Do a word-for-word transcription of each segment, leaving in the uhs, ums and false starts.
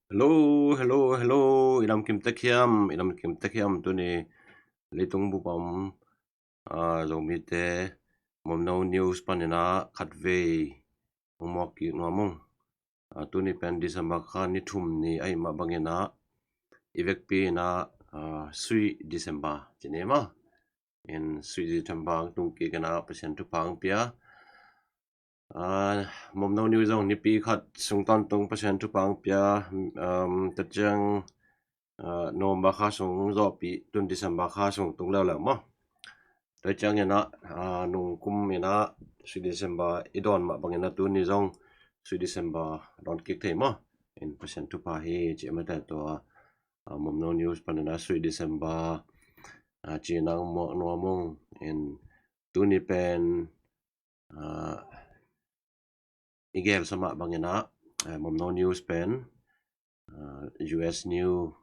Hello, hello, hello. I lam kim tek hiam, i lam kim tek hiam. Tuni leitung bup a om, ah, Zomite Momno News panin ah khatvei hong muak kik nuam ung. Ah, tuni pen December kha ni thum ni ahih mah bangin ah i vekpi in ah, ah, Sweet December ci ni maw. In Sweet December hong tung kik in ah Pasian thupha hong pia. Ah, Momno News zong nipi khat sung tawntung Pasian thupha hong pia, um, tua ciang, ah, November kha sung zawhpih, tun December kha sung tung leuleu maw. Tua ciangin ah, ah, nung kum in ah Sweet December i dawn mah bangin ah tuni zong Sweet December dawn kik thei maw. In Pasian thupha hi ci a mate tua, ah, Momno News panin ah Sweet December, ah, ci in ah muak nuam ung. In tuni pen, ah, i gel sa mah bangin ah, eh, Momno News pen, ah, U S News,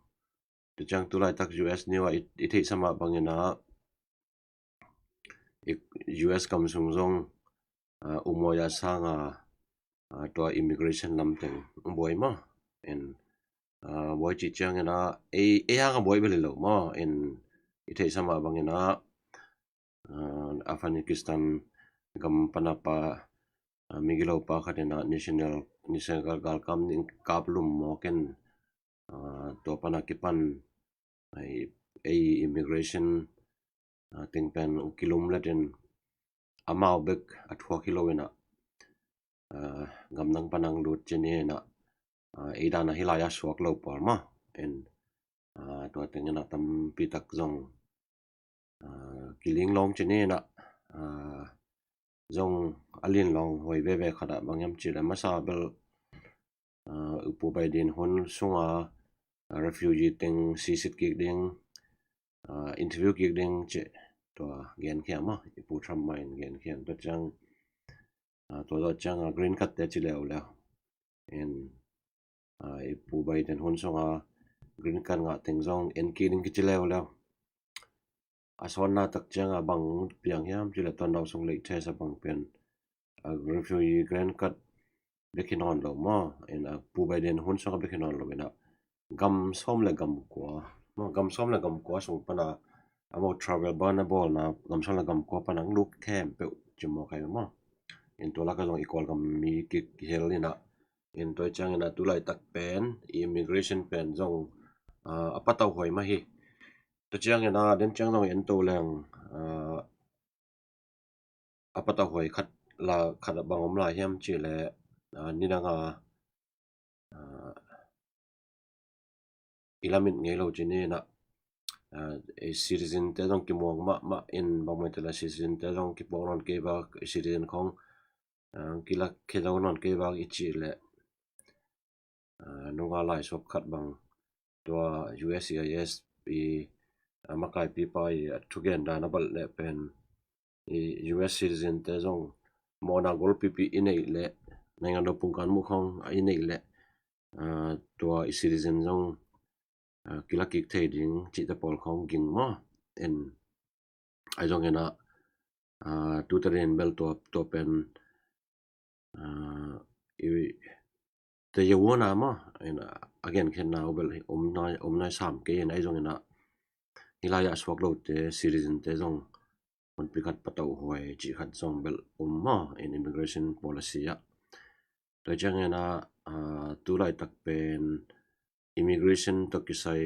tua ciang tu laitak U S News ah i, i theih sa mah bangin ah, i, U S gam sung zong, ah, umawi a sang a, ah, tua immigration lam teng buai maw. In, ah, buai cih ciangin ah, ei, ei hang a buai bel hi lo maw. In i theih sa mah bangin ah, ah, Afghanistan gam pan a pa, ah, migilo pa khat in ah national, national gal, galkap ding kap lum mawk in, ah, tua pan a kipan, ah, ei immigration, ah, teng pen kilum let in amau bek a thuak hi lo in ah, ah, gamdang pan hong lut ci ni in ah, ah, ei dan a hih lai ah suak lo pawl maw. In, ah, tua teng in ah tampi tak zong, ah, kiling lawng ci ni in ah, ah, zong a lin lawng huai veve khat ah bang hiam cih leh masa bel, ah, U Pu Biden hun sung a, ah, refugee teng sisit kik ding, ah, interview kik ding cih tua genkhia maw, U Pu Trump mah in genkhia. Tua ciang, ah, tua zawh ciang, ah, green card te ci leuleu. In, ah, U Pu Biden hun sung a green card ngah teng zong en kik ding kici leuleu. A sawnna tak ciang a bang piang hiam cih leh tua nau sung latest a bang pen, ah, refugee green card bek hi nawn lo maw. In, ah, U Pu Biden hun sung a bek hi nawn lo in ah gam sawm le gam kua maw, gam sawm le gam kua sung pan a amau travel ban a bawlna gam sawm le gam kua pan a hong lut khempeuh ci mawk hi maw. In tua lak ah zong i Kawlgam mi kihel in ah, in tua ciangin ah tu laitak pen i immigration pen zong, ah, a patauhuai mah hi. Tua ciangin ah den ciang zong en to leng, ah, a patauhuai khat la, khat bang om lai hiam cih leh, ah, nidang a, ah, i lamet ngei lo ci ni in ah, ah, i citizen te zong kimuang mahmah in, bang maw, i te la citizen te zong kipuak nawn kei vak, i citizen khong, ah, kilak khia zo nawn kei vak i cih leh, ah, nunga lai suak khat bang tua U S C I S i, ah, makaipi pa i a thugen dan a balh leh pen i U S citizen te zong mawhna golpipi i neih leh, naingan lo pungkan muh khong i neih leh, ah, tua i citizen zong, ah, kilak kik thei ding cihte pawl khong ging maw. In, ahi zongin ah, ah, tuta den bel tua, tua pen, ah, i te yawona maw, in, ah, a genkhiatna uh bel om nai, om nai sam kei in, ahi zongin ah hih lai ah suak lote citizen te zong hunpi khat patauhuai cih khat zong bel om maw, in immigration policy ah. Tua ciangin ah, ah, tu laitak pen immigration tawh kisai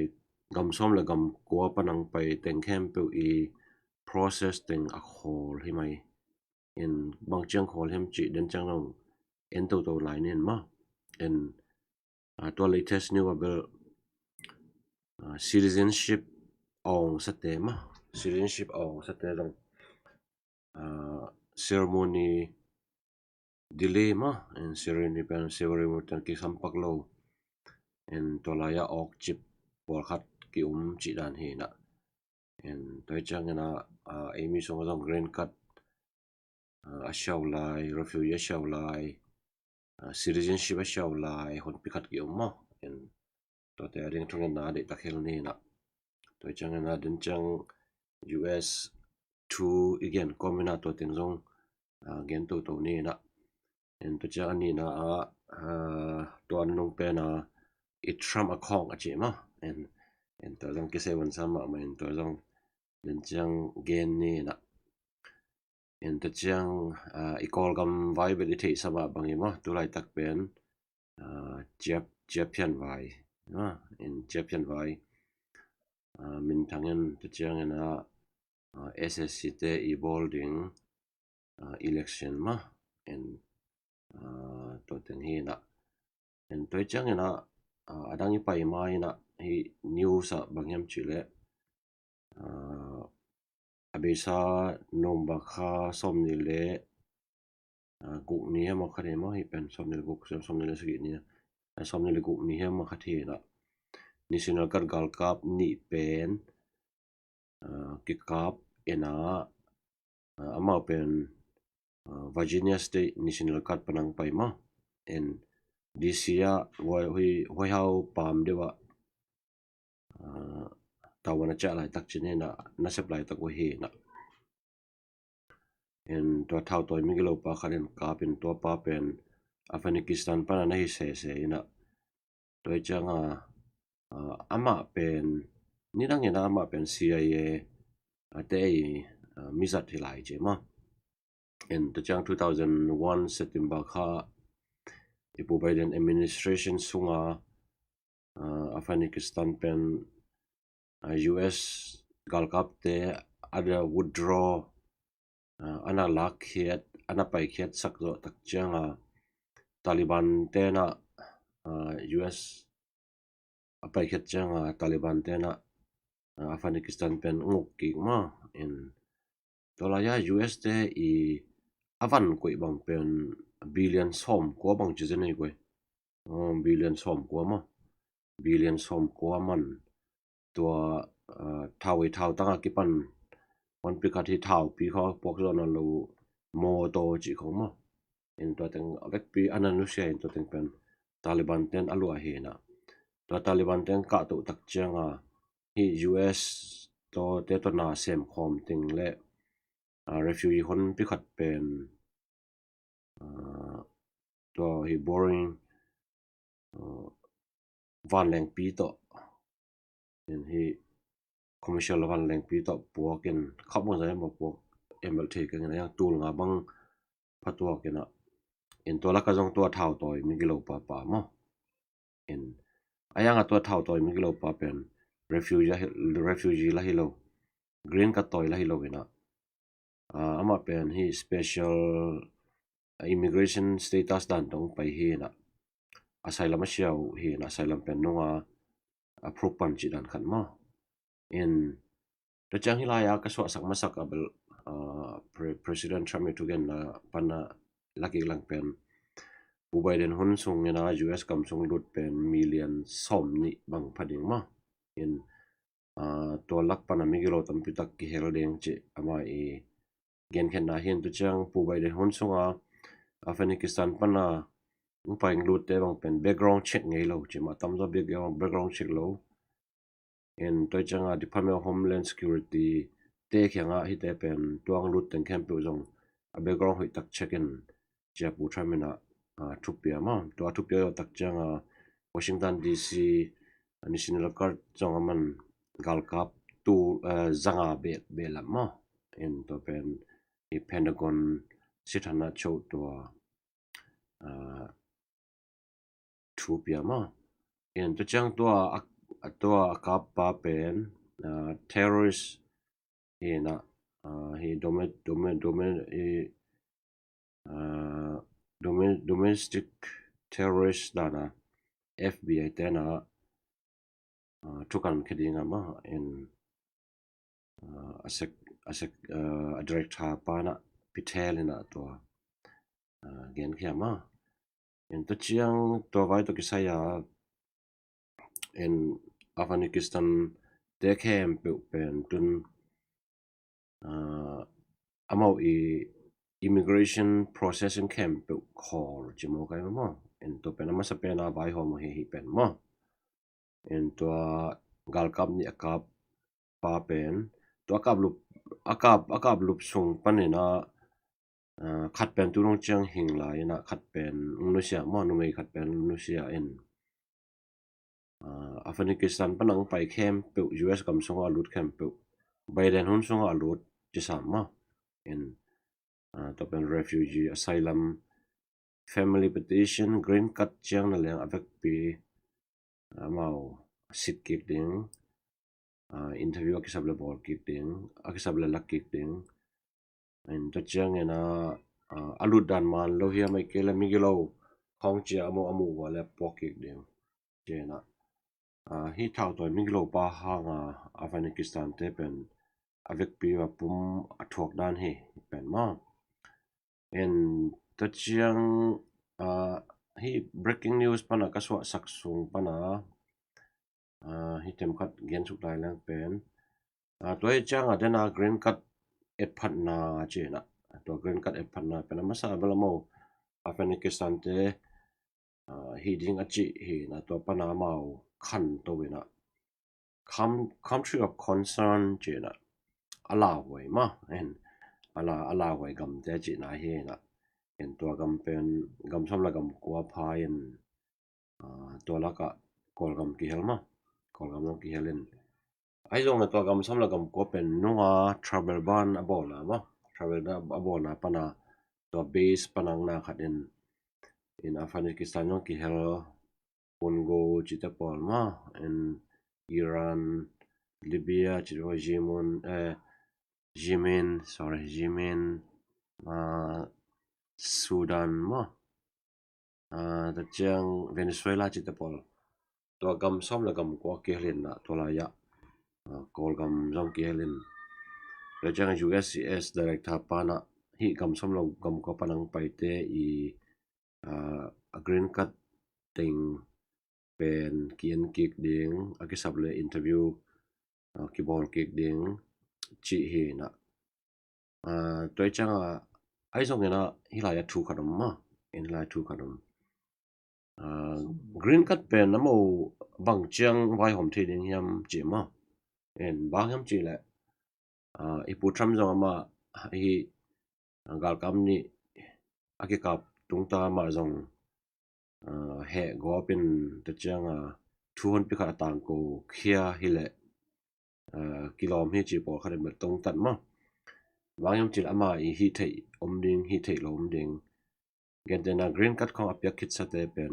gam sawm le gam kua pan hong pai teng khempeuh i process teng a khawl hi mai. In bang ciang khawl hiam cih den ciang zong en toto lai ni in maw. In, ah, tua latest news ah bel, ah, citizenship awngsate maw, citizenship awngsate zong, ah, ceremony delay maw, in ceremony pen ceremony tan kisam pak lo. In tua lai ah awkcip pawlkhat ki-um cih dan hi in ah. In tua ciangin ah, ah, ei mi sung zong green card, ah, a siau lai, refugee a siau lai, ah, citizenship a siau lai hunpi khat ki-um maw. In tuate a ding thungetna a deihtak hel ni in ah. Tua ciangin ah den ciang U S thu i gen kawm in ah tua teng zong, ah, gen toto ni in ah. In tua ciang a nihna ah, ah, tua nunung pen ah i Trump a khawng a ci maw. En, en tua zong kisei vansa mahmah in tua zong den ciang gen ni na. En tua ciang, ah, i Kawlgam vai bel i theihsa mah bang hi maw. Tu laitak pen, ah, ciap, ciap phian vai. Ah, en ciap phian vai. Ah, minthang in tua ciang in ah, ah, S S C te i bawl ding, ah, election mah. En, ah, tua teng hi na. En tua ciang in ah, ah, a dang i pai ma in ah hi news ah bang hiam cih leh, ah, a beisa November kha sawmnih le, ah, guk ni hiam a kha thei maw, hi pen sawmnih le guk, sawmnih le sagih ni, ah, sawmnih le guk ni hiam a kha thei na. National Guard galkap nih pen, ah, kikap in ah, ah, amau pen, ah, Virginia State National Guard pan a pai maw. En D C ah huai, huai, huai hau pam deuh ah, ah, tawan a ciah laitak ci ni na, nasep laitak uh hi na. En tua thautawi migilo pa khat in kap in tua pa pen Afghanistan pan a na hi sese in ah. Tua ciang a, ah, amah pen, nidang in ah amah pen C I A, ah, te i, ah, mizat hi lai ci maw. En tua ciang two thousand one September kha i Pu Biden administration sung a, ah, Afghanistan pen, ah, U S galkapte a da withdraw, ah, a na lakkhiat, a na paikhiat sak zawh tak ciang a, Taliban te na, ah, U S a paikhiat ciang a, Taliban te na, ah, Afghanistan pen nguk kik maw. En tua lai a U S te i a van koih bang pen billion sawmkua bang ci zen ei koih. Oh, billion sawmkua maw. Billion sawmkua man tua, ah, thau i thau tang a kipan, honpi khat hi thaupi kha puak zawh nawn lo, mawtaw cih khong maw. En tua teng a vekpi a na nusia in tua teng pen Taliban ten a luah hi na. Tua Taliban ten kah toh tak ciang a hi U S tua te tua na sem khawm teng le, ah, refugee honpi khat pen, ah, tua hi Boeing, ah, vanlengpi tawh, en hi commercial vanlengpi tawh puak in, khap bang zai maw puak em bel thei keng in a, yang tul nga bang phatuak in a. En tua lak a zong tua thautawi migilo pa pa maw. En a yang a tua thautawi migilo pa pen refugee a hi, refugee la hi lo, green card tawi la hi lo in a. Ah, amah pen hi special, ah, immigration status dan tawh pai hi na. Asylum a sia uh hi na, asylum pen nung a, ah, approve pan cih dan khat maw. En tua ciang hi lai a ka suahsak masak a bel, ah, Pre-, President Trump i thugenna pan a la kik lang pen Pu Biden hun sung in a U S gam sung lut pen million sawmnih bang pha ding maw. En, ah, tua lak pan a migilo tampi tak kihel ding cih ama i genkhiatna hi. En tua ciang Pu Biden hun sung a Afghanistan pan a hong pai hong lutte bang pen background check ngei lo ci mah, tamzaw background, background check lo. En tua ciang a Department of Homeland Security te kiang a hite pen tua hong lut teng khempeuh zong a background hoih tak check in ci a Pu Trump in a, ah, thupia maw. Tua thupia tak ciang a Washington D C, ah, National Guard zong a man galkap tu, ah, zanga beh, beh lam maw. En tua pen i Pentagon sithanna cho tua, ah, thupia maw. En tua ciang tua a, tua a kap pa pen, ah, terrorist hi na, ah, hi dome-, dome-, dome-, i, ah, dome-, domestic terrorist dan a F B I te na, ah, thukan khia ding a maw. En, ah, a sek, a sek, ah, a director pa na Patel in a tua, ah, genkhia maw. En tua ciang tua vai tawh kisai a, en Afghanistan te khempeuh pen tun, ah, amau i immigration processing khempeuh khawl ci maw kai maw. En tua pen a masa pen a vaihawm uh hi, hi pen maw. En tua galkap nih a kap pa pen, tua a kap lup, a kap, a kap lup sung panin a, ah, khat pen tu dong ciang hing lai in a, khat pen nusia maw, numei khat pen nusia in. Afghanistan pana ang pai khempeuh, U S gam sungah a lut khempeuh, Biden hun sungah a lut ci sam maw. In tua pen refugee, asylum, family petition, green card ciang na leng a vekpi amau sit kik ding, interview a kisap le bawl kik ding, a kisap le lak kik ding. In tua ciangin a lut dan man lo hiam, ahih kei le migilo khawng cia a mu a mu ua le puak kik ding. Ciangin a hih thau tawi migilo pa hanga Afghanistan te pen a vekpi a pum a thuak dan hi pen maw. In tua ciang hih breaking news pana ka suahsak sung pana hih themkhat gen suk lai leng pen tua hi cianga dena green card etphatna cihna, tua green card etphatna pen a masa bel amau Afghanistan te hih ding a cih hi na, tua pana amau khanto ina country of concern cihna, a lauhuai maw, in a lauhuai gamte cihna hi na. In tua gam pen gam sawm le gam kua pha in tua lakah Kawlgam kihel maw, Kawlgam zong kihel in. Ahi zongin tua gam sawm le gam kua pen nunga travel ban a bawlna maw, travel a bawlna pana tua base pana ang na khat in, in Afghanistan zong kihel, Congo cihte pawl maw, in Iran, Libya cihte pawl, Yemen, eh, Yemen, sorry, Yemen, Sudan maw, tua ciang Venezuela cihte pawl. Tua gam sawm le gam kua kihel in na, tua lai-ah Kawlgam zong kihel in. Tua ciang U S C I S director pana hih gam sawm le gam kua pana ang paite i a green card teng pen ki-en kik ding, a kisap le interview kibawl kik ding cih hi na. Tua hi cianga ahi zongin a hih lai-ah thu khat om maw, in hih lai thu khat om. Green card pen amau bang ciang vaihawm thei ding hiam cih maw. In bang hiam cih leh i Pu Trump zong amah hih galkap nih a kikap tungta amah zong heh gawp in tua cianga thu honpi khat a tangko khia hileh kilawm hi ci pawlkhat in bel tungtat maw. Bang hiam cih leh ama i hih theih om ding, hih theih lo om ding. Gentehna green card khawng a piak khitsate pen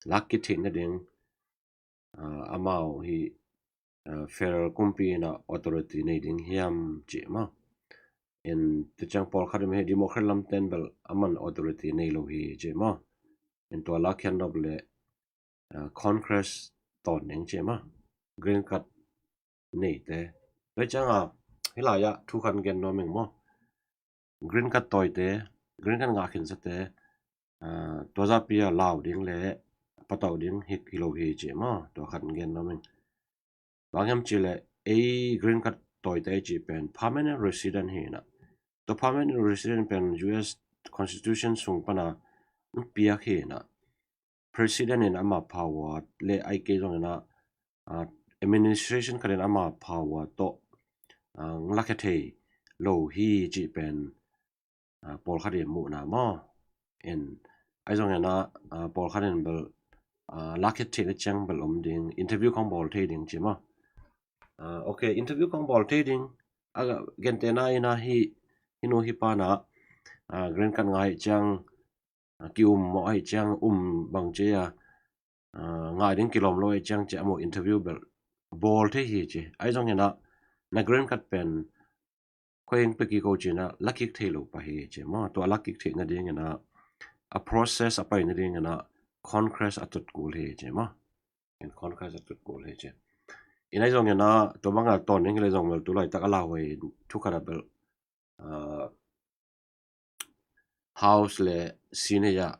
lak kithei nading amau hih federal kumpi in a authority nei ding hiam cih maw. In tua ciang pawlkhat in hih Democrat lamten bel aman authority nei lo hi cih maw. In tua lakkhiat nop leh Congress tawn ding cih maw, green card neite. Tua cianga hih lai-ah thu khat gen nuam ing maw. Green card tawite, green card ngah khinsate tua zahpi a lau ding le patauh ding hi lo hi cih maw. Tua khat gen nuam ing. Bang hiam cih leh ei green card tawite cih pen permanent resident hi na. Tua permanent resident pen U S Constitution sung pana piak hi na. President in ama power le ahih kei zongin a administration khat in ama power tawh lakhia thei lo hi cih pen pawlkhat in muhna maw. In ahi zongin a pawlkhat in bel lakhia theihna ciang bel om ding, interview khawng bawl thei ding ci maw. Ok, interview khawng bawl thei ding a gentehna in a hih, hih nu hih pana green card ngah ahih ciang ki-um mawh ahih ciang um bang ci a ngah ding kilawm lo ahih ciang ci a maw, interview bel bawl thei hi ci. Ahi zongin a na green card pen koi heng pia kik o ci na, lakik thei lo pah hi ci maw. Tua lakik theih nadingin a a process a pai nadingin a Congress a tut kul hi ci maw. In Congress a tut kul hi ci. In ahi zongin a tua banga tawn ding hi le zong bel tu laitak a lauhuai thu khat a bel House le Senate ah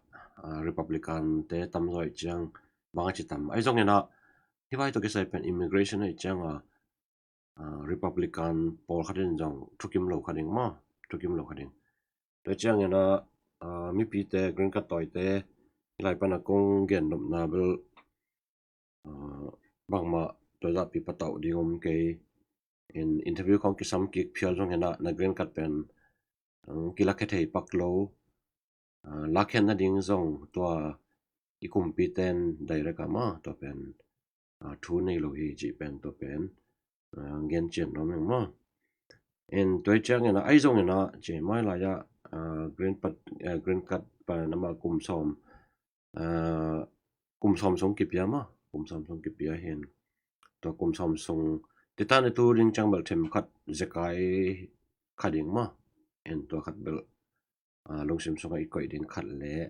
Republican te tamzaw ahih ciang bang a ci tam. Ahi zongin a hih vai tawh kisai pen immigration ahih cianga Republican pawlkhat in zong thukim lo kha ding maw, thukim lo kha ding. Tua ciangin a mipite, green card tawite hih lai pana kong gen nopna bel bangmah tua zahpi patauh ding om kei. In interview khawng kisam kik phial zongin a na green card pen kilakhia thei pak lo. Lakkhiat nading zong tua i kumpiten direct a maw, tua pen thu nei lo hi cih pen tua pen gen cian nuam ing maw. En tua ciangin ah, ahi zongin ah, ci mai lai ah, green card, green card pen amah kum sawm, kum sawm sung kipia maw, kum sawm sung kipia hi. Tua kum sawm sung, tua tan a tu ding ciang bel themkhat zekai kha ding maw. En tua khat bel lungsim sungah i koih ding khat leh,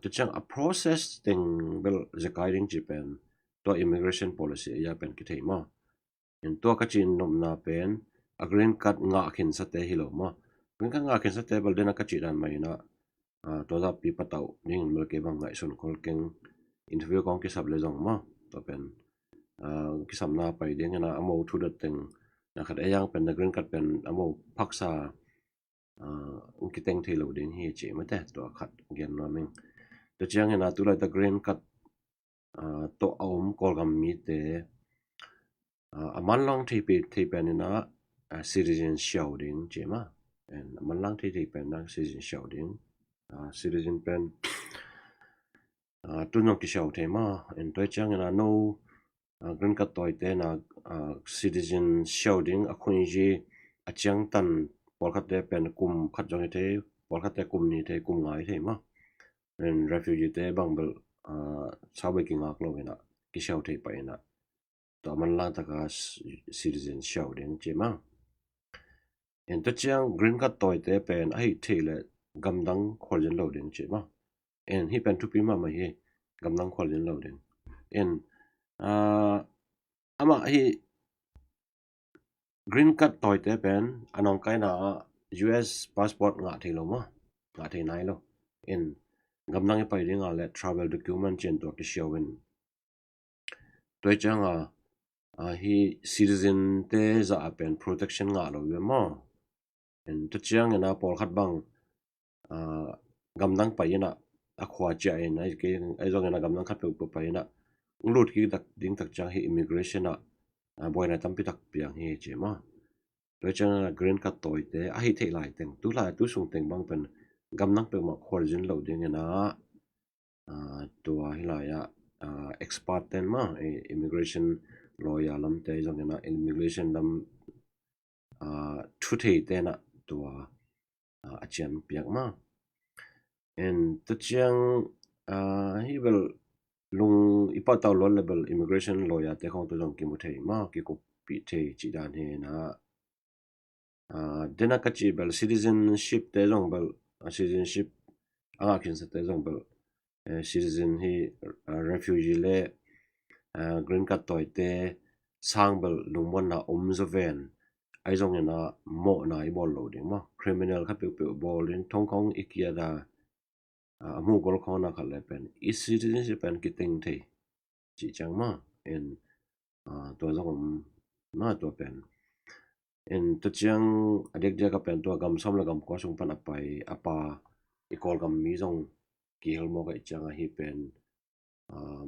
tua ciang a process teng bel zekai ding cih pen tua immigration policy a pen kithei maw. En tua ka cih nopna pen a green card ngah khinsate hi lo maw. Green card ngah khinsate bel den a ka cih dan mah in ah, tua zahpi patauh dingin bel kei bang ngaihsun khol keng, interview kong kisap leh zong maw. Tua pen kisapna pai dingin ah, a mo thu dot teng na khat ei ang pen na green card pen a mo phaksa kiteng thei lo ding hi ci mate, tua khat gen nuam ing. Tua ciangin ah tu laitak green card tawh a om Kawlgam mite a manlang thei pen in ah citizen siau ding ci maw. A manlang thei thei pen in ah citizen siau ding. Citizen pen tun zong kisiau thei maw. En tua ciangin ah no green card tawite in ah citizen siau ding a khuizi a ciangtan, pawlkhatte pen kum khat zong hi thei, pawlkhatte kum nih thei, kum nga hi thei maw. En refugee te bang bel sau bei kingak lo in ah kisiau thei pah in ah tua manlang taka citizen siau ding ci maw. En tua ciang green card tawite pen ahi thei leh gamdang khualzin lo ding ci maw. En hih pen thupi mahmah hi, gamdang khualzin lo ding. En amah hih green card tawite pen a nawngkaina ah U S passport ngah thei lo maw, ngah thei nai lo. En gamdang i pai ding a leh travel document ci in tua kisiau in, tua ciang a hih citizen te zah a pen protection ngah lo ve maw. En tua ciangin ah pawlkhat bang gamdang pai in ah a khua ciah in, ahi zongin ah gamdang khat peuhpeuh pai in ah lut kik ding tak ciang hih immigration ah buaina tampi tak piang hi ci maw. Tua ciangin ah green card tawite ahi thei lai teng, tu lai tu sung teng bang pen gamdang peuhmah khualzin lo dingin ah tua hih lai ah expert ten maw, immigration lawyer lamte zongin ah immigration lam thu theite in ah tua a cian piak maw. En tua ciang hih bel lung i patauh luat leh bel immigration lawyer te khawng tua zong kimu thei maw, kikuppih thei cih dan hi in ah. Den a ka cih bel citizenship te zong bel, citizenship a ngah khinsate zong bel citizen hi, refugee leh green card tawite sang bel lungmuanna om zaw ven. Ahi zongin ah mawhna i bawl lo ding maw, criminal khat peuhpeuh bawl ding, thong khawng i kiat a a hmuh gol khawng na khat leh pen i citizenship pen kiteng thei cih ciang maw. En tua zong om maw, tua pen. En tua ciang a diakdiak a pen tua gam sawm leh gam kua sung pan a pai a pa i Kawlgam mi zong kihel mawk ahih ciang a hih pen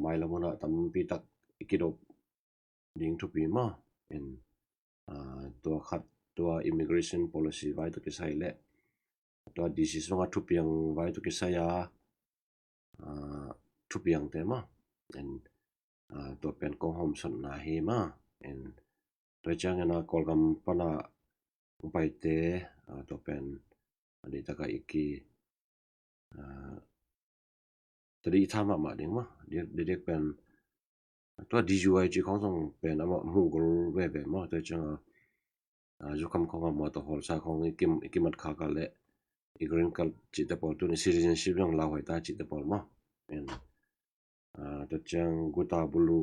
mailam hun ah tampi tak i kidop ding thupi maw. En tua khat, tua immigration policy vai tawh kisai leh tua D C sungah thupiang vai tawh kisai a thupiangte maw. En tua pen kong hawmsawnna hi maw. En tua ciangin ah Kawlgam pan a hong paite tua pen a diaktak a i ki tadi i tha mahmah ding maw. Diakdiak pen tua D U I cih khawng zong pen amah hmuh gol veve maw. Tua ciang a zukham khawng a mawtaw hawlsa khawng i kimat khak a leh i green card cihte pawl, tun i citizenship zong lauhuai ta cihte pawl maw. En tua ciang guta bulu,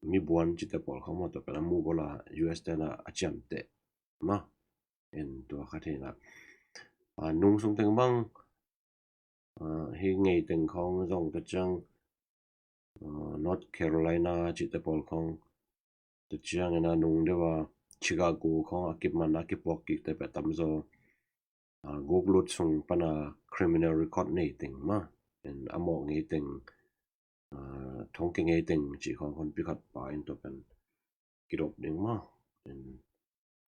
mi buan cihte pawl khawng maw, tua pen a hmuh gol a U S te in ah a ciamteh maw. En tua khat hi in ah nung sung teng bang hih ngei teng khawng zong tua ciang North Carolina cihte pawl khawng, tua ciangin ah nung deuh a Chicago khawng a kiman a kipuak kikte pen a tamzaw guk lut sung pan a criminal record nei teng maw. En a mawh ngei teng, thong kia ngei teng cih khawng honpi khat pa in tua pen kidop ding maw. En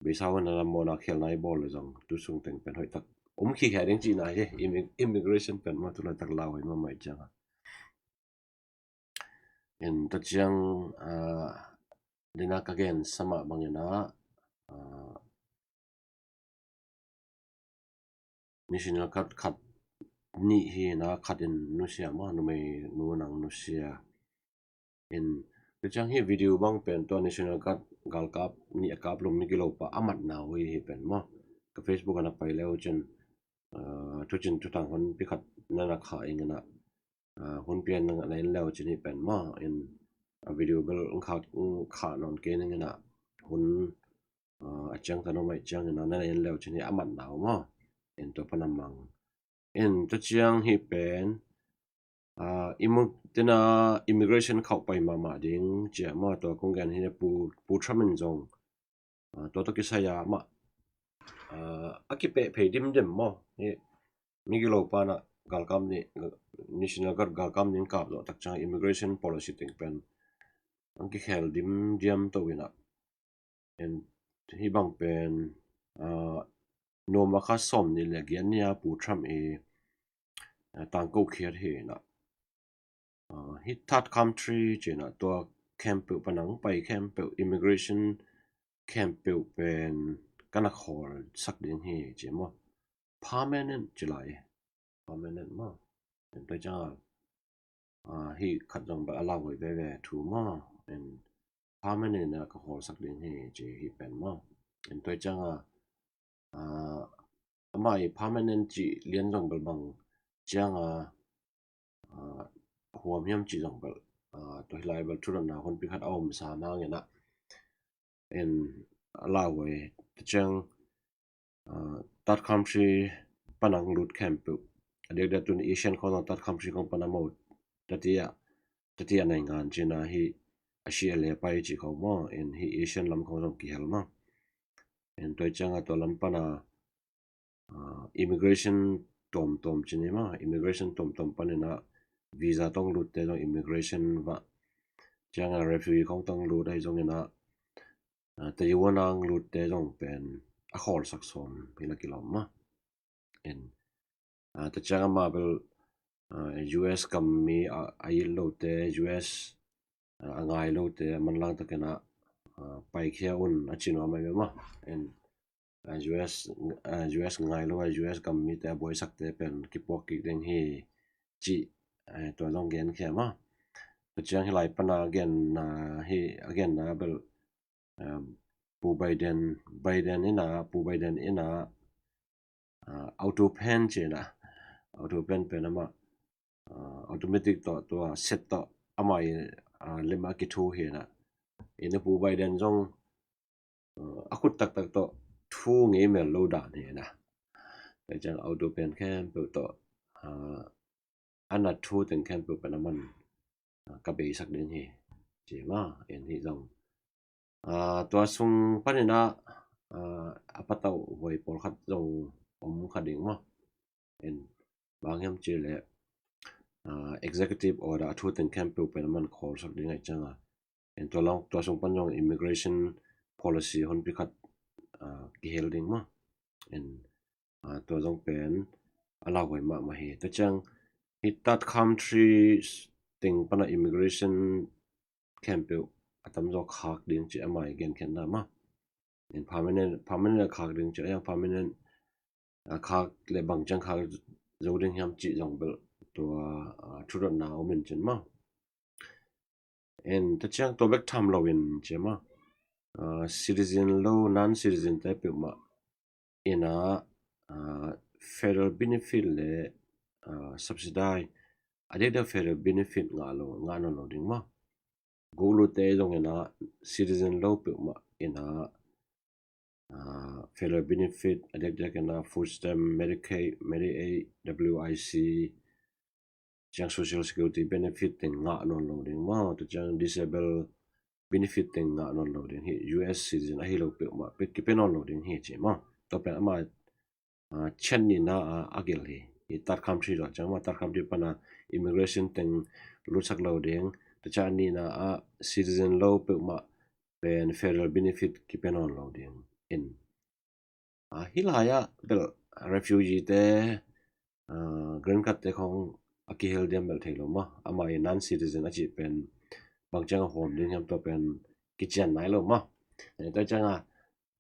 beisa wan a mawhna khialna i bawl leh zong tu sung teng pen hoih tak om khikhia ding cihna hi. Immigration pen maw tu laitak lauhuai mahmah ahih ciang a In tua ciang, ah, dena ka gen sa mah bangin ah, ah, national card khat nih hi na, khat in nusia maw, numei nu nang nusia. In tua ciang hih video bang pen tua National Guard galkap nih a kap lum migilo pa a matna uh hi hi pen maw. Ka Facebook ah na pai leu cin, ah, thucin thuthang hun pi khat na na kha ing in ah, ah, hun pian na na en leu cin hi pen maw. In a video bel kha, kha nawn kei ning in ah hun, ah, a ciang ta no mai ciang in ah na na en leu cin hi a matna uh maw. In tua pan a mang. In tua ciang hih pen, ah, imu-, tena immigration khauh pai mahmah ding cia maw, tua kong gen hi. Pu, Pu Trump in zong, ah, tua tawh kisai a mah, ah, a kipeh phei dimdem maw. Hi migilo pa na galkam nih, National Guard galkam nih kap zawh tak ciang immigration policy teng pen ang kikhel dimdiam to in ah. In hih bang pen, ah, nuam a kha sawm nih le giat ni a Pu Trump i, ah, tangko khiat hi in ah. Ah, hih third country ci in ah tua khempeuh pan ang pai khempeuh immigration khempeuh pen ka na khawl sak ding hi ci maw. Permanent ci lai. Permanent maw. In tua ciang a, ah, hih khat zong bel a lauhuai veve thu maw. In permanent a ka khawl sak ding hi ci hih pen maw. In tua ciang a, ah, amah i permanent ci lian zong bel bang ciang a, ah, huam hiam ci zong bel, ah, tua hi lai bel thudotna hun pi khat a om sa mang in ah. In a lauhuai tua ciang, ah, third country pan ang lut khempeuh. A diakdiak tun Asian khong zong third country khong pan a maw. Tatia, tatia naingan ci in ah hih a sia le pai ci khong maw. In hih Asian lam khong zong kihel maw. In tua ciang a tua lam pan a, ah, immigration tuamtuam ci ni maw. Immigration tuamtuam pan in ah visa tawh lutte zong immigration va. Ciang a refugee khong tawh lut ahi zong in ah, ah, Taiwan a lutte zong pen a khawl sak sawm hi la kilawm maw. In, ah, tua ciang amah bel, ah, U S gam mi a, a it lote, U S, ah, a ngai lote, a manlang takin ah, ah, paikhia un a ci nuam ahi ve maw. In, ah, U S, ah, U S ngai lo a, U S gam mite a buaisakte pen kipuak kik ding hi ci, ah, tua zong genkhia maw. Tua ciang hi lai pan a genna hi, a genna bel, um, Pu Biden, Biden in ah, Pu Biden in ah, ah, auto pen ci in ah, auto pen pen amah, ah, automatic tawh tua set tawh amah i, ah, lim a kithu hi in ah. In a Pu Biden zong, ah, a khut taktak tawh thu ngei mel lo dan hi in ah. Tua ciang auto pen khempeuh tawh, ah, a na thu teng khempeuh pen a man, ah, ka beisak ding hi ci maw. In hih zong, ah, tua sung pan in ah, ah, a patauh huai pawlkhat zong om kha ding maw. In bang hiam ci le, ah, executive order a thu teng khempeuh pen a man khawl sak ding ahi ciang a. In tua long, tua sung pan zong immigration policy hun pi khat, ah, kihel ding maw. In, ah, tua zong pen a lauhuai mahmah hi. Tua ciang hih third country teng pan a immigration khempeuh a tamzaw khak ding ci amah i genkhiatna maw. In permanent, permanent a khak ding ci a, yang permanent a khak le bang ciang khak zo ding hiam ci zong bel tua, ah, thudotna om in cin maw. In tua ciang tua bek tham lo in ci maw. Ah, citizen lo, non citizen te peuhmah in ah, ah, federal benefit le, ah, subsidy, a diakdiak federal benefit ngah lo, ngah nawn lo ding maw. Guk lutte zong in ah citizen lo peuhmah in ah, ah, federal benefit, a diakdiak in ah food stamp, Medicaid, Medi-Aid, W I C, ciang social security benefit teng ngah nawn lo ding maw. Tua ciang disable benefit teng ngah nawn lo ding hi. U S citizen ahi lo peuhmah peuh kipia nawn lo ding hi ci maw. Tua pen amah, ah, ciang nihna a, a gelh hi. Hih third country lo ciang maw, third country pan a immigration teng lutsak lo ding. Tua ciang a nihna a citizen lo peuhmah pen federal benefit kipia nawn lo ding. In, ah, hih lai ah bel refugee te, ah, green card te khong a kihel diam bel thei lo maw. Amah i non citizen a cih pen bang ciang a huam ding hiam, tua pen kician nai lo maw. Eh, tua ciang a,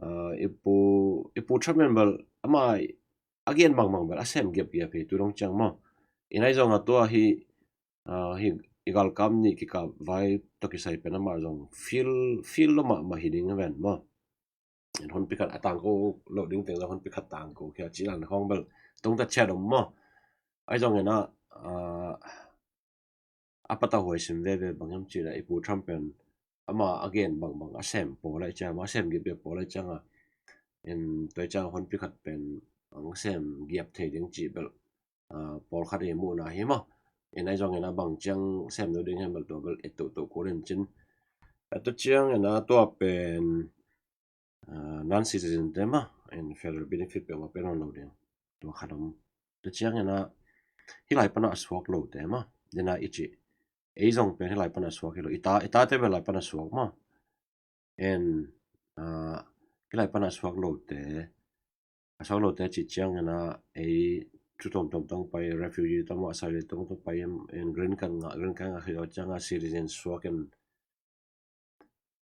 ah, i pu, i pu Trump in bel ama a gen bangbang bel a sem giapgiap hi tu dong ciang maw. In ahi zong a tua hi, ah, hi i galkap nih kikap vai tawh kisai pen amah zong feel, feel lo mahmah hi ding hi ven maw. In honpi khat a tangko loh ding teng zong honpi khat tangko khia cih dan khawng bel tungta ciat om maw. Ahi zongin a, ah, a patauhuai sim veve bang hiam cih leh i pu Trump pen ama a gen bangbang a sem pawl ahih ciang, a sem giapgiap pawl ahih ciang a, in tua ciang honpi khat pen ang sem giap thei ding cih bel, ah, pawlkhat i muhna hi maw. In ahi zongin a bang ciang sem lo ding hiam bel tua bel et tohtoh kul in cin. Tua ciangin a tua pen, ah, non-citizen te maw, in federal benefit peuhmah pe nawn lo ding. Tua khat om. Tua ciangin a hih lai pan a suak lote maw, dena i cih, ei zong pen hih lai pan a suak hi lo, i ta, i tate bel lai pan a suak maw. In, ah, hih lai pan a suak lote, a suak lote cih ciangin a ei thu tuamtuam tawh pai, refugee tawh maw, asylum tawh, tawh pai in, in green card ngah, green card ngah hi lo ciang a citizen suak in,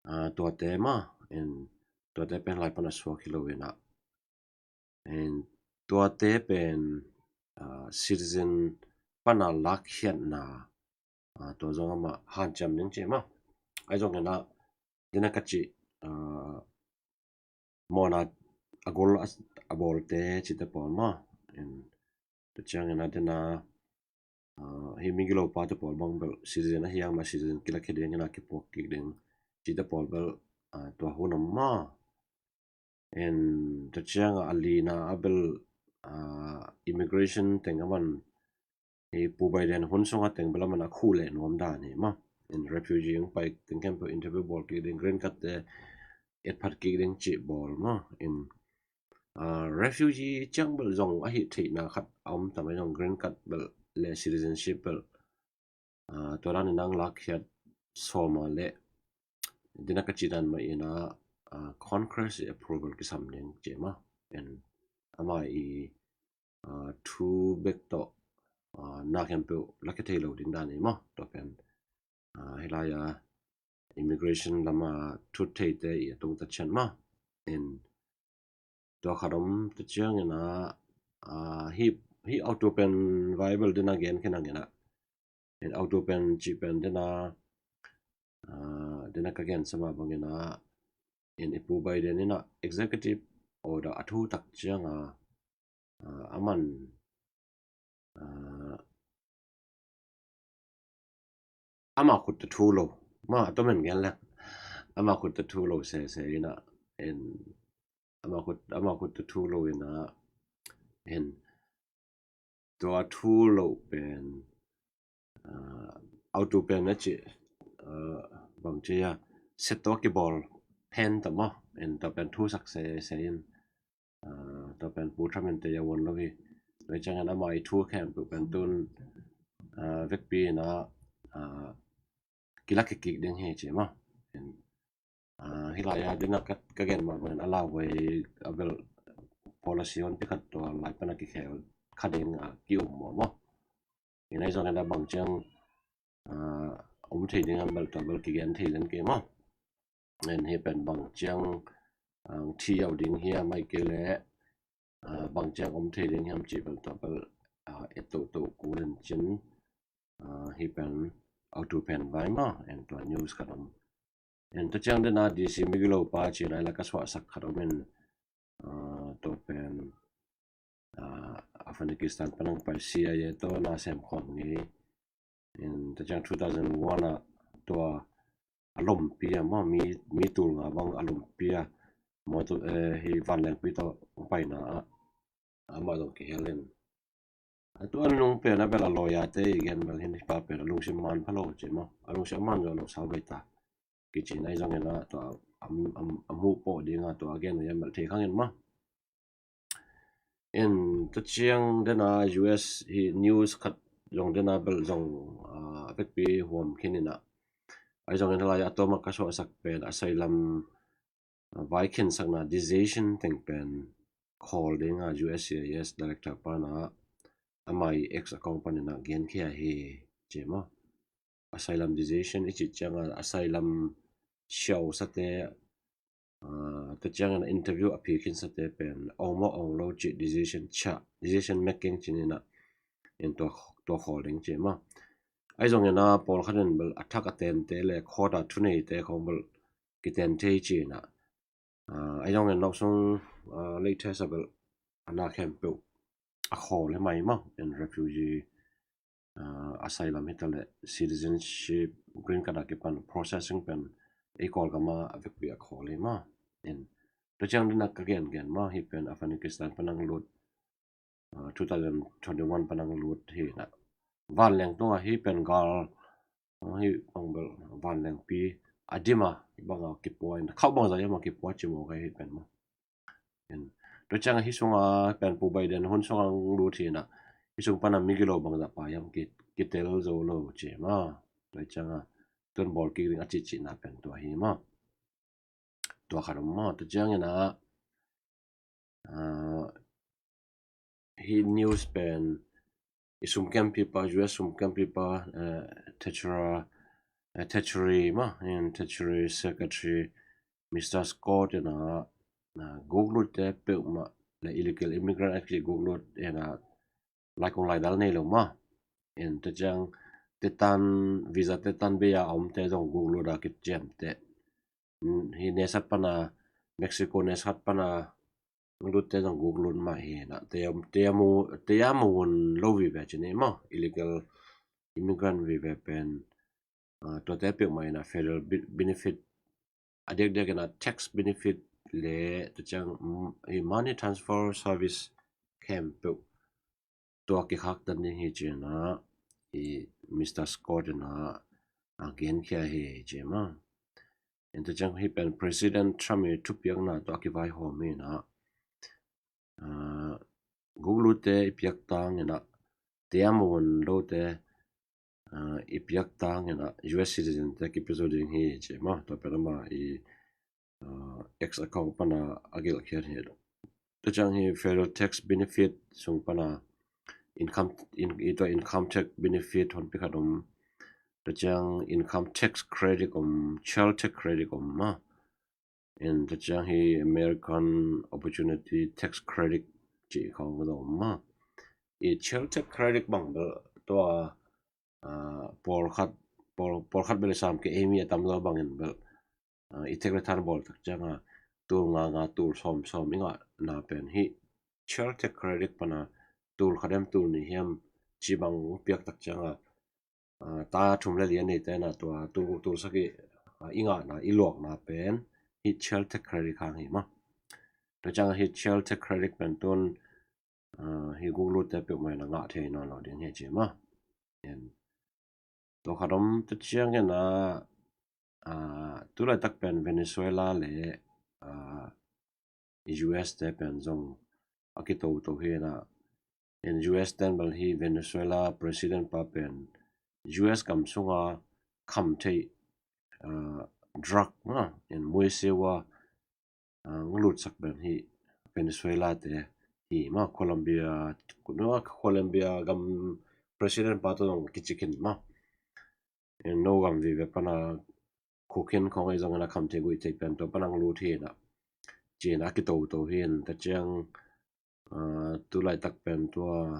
ah, tuate maw, in tuate pen hih lai pan a suak hi lo in a, in tuate pen, ah, citizen pan a lakkhiatna, ah, tua zong amah hanciam ding ci maw. Ahi zongin a, dena ka cih, ah, mawhna a gol a, a bawlte cihte pawl maw. In tua ciangin a dena, ah, hih migilopa te pawl bang bel citizen ahi hang mah citizen kilakhia ding in a kipuak kik ding cihte pawl bel, ah, tua hun om maw. In tua ciang a lina a bel, ah, immigration teng a man, hih Pu Biden hun sung a teng bel a man a khuh leh nuam dan hi maw. In refugee hong pai teng khempeuh interview bawl kik ding, green card te etphat kik ding cih bawl maw. In, ah, refugee ciang bel zong a hih theihna khat a om tam ahi zong green card bel le citizenship bel, ah, tua dan in ang lakkhiat sawm a leh dena ka cih dan mah in a, ah, Congress i approval kisam ding ci maw. In ama i, ah, thu bek tawh, ah, na khempeuh lakkhiat thei lo ding dan hi maw. Tua pen, ah, hih lai a immigration lam a thut theite i a tungta cian maw. In tua khat om. Tua ciangin a, ah, hih, hih auto pen vai bel dena gen khin hang in a, in auto pen cih pen dena, ah, dena ka gen sa mah bangin a, in i Pu Biden in a executive order a thu tak ciang a, ah, a man, ah, ama khut tawh thu lo maw, a tom in gen leng, ama khut tawh thu lo sese in a, in ama khut, ama khut tawh thu lo in a, in tua thu lo pen, ah, auto pen a cih, ah, bang ci a, set tawh kibawl pen tawh maw, in tua pen thusak sese in, ah, tua pen Pu Trump in tei a uan lo hi. Tua ciangin ama i thu khempeuh pen tun, ah, vekpi in a, ah, kilakkik kik ding hi ci maw. In, ah, hih lai a dena ka, ka gen mah bangin a lauhuai a bel policy honpi khat tua lai pan a kikhel kha ding a ki-um maw maw. In ahi zongin a bang ciang, ah, om thei ding a bel tua bel kigen thei len kei maw. In hih pen bang ciang, ah, thi au ding hiam ahih kei leh, ah, bang ciang om thei ding hiam cih bel tua bel, ah, et tohtoh kul in cin, ah, hih pen auto pen vai maw, in tua news khat om. In tua ciang dena D C migilopa ci nai la ka suahsak khat om in, ah, tua pen, ah, Afghanistan pan ang pai C I A tawh na sem khawm ngei. In tua ciang two thousand one ah tua a lompi a maw, mi, mi tul nga bang a lompi a, mawtaw, eh, hih vanlengpi tawh hong paina ah amah zong kihel in. A tua nung pen a bel a lawyer te i gen bel hin hih pa pen a lungsim man pha lo ci maw. A lungsim a man zawh lo sau bei ta. Kici nai zongin a tua a, a, a muh pawh ding a tua a gen uh hiam bel thei khang in maw. In tua ciang dena U S hih news khat zong dena bel zong, ah, a vekpi huam khin in a. Ahi zongin hih lai a tawm a ka suahsak pen asylum, ah, vaikhinsakna decision teng pen khawl ding a U S C I S director pan a ama i X account pan in a genkhia hi ci maw. asylum decision i cih ciangin asylum siausate, aa, tua ciangin interview a phi khinsate pen ong maw ong lo cih decision chia, decision making ci ni na, in tua, tua khawl ding ci maw. Ahi zongin a pawlkhat in bel a thak a tente le khawta thuneite khong bel kiten thei ci na. Aa, ahi zongin nopsung, aa, latest a bel a na khempeuh a khawl hi mai maw, in refugee, aa, asylum hi ta le citizenship, green card a kipan processing pen ei Kawlgam a vekpi a khawl hi maw. In tua ciang dina ka gengen maw, hih pen Afghanistan pan ang lut, aa, two thousand twenty-one pan ang lut hi na. Vanleng tunga hih pen gal, aa, hih bang bel vanlengpi a dim a, hih banga kipua in khauh bangza hiam a kipua ci mawk a hih pen maw. In tua ciang hih sunga pen Pu Biden hun sunga ang lut hi na, hih sung pana migilo bangza pai hiam ki, kitel zo lo ci maw. Tua cianga tun bawl kik ding a cihcihna pen tua hi maw. Tua khat om maw. Tua ciangin a, aa, hih news pen i sumkempipa, U S sumkempipa, eh, Treasurer, eh, Treasury maw, in Treasury Secretary Mister Scott in a, ah, guklutte peuhmah le illegal immigrant act guklut in a laikung laidal nei lo maw. In tua ciang tetan, visa tetan bei a omte zong guklut a kiciamteh. Hih nesat pana, Mexico nesat pana lutte zong guklut mah hi na. Te, te a mu, te a mu un lo vive ci ni maw. Illegal immigrant vive pen, ah, tuate peuhmah in a federal be-, benefit, a diakdiak in a tax benefit le tua ciang, mm, i money transfer service khempeuh tua kikhaktan ding hi ci na, i Mister Scott in a, a genkhia hi ci maw. In tua ciang hih pen President Trump i thupiakna tua kivaihawm hi na, ah, guklutte i piak tang in a, te a mu un lote, ah, i piak tang in a U S citizen te kipia zo ding hi ci maw. Tua pen ama i, ah, X account pana a gelhkhiat hi. Tua ciang hi federal tax benefit sung pana income, in, i tua income tax benefit honpi khat om. Tua ciang income tax credit om, child tax credit om maw. In tua ciang hi American Opportunity Tax Credit ci khong zong om maw. I child tax credit bang bel tua, ah, pawlkhat, pawl, pawlkhat bel i sam kei ei mi a tamzaw bangin bel, ah, i tax return bawl tak cianga tul nga nga, tul sawm sawm i ngahna pen hih child tax credit pana tul khat hiam tul nih hiam ci bang piak tak cianga, ah, ta thum le li a neite na tua tul guk tul sagih, ah, i ngahna, i luakna pen hih child tax credit hang hi maw. Tua cianga hih child tax credit pen tun, ah, hih guklutte peuhmah in a ngah thei nawn lo ding hi ci maw. In tua khat om. Tua ciangin a, ah, tulaitak pen Venezuela le, ah, U S te pen zong a kitoto hi na. In U S ten bel hi Venezuela president pa pen U S gam sunga kham theih, ah, drug na, in muisiua, ah, lutsak pen hi Venezuela te hi maw. Colombia, Colombia gam president pa tawh zong kici khin maw. In no gam vive pana cocaine khong ei zongin a kham thei guih thei pen tua pana lut hi na. Ci na a kitoto hi in tua ciang, ah, tulaitak pen tua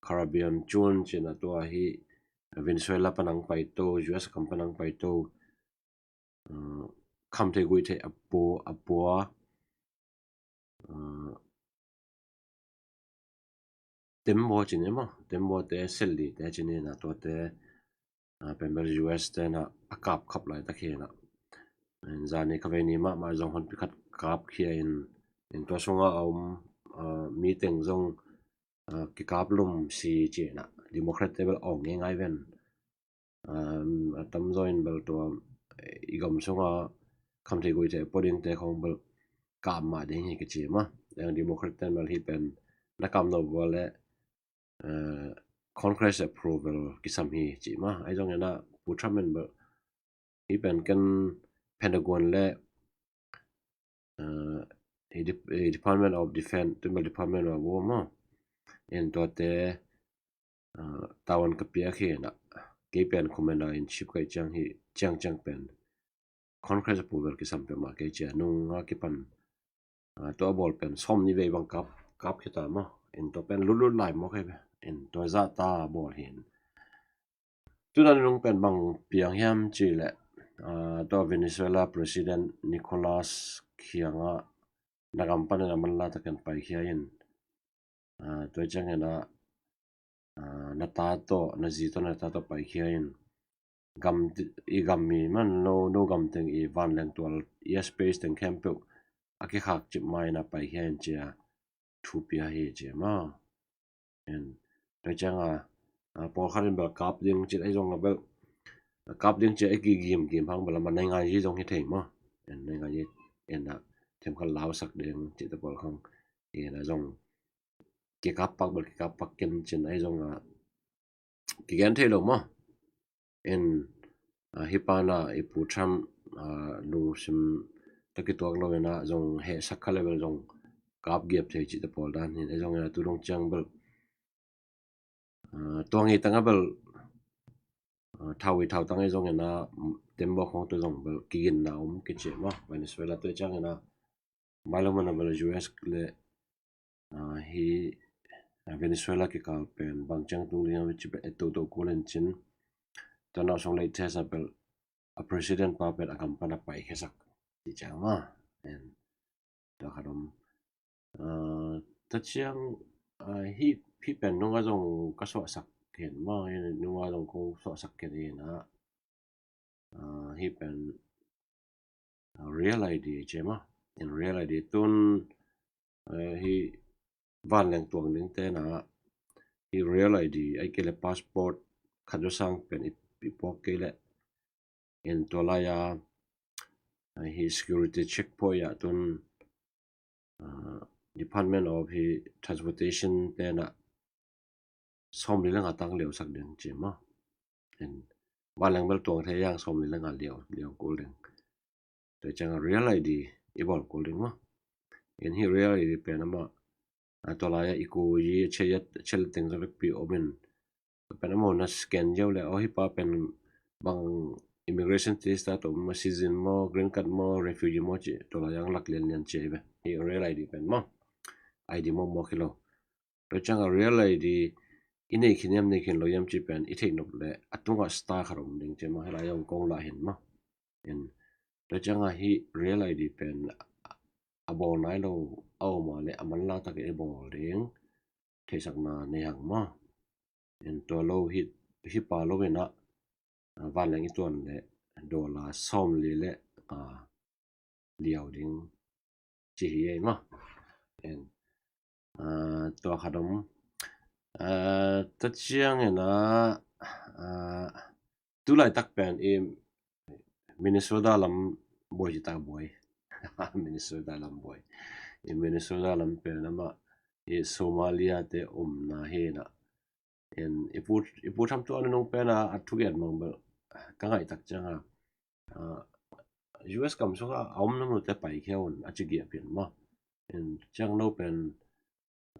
Caribbean June ci na tua hi Venezuela pana paito, U S gam pana paito, ah, kham thei guih thei a pua, a pua, ah, tembaw ci ni maw, tembaw te, selli te ci ni na tuate, ah, pen bel U S te na a kap khap laitak hi na. Zani khavei ni mahmah zong honpi khat kapkhia in, in tua sunga a om, ah, mi teng zong, ah, kikap lum si ci na, Democrat te bel awng ngeingai ven. Um, a tamzaw in bel tua, eh, i gam sunga kham thei guih thei pua dingte khong bel kap mah ding hi kici maw. Eng Democrat ten bel hi pen na kap no bua le, eh, Congress approval kisam hi ci maw. Ahi zongin a Pu Trump in bel hi pen ken Pentagon le, eh, i Dep-, i Department of Defense, tun bel Department of War maw, in tuate, ah, tawan ka piak hi na. kei pen commander in chief ka hih ciang hi, ciangciang pen Congress a pu bel kisam peuhmah kei ci a, nung a kipan, ah, tua a bawl pen sawm nih vei bang kap, kap khia ta maw. In tua pen lutlut lai maw kei ve. In tua zah ta bawl hi in. Tuna nung pen bang piang hiam cih leh, ah, tua Venezuela President Nicolas kiangah na gam panin a manla takin paikhia in, ah, tua ciangin ah, ah, na ta tawh, na zi tawh, na ta tawh paikhia in, gam ti-, i gam mi man no, no gam teng i vanleng tual, i space teng khempeuh a kikhak cip ma in a paikhia in ci a thu pia hi ci maw. En, tua ciang a, a, pawlkhat in bel kap ding ci a, ahi zong a bel, kap ding ci a i kigim gim hang bel a man nai ngai hi zong hi thei maw. En, nai ngai hi, en a, themkhat lausak ding ci ta pawlkhat. En a zong, kikap pak bel kikap pak ken cin ahi zong a, kigen thei lo maw. En, a, hih pana i Pu Trump, a, lungsim tawh kituak lo in a zong hehsak kha level zong kap giap thei cih te pawl dan hin, ahi zongin a tu dong ciang bel, a, tua ngei tang a bel, a, thau i thau tang ahi zongin a, tembawk khong tu zong bel kiginna om kici maw. Venezuela tu ciangin a, mailam a bel U S le, a, hi, a, Venezuela kikal pen bang ciang tung ding a ci bel et toto kul in cin. Tua na song lei tesa bel a president pa pen a gam pan a pai khesak ti ciang maw. En, tua khat om. A, tua ciang, a, hih, hih pen nung a zong ka suahsak khen maw, hih nung a zong kong suahsak khen hi na. A, hih pen, a, Real I D ci maw. En Real I D tun, a, hih vanleng tuang ding te na, hih Real I D, ahih kei le passport khat zaw sang pen i, i puak kei le. En tua lai a, a, hih security checkpoint ah tun, a, Department of hih Transportation te na sawmli le nga tang liausak ding ci maw. En vanleng bel tuang thei yang sawmli le nga liau, liau kul ding. Tua ciang a Real I D i bawl kul ding maw. En hih Real I D pen amah, a, tua lai a i ku i chia, chia teng zaw vekpi om in. Tua pen amah na scan ziau le, aw hih pa pen bang immigration status tawh maw, citizen maw, green card maw, refugee maw ci, tua lai a lak lianlian ci a hi ve. Hih Real I D pen maw. I D maw maw khi lo. Tua ciang a Real I D i nei khin hiam nei khin lo hiam ci pen i theih nop le a tungah star khat om ding ci maw, hih lai a hong kong lah hin maw. En, tua ciang a hih Real I D pen a bawl nai lo a om a le a manlang takin i bawl ding theihsakna nei hang maw. En, tua lo hih, hih pa lo in a, a, vanleng i tuan le dollar sawmli le, a, liau ding ci hi ei maw. En, a, tua khat om. A, tua ciangin a, a, tu laitak pen i Minnesota lam buai ci ta buai. Minnesota lam buai. I Minnesota lam pen amah i Somalia te omna hi na. En, i pu, i pu Trump tua nunung pen a, a thugen mang bel ka ngaih tak ciang a, a, U S gam sung a, a om nam lo te paikhia un a ci giap hin maw. En, ciang no pen,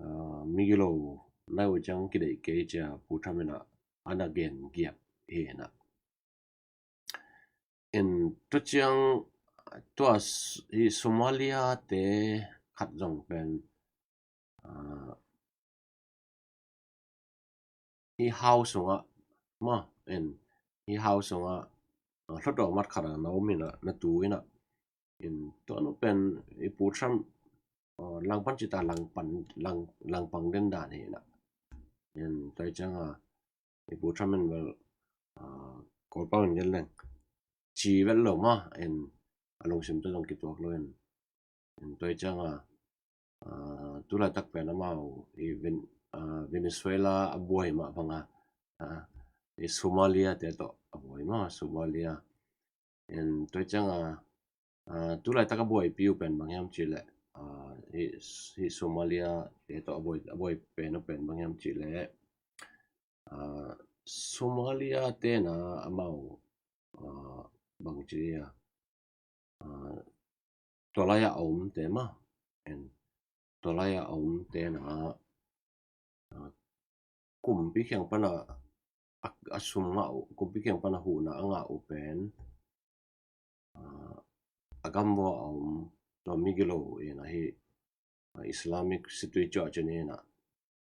a, migilo nai uh ciang kideih kei ci a pu Trump in a, a na gen giap hi na. En, tua ciang tua s-, i Somalia te khat zong pen, a, i hau sungah maw, en, i hau sungah, a, hluttaw mat khat a na om in a, na tu in a, en, tua nu pen i pu Trump, a, langpan ci ta langpan, lang, langpang den dan hi na. En, tua ciang a, i pu Trump in bel, a, Kawlpau in gen leng ci vet lo maw, en, a lungsim tawh zong kituak lo in. En, tua ciang a, a, tu laitak pen amau i Ven-, a, Venezuela a buai mah bang a, a, i Somalia te tawh a buai maw, Somalia. En, tua ciang a, a, tu laitak a buaipi uh pen bang hiam ci le, a, i, i Somalia te tawh a buai, a buai pen uh pen bang hiam ci le, a, Somalia te na amau, a, bang ci a, a, tua lai a om te maw, en, tua lai a om te na, a, kumpi kiang pan a a, a sum ngah uh, kumpi kiang pan a huhna a ngah uh pen, a, a gam vua a om tua migilo in ahi, a, Islamic State cuah cin in ah,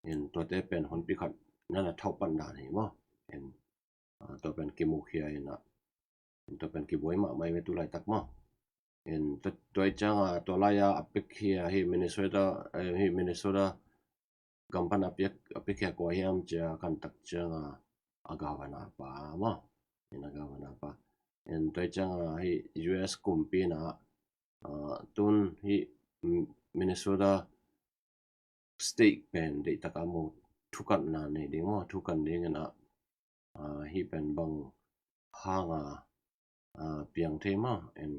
in tuate pen honpi khat nana thauh pan dan hi maw. In, a, tua pen kimukhia in ah, in tua pen kibuai mahmah i ve tu laitak maw. In tua, tua i cianga tua laia a piakhia hi Minnesota, eh, hi Minnesota gam pan a piak, a piakhia kua hiam cia kan tak cianga a governor pa maw. In a governor pa. In tua i cianga hi U S kumpi na, a, tun hi, mm, Minnesota state pen deihtaka maw thukatna nei ding maw, thukan ding in ah, a, hi pen bang hanga, a, piang thei maw. In,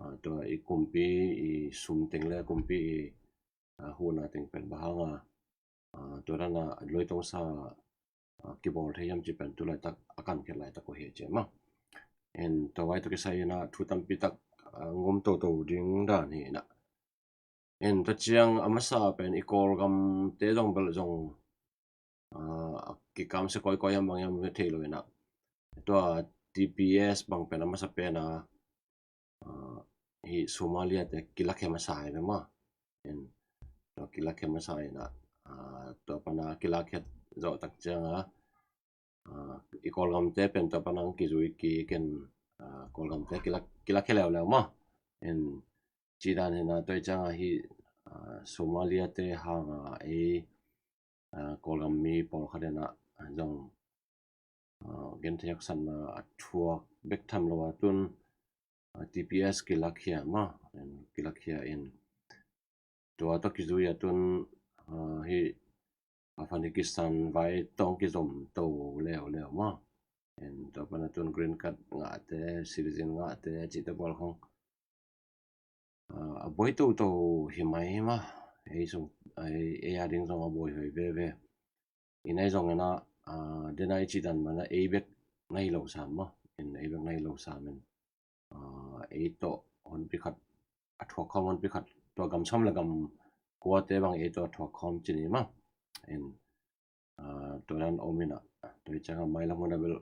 a, tua i kumpi i sum teng le kumpi i, a, huhna teng pen bang hanga, a, tua dana a luaitongsa, a, kibawl thei hiam ci pen tu laitak a kan khiat laitak uh hi ci maw. In tua vai tua kisai in ah thu tampi tak, a, ngom toto ding dan hi in ah. In tua ciang a masa pen i Kawlgamte zong bel zong, a, a kikamsia kawikawi hiam bang hiam ve thei lo in ah. Tua T P S bang pen a masa pen a, a, hi Somalia te kilakhia masa hi ve maw. In tua kilakhia masa in ah, a, tua pana kilakhia zawh tak cianga, a, i Kawlgamte pen tua pana ang kizui kik in, a, Kawlgamte kilak, kilakhia leuleu maw. In ci dan hi in ah tua i cianga hi, a, Somalia te hanga ei, a, Kawlgam mi pawlkhat in ah zong, a, genthei haksatna a thuak bek tham lo a tun, a, T P S kilakhia maw, in kilakhia in tua tawh kizui a tun, a, hi Afghanistan vai tawh kizom to leuleu maw. In tua pana tun green card ngahte, citizen ngahte cihte pawl khong, a, a buai toto hi mai maw. Ei sung, ei, ei a ding zong a buai hoi veve. In ei zong in ah, a, dena i cih dan mana ei bek na hi lo sam maw. In ei bek na hi lo sam in, a, ei tawh honpi khat a thuak khawm honpi khat, tua gam sawm le gam kuate bang ei tawh a thuak khawm ci ni maw. In, a, tua dan om in ah, tua i cianga mailam hun a bel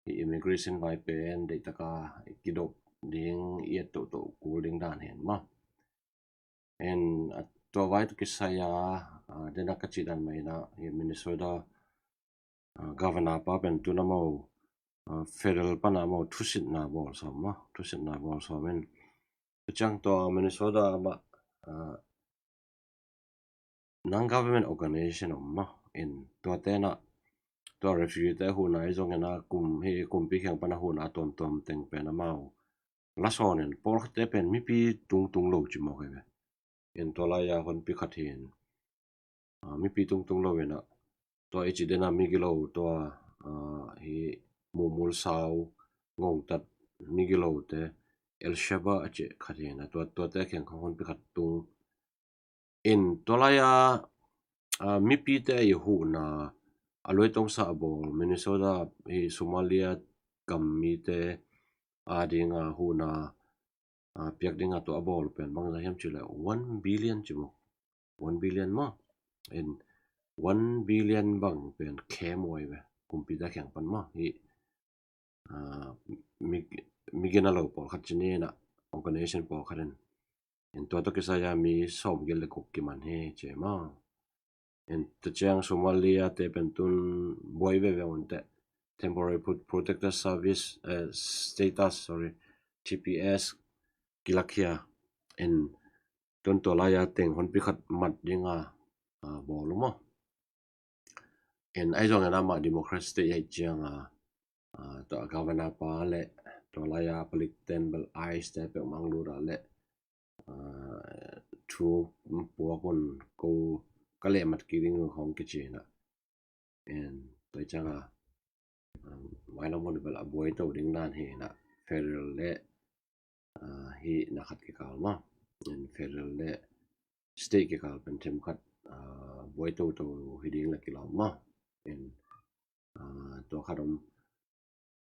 hi immigration vai pen deihtaka i kidop ding, i et toto kul ding dan hi in maw. In, a, tua vai tua kisai a, a, dena ka cih dan mah in ah hi Minnesota, a, governor pa pen tun amau, a, federal pana amau thusitna bawl sawm maw, thusitna bawl sawm in. Tua ciang tua Minnesota amah, a, non-government organization om maw. In tuate in ah, tua refugee te huhna i zong in ah kum hi kumpi kheng pana huhna tuamtuam teng pen amau lasawn in pawlkhatte pen mipi tungtung lo ci mawk hi ve. In tua laia honpi khat hi in, a, mipi tungtung lo in ah tua i cih dena migilo tua, a, hi mumul sau ngongtat migilote El Sheba a cih khat hi in ah tua, tuate kheng khong honpi khat tung in tua laia, a, mipite i huhna a luaitongsa a bawl Minnesota hi Somalia gam mite a dinga huhna, a, piak dinga tua a bawl pen bangza hiam cih leh one billion ci maw. One billion maw. In one billion bang pen khem uai ve kumpite kheng pan maw hi, a, mi, mi gina lo pawlkhat ci ni in ah, organization pawlkhat in. In tua tawh kisai a mi sawmgiat le guk kiman hi ci maw. In tua ciang Somalia te pen tun buai veve un teh, temporary pro-, protected service, eh, status, sorry, T P S kilakhia. In tun tua laia teng honpi khat mat dinga, a, bawl uh maw. In ai zong in amah Democrat state ahi cianga, a, tua governor pa le tua laia palik ten bel ICE te peuhmah ang lut a le, a, thu puak un ko ka lehmat kik ding uh khong kici in ah. In tua cianga, a, mailam hun bel a buai to ding dan hi in ah federal le, a, hi na khat kikal maw. In federal le state kikal pen themkhat, a, buai toto hi ding le kilawm maw. In, a, tua khat om.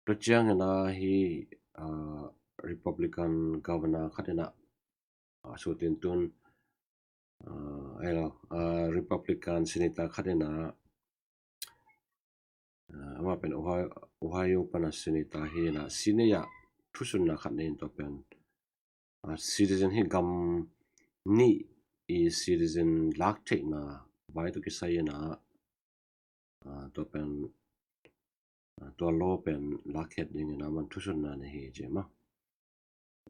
Tua ciang in ah hi, a, Republican governor khat in ah, a, sutin tun, a, ai lo, a, Republican senator khat in ah Amah pen Ohio pana Senator hi na, Senate ah thusunna khat nei in tua pen citizen hi gam nih i citizen lak theihna vai tawh kisai ina tua pen tua law pen lakkhiat dingin aman thusunna nei hi ci maw.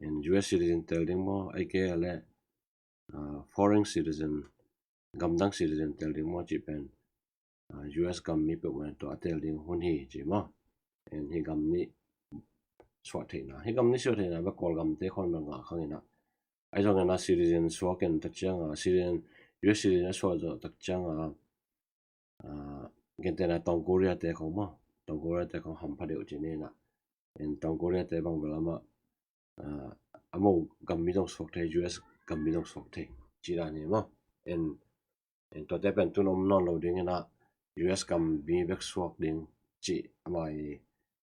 In U S citizen tel ding maw, ahih kei leh foreign citizen, gamdang citizen tel ding maw cih pen U S gam mi peuhmah in tua a tel ding hun hi ci maw. In hih gam nih suah theihna, hih gam nih suah theihna bek Kawlgamte khawng bel ngah khang ina, ahi zongin a citizen suak in tua ciang a citizen, U S citizen a suah zawh tak ciang a gentehna Tawng Korea te khawng maw, Tawng Korea te khawng hampha deuh ci ni ina. In Tawng Korea te bang bel amah amau gam mi zong suak thei, U S gam mi zong suak thei ci dan hi maw. In tuate pen tun om nawn lo ding ina, U S gam mi bek suak ding cih amah i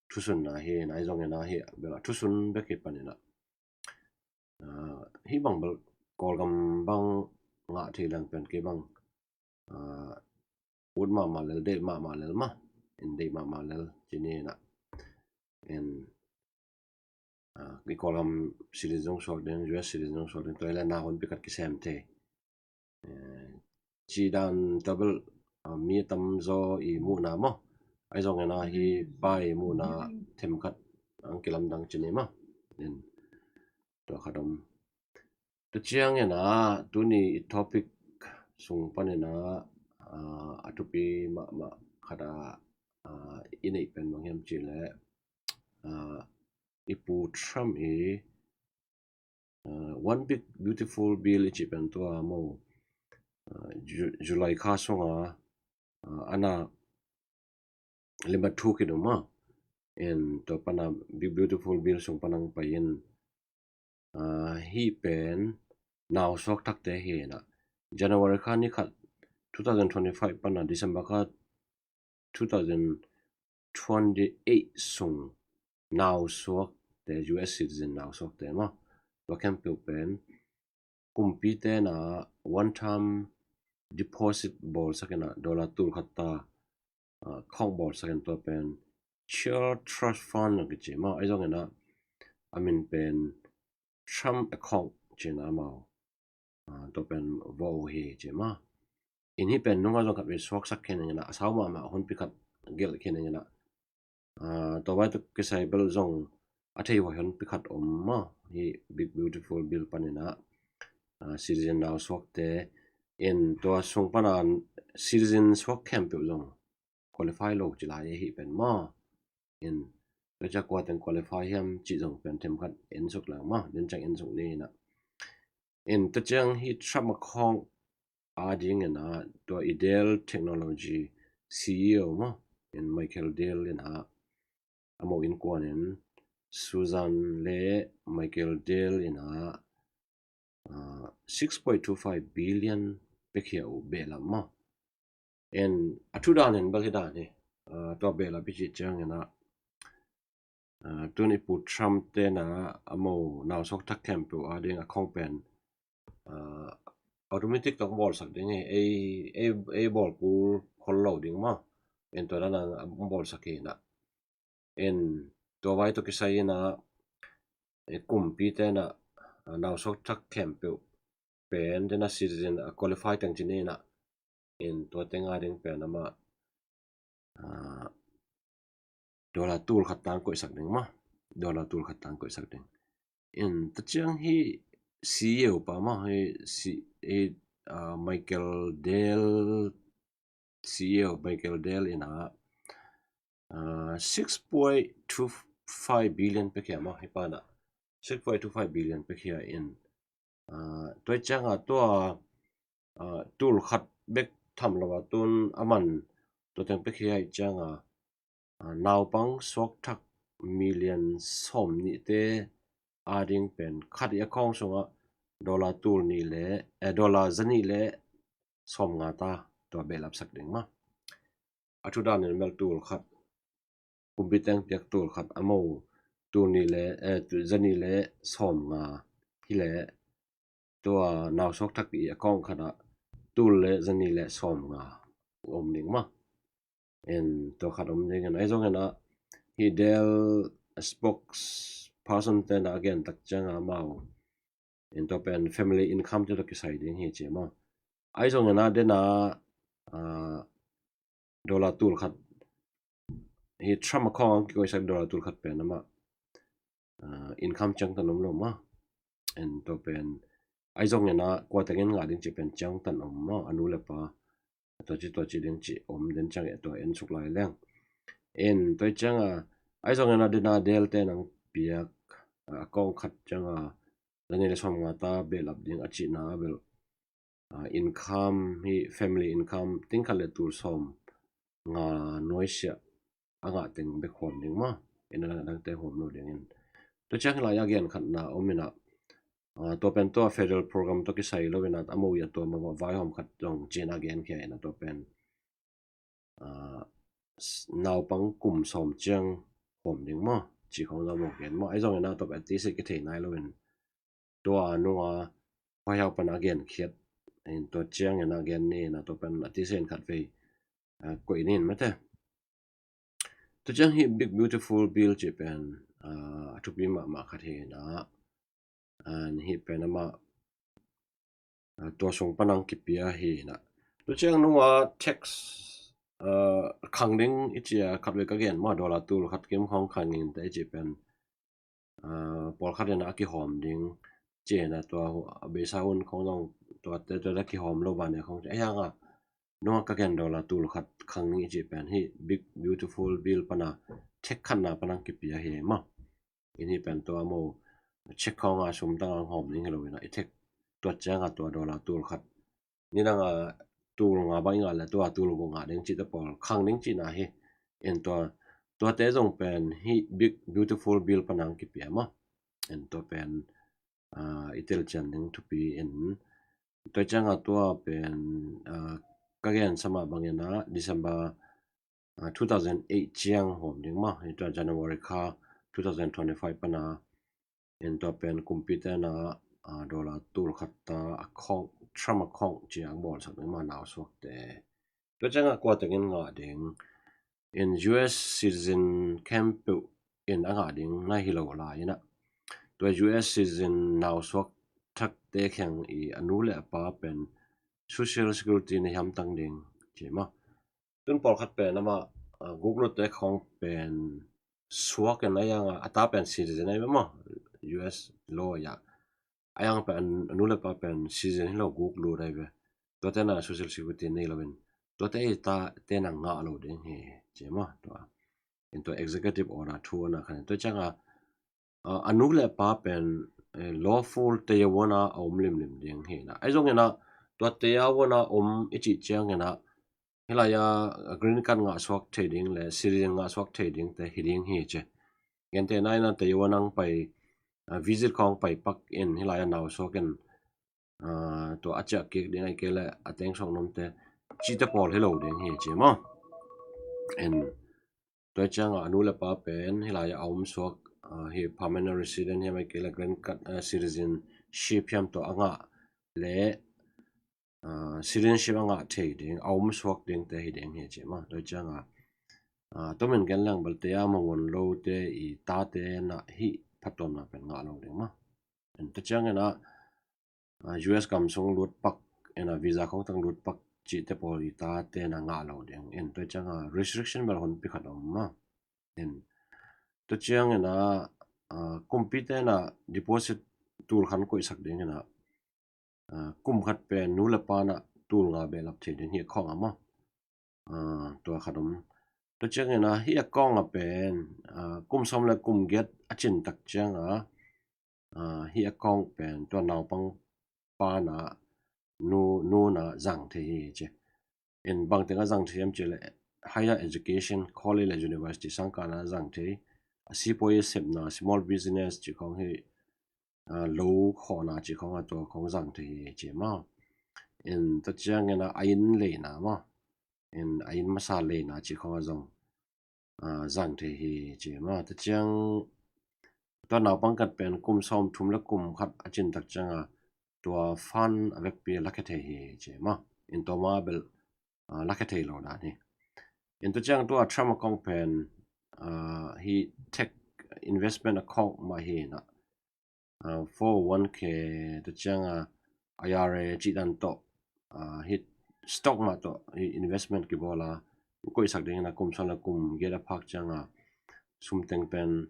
thusunna hi ina, ahi zongin a hih bel a thusun bek hi pan ina, hih bang bel Kawlgam bang ngah thei leng pen kei bang ut mahmah lel, deih mahmah lel maw, in deih mahmah lel ci ni ina. In i Kawlgam citizen zong suak ding, U S citizen zong suak ding, tua hi leh na hun pi khat kisem thei ci dan tua bel mi a tamzaw i muhna maw. Ahi zongin a hih pa i muhna themkhat ang kilamdang ci ni maw. In tua khat om. Tua ciang ina tuni i topic sung pan ina a thupi mahmah khat a i neih pen bang hiam cih leh i Pu Trump i One Big Beautiful Bill i cih pen tua maw, July kha sunga ana limbat thu kidum a, in tua pana Big Beautiful Bill sung pana ang pai in hih pen nausuak thakte hi ina, January kha ni khat two thousand twenty-five pana December kha two thousand twenty-eight sung nausuakte, U S citizen nausuakte maw, tua khempeuh pen kumpite ina one time deposit bawlsak ina, dollar tul khat ta khawng bawlsak in tua pen Child Trust Fund a kici maw. Ahi zongin a min pen Trump account ci ina amau tua pen va uh hi ci maw. In hih pen nunga zong khat vei suaksak khin ina, a sau mahmah hun pi khat gelh khin ina, tua vai tawh kisai bel zong a thei huai hun pi khat om maw. Hih Big Beautiful Bill pan ina citizen nausuakte, in tua sung pana citizen suak khempeuh zong qualify lo ci lai ahi pen maw. In tua ciang kua teng qualify hiam cih zong pen themkhat en suk leng maw, den ciang en suk ni ina. In tua ciang hih Trump account a ding ina tua i Dell Technology C E O maw, in Michael Dell ina amau innkuan in Susan le Michael Dell ina six point two five billion pekhia uh behlap maw. In a thu dan in bel hi dan hi, tua behlap i cih ciang ina tun i Pu Trump te ina amau nausuak thak khempeuh a ding account pen automatic tawh bawlsak ding hi, ei, ei, ei bawl kul khol lo ding maw. In tua dan a bawlsak hi ina. In tua vai tawh kisai ina kumpite ina nausuak thak khempeuh pen dena citizen a qualify teng ci ni ina, in tua teng a ding pen amah dollar tul khat tang koihsak ding maw, dollar tul khat tang koihsak ding. In tua ciang hih C E O pa maw, hih Michael Dell, C E O Michael Dell ina six point two five billion pekhia maw, hih pa ina six point two five billion pekhia in tua ciang a tua tul khat bek tham lo a tun aman tua teng pekhia ih ciang a naupang suak thak million sawm nihte a ding pen khat i account sungah dollar tul nih le, eh, dollar za nih le sawm nga ta tua behlapsak ding maw. A thu dan in bel tul khat, kumpi teng piak tul khat, amau tul nih le, eh, za nih le sawm nga hi leh tua nausuak thak i account khat ah tul le za nih le sawm nga om ding maw. En tua khat om ding en, ahi zongin ah hih Dell spokesperson te na a gen tak ciang a amau in tua pen family income te tawh kisai ding hi ci maw. Ahi zongin ah den a, ah, dollar tul khat, hih Trump a khawng a kikoihsak dollar tul khat pen amah, ah, income ciangtan om lo maw. En tua pen ahi zongin ah kua tengin ngah ding cih pen ciangtan om maw, a nu le pa tua ci tua ci ding cih om den ciang e tua en suk lai leng. En tua ciang a, ahi zongin ah den a Dell te nang piak, ah, a kawng khat ciang a zani le sawm nga ta behlap ding a cihna bel, ah, income, hih family income ting khat le tul sawm nga nuaisiah a ngah teng bek huam ding maw. En a dang, dangte huam lo ding in. Tua ciang hih lai a gen khatna om in ah, ah, tua pen tua federal program tawh kisai lo in ah, a mo i a tua mah vaihawm khat zong ci-in a genkhia in ah tua pen, ah, s-, naupang kum sawm ciang huam ding maw, ci khawng zong a mo gen maw. Ahi zongin ah tua pen a tise kithei nai lo in tua nunga huaihau pan a genkhiat in tua ciangin a gen ni in ah tua pen a tise in khat vei, ah, koih ni in mate. Tua ciang hih Big Beautiful Bill cih pen, ah, a thupi mahmah khat hi in ah, ah, hih pen amah, ah, tua sung pan ang kipia hi in ah. Tua ciang nunga tax, ah, khang ding i ci a khat vei ka gen maw, dollar tul khat kim khawng khang in te i cih pen, ah, pawlkhat in ah a kihawm ding ci in ah tua hu-, a beisa hun khawng zong tuate, tuate a kihawm lo ban e khawng ci a hiang a nunga ka gen dollar tul khat khang i cih pen hih Big Beautiful Bill pan a tax khatna pan ang kipia hi maw. In hih pen tua mo check khawng a sum tang ang hawm ding hi lo in ah i tax tuat ciang a tua dollar tul khat ni dang a tul nga bang i ngah le tua tul guk ngah ding cihte pawl khang ding cihna hi. En tua, tuate zong pen hih Big Beautiful Bill pan ang kipia maw. En tua pen, ah, i telcian ding thupi in. Tua ciang a tua pen, ah, ka gen sa mah bangin ah December, ah, two thousand eight ciang huam ding maw. Hih tua January kha two thousand twenty-five pan a, en tua pen kumpite na, ah, dollar tul khat ta a khawng, Trump a khawng ci a bawlsak ding maw, nausuakte. Tua ciang a kua tengin ngah ding, en U S citizen khempeuh in a ngah ding na hi lo lai in ah tua U S citizen nausuak thakte kheng i a nu le a pa pen Social Security na hiam tang ding ci maw. Tun pawlkhat pen amah, ah, guk lute khawng pen suak in a hiang a, a ta pen citizen ahi ve maw, U S law a. A hiang pen a nu le pa pen citizen hi lo, guk lut ahi ve. Tuate na Social Security nei lo in, tuate i tate na ngah lo ding hi ci maw. Tua in tua executive order thu ana khan tua ciang a, ah, a nu le a pa pen, eh, lawful tei a uan a a om limlim ding hi na. Ahi zongin ah tua tei a uan a om i cih ciangin ah hih lai a green card ngah suak thei ding le citizen ngah suak thei ding te hi ding hi ci. Gente na in ah tei a uan ang pai, ah, visit khawng pai pak in hih lai a nausuak in, ah, tua a ciah kik ding ahih kei le a teng suak nuamte cihte pawl hi lo ding hi ci maw. En tua ciang a a nu le pa pen hih lai a a om suak, ah, hi permanent resident hiam ahih kei le green card, ah, citizenship hiam tua a ngah le, ah, citizenship a ngah thei ding, a om suak dingte hi ding hi ci maw. Tua ciang a, ah, tumin gen leng bel tei a mawng uan lote i tate na hih phattuamna pen ngah lo ding maw. En tua ciangin ah, ah, U S gam sung lut pak, en a visa khawng tang lut pak cihte pawl i tate na ngah lo ding. En tua ciang a restriction bel honpi khat om maw. En tua ciangin ah, ah, kumpite na deposit tul khat koihsak dingin ah, ah, kum khat pen nu le pa na tul nga behlap thei ding hi a khawng a maw. Ah, tua khat om. Tua ciangin ah hih a khawng a pen, ah, kum sawm le kum giat a cin tak ciang a, ah, hih a khawng pen tua naupang pa na, nu, nu na zang thei hi ci. En bang teng a zang thei hiam ci le higher education, college le university sangkahna zang thei, a sipuai a sepna, small business ci khawng hi, ah, lo khawhna ci khawng a tua khawng zang thei hi ci maw. En tua ciangin ah a inn leina maw, en a inn masa leina ci khawng a zong, ah, zang thei hi ci maw. Tua ciang tua naupang khat pen kum sawm thum le kum khat a cin tak ciang a tua fund a vekpi a lakhia thei hi ci maw. En tua ma bel, ah, lakhia thei lo dan hi. In tua ciang tua Trump account pen, ah, hi tech investment account mah hi na, ah, four oh one K, tua ciang a I R A cih dan tawh, ah, hi stock mah tawh hi investment kibawl a, koihsak ding na kum sawm le kum giat a phak ciang a sum teng pen,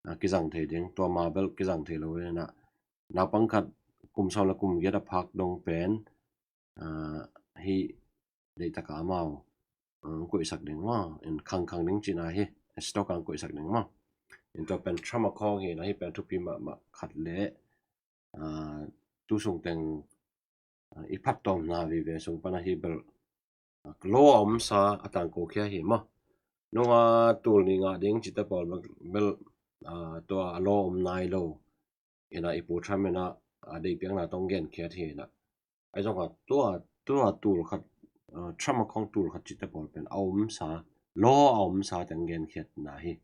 ah, kizang thei ding, tua ma bel kizang thei lo na, naupang khat kum sawm le kum giat a phak dong pen, ah, hi deihtak a amau, ah, koihsak ding maw, in khangkhang ding cihna hi, stock ang koihsak ding maw. In tua pen Trump account hi na, hi pen thupi mahmah khat le, ah, tu sung teng, ah, i phat tawmna vive sung pana hi bel, ah, law a omsa a tangko khia hi maw. Nunga tul ni ngah ding cihte pawl bel, bel, ah, tua a law om nai lo. Ina i pu Trump ina, ah, deihpiakna tawh hong genkhiat hi na. Ahi zong a tua, tua tul khat, ah, Trump account tul khat cihte pawl pen a omsa, law a omsa teng genkhiatna hi.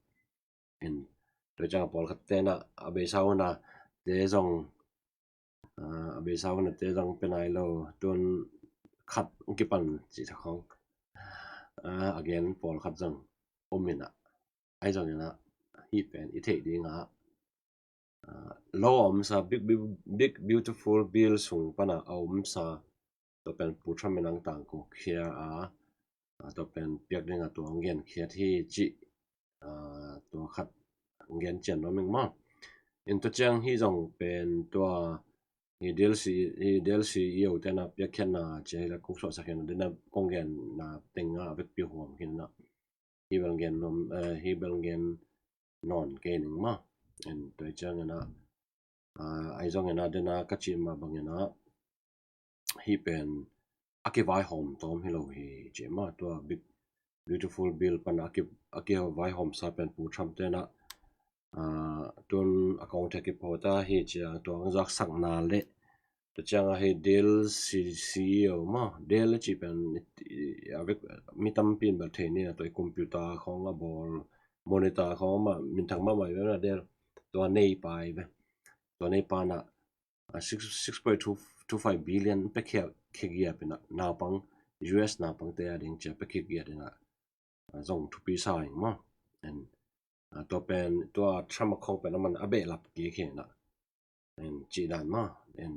In tua ciang a pawlkhat te na a beisa huna te zong, ah, a beisa huna te zong pe nai lo, tun khat hong kipan cih tha khong, ah, a gen pawlkhat zong om ina. Ahi zong ina hi pen i theih dinga, ah, law a omsa, big, big, big beautiful bill sung pana a omsa, tua pen pu Trump in ang tangko khia a, ah, tua pen piak dinga tua hong genkhiat hi cih, ah, tua khat hong gen cian nuam ing maw. In tua ciang hi zong pen tua hi D L C, hi D L C i o te na piakkhiatna cia hi la kong suahsak hi na, dena kong genna tenga a vekpi huam hi na. Hi bel gen nuam, eh, hi bel gen nawn kei ning maw. En tua ciang ina, ah, ahi zong ina dena ka cih mah bang ina hi pen a kivaihawm tawm hi lo hi ci maw. Tua big beautiful bill pana a ki, a kivaihawmsa pen pu Trump te na, ah, tun account a kiphawta hi cia tua ang zaksakna le tua ciang a hi Dell C E O maw, Dell a cih pen a vek mi tampi in bel thei ni a, tua i computer khong a bawl, monitor khong a mah minthang mahmah i vena Dell, tua neipa i ve. Tua neipa na, ah, six, six point two five billion pe khia, khia giat ina, naupang, U S naupangte a ding cia pe khia giat ina, ah, zong thupi sa ing maw. En, ah, tua pen, tua Trump account pen a man a behlap kik hi na. En, cih dan maw. En,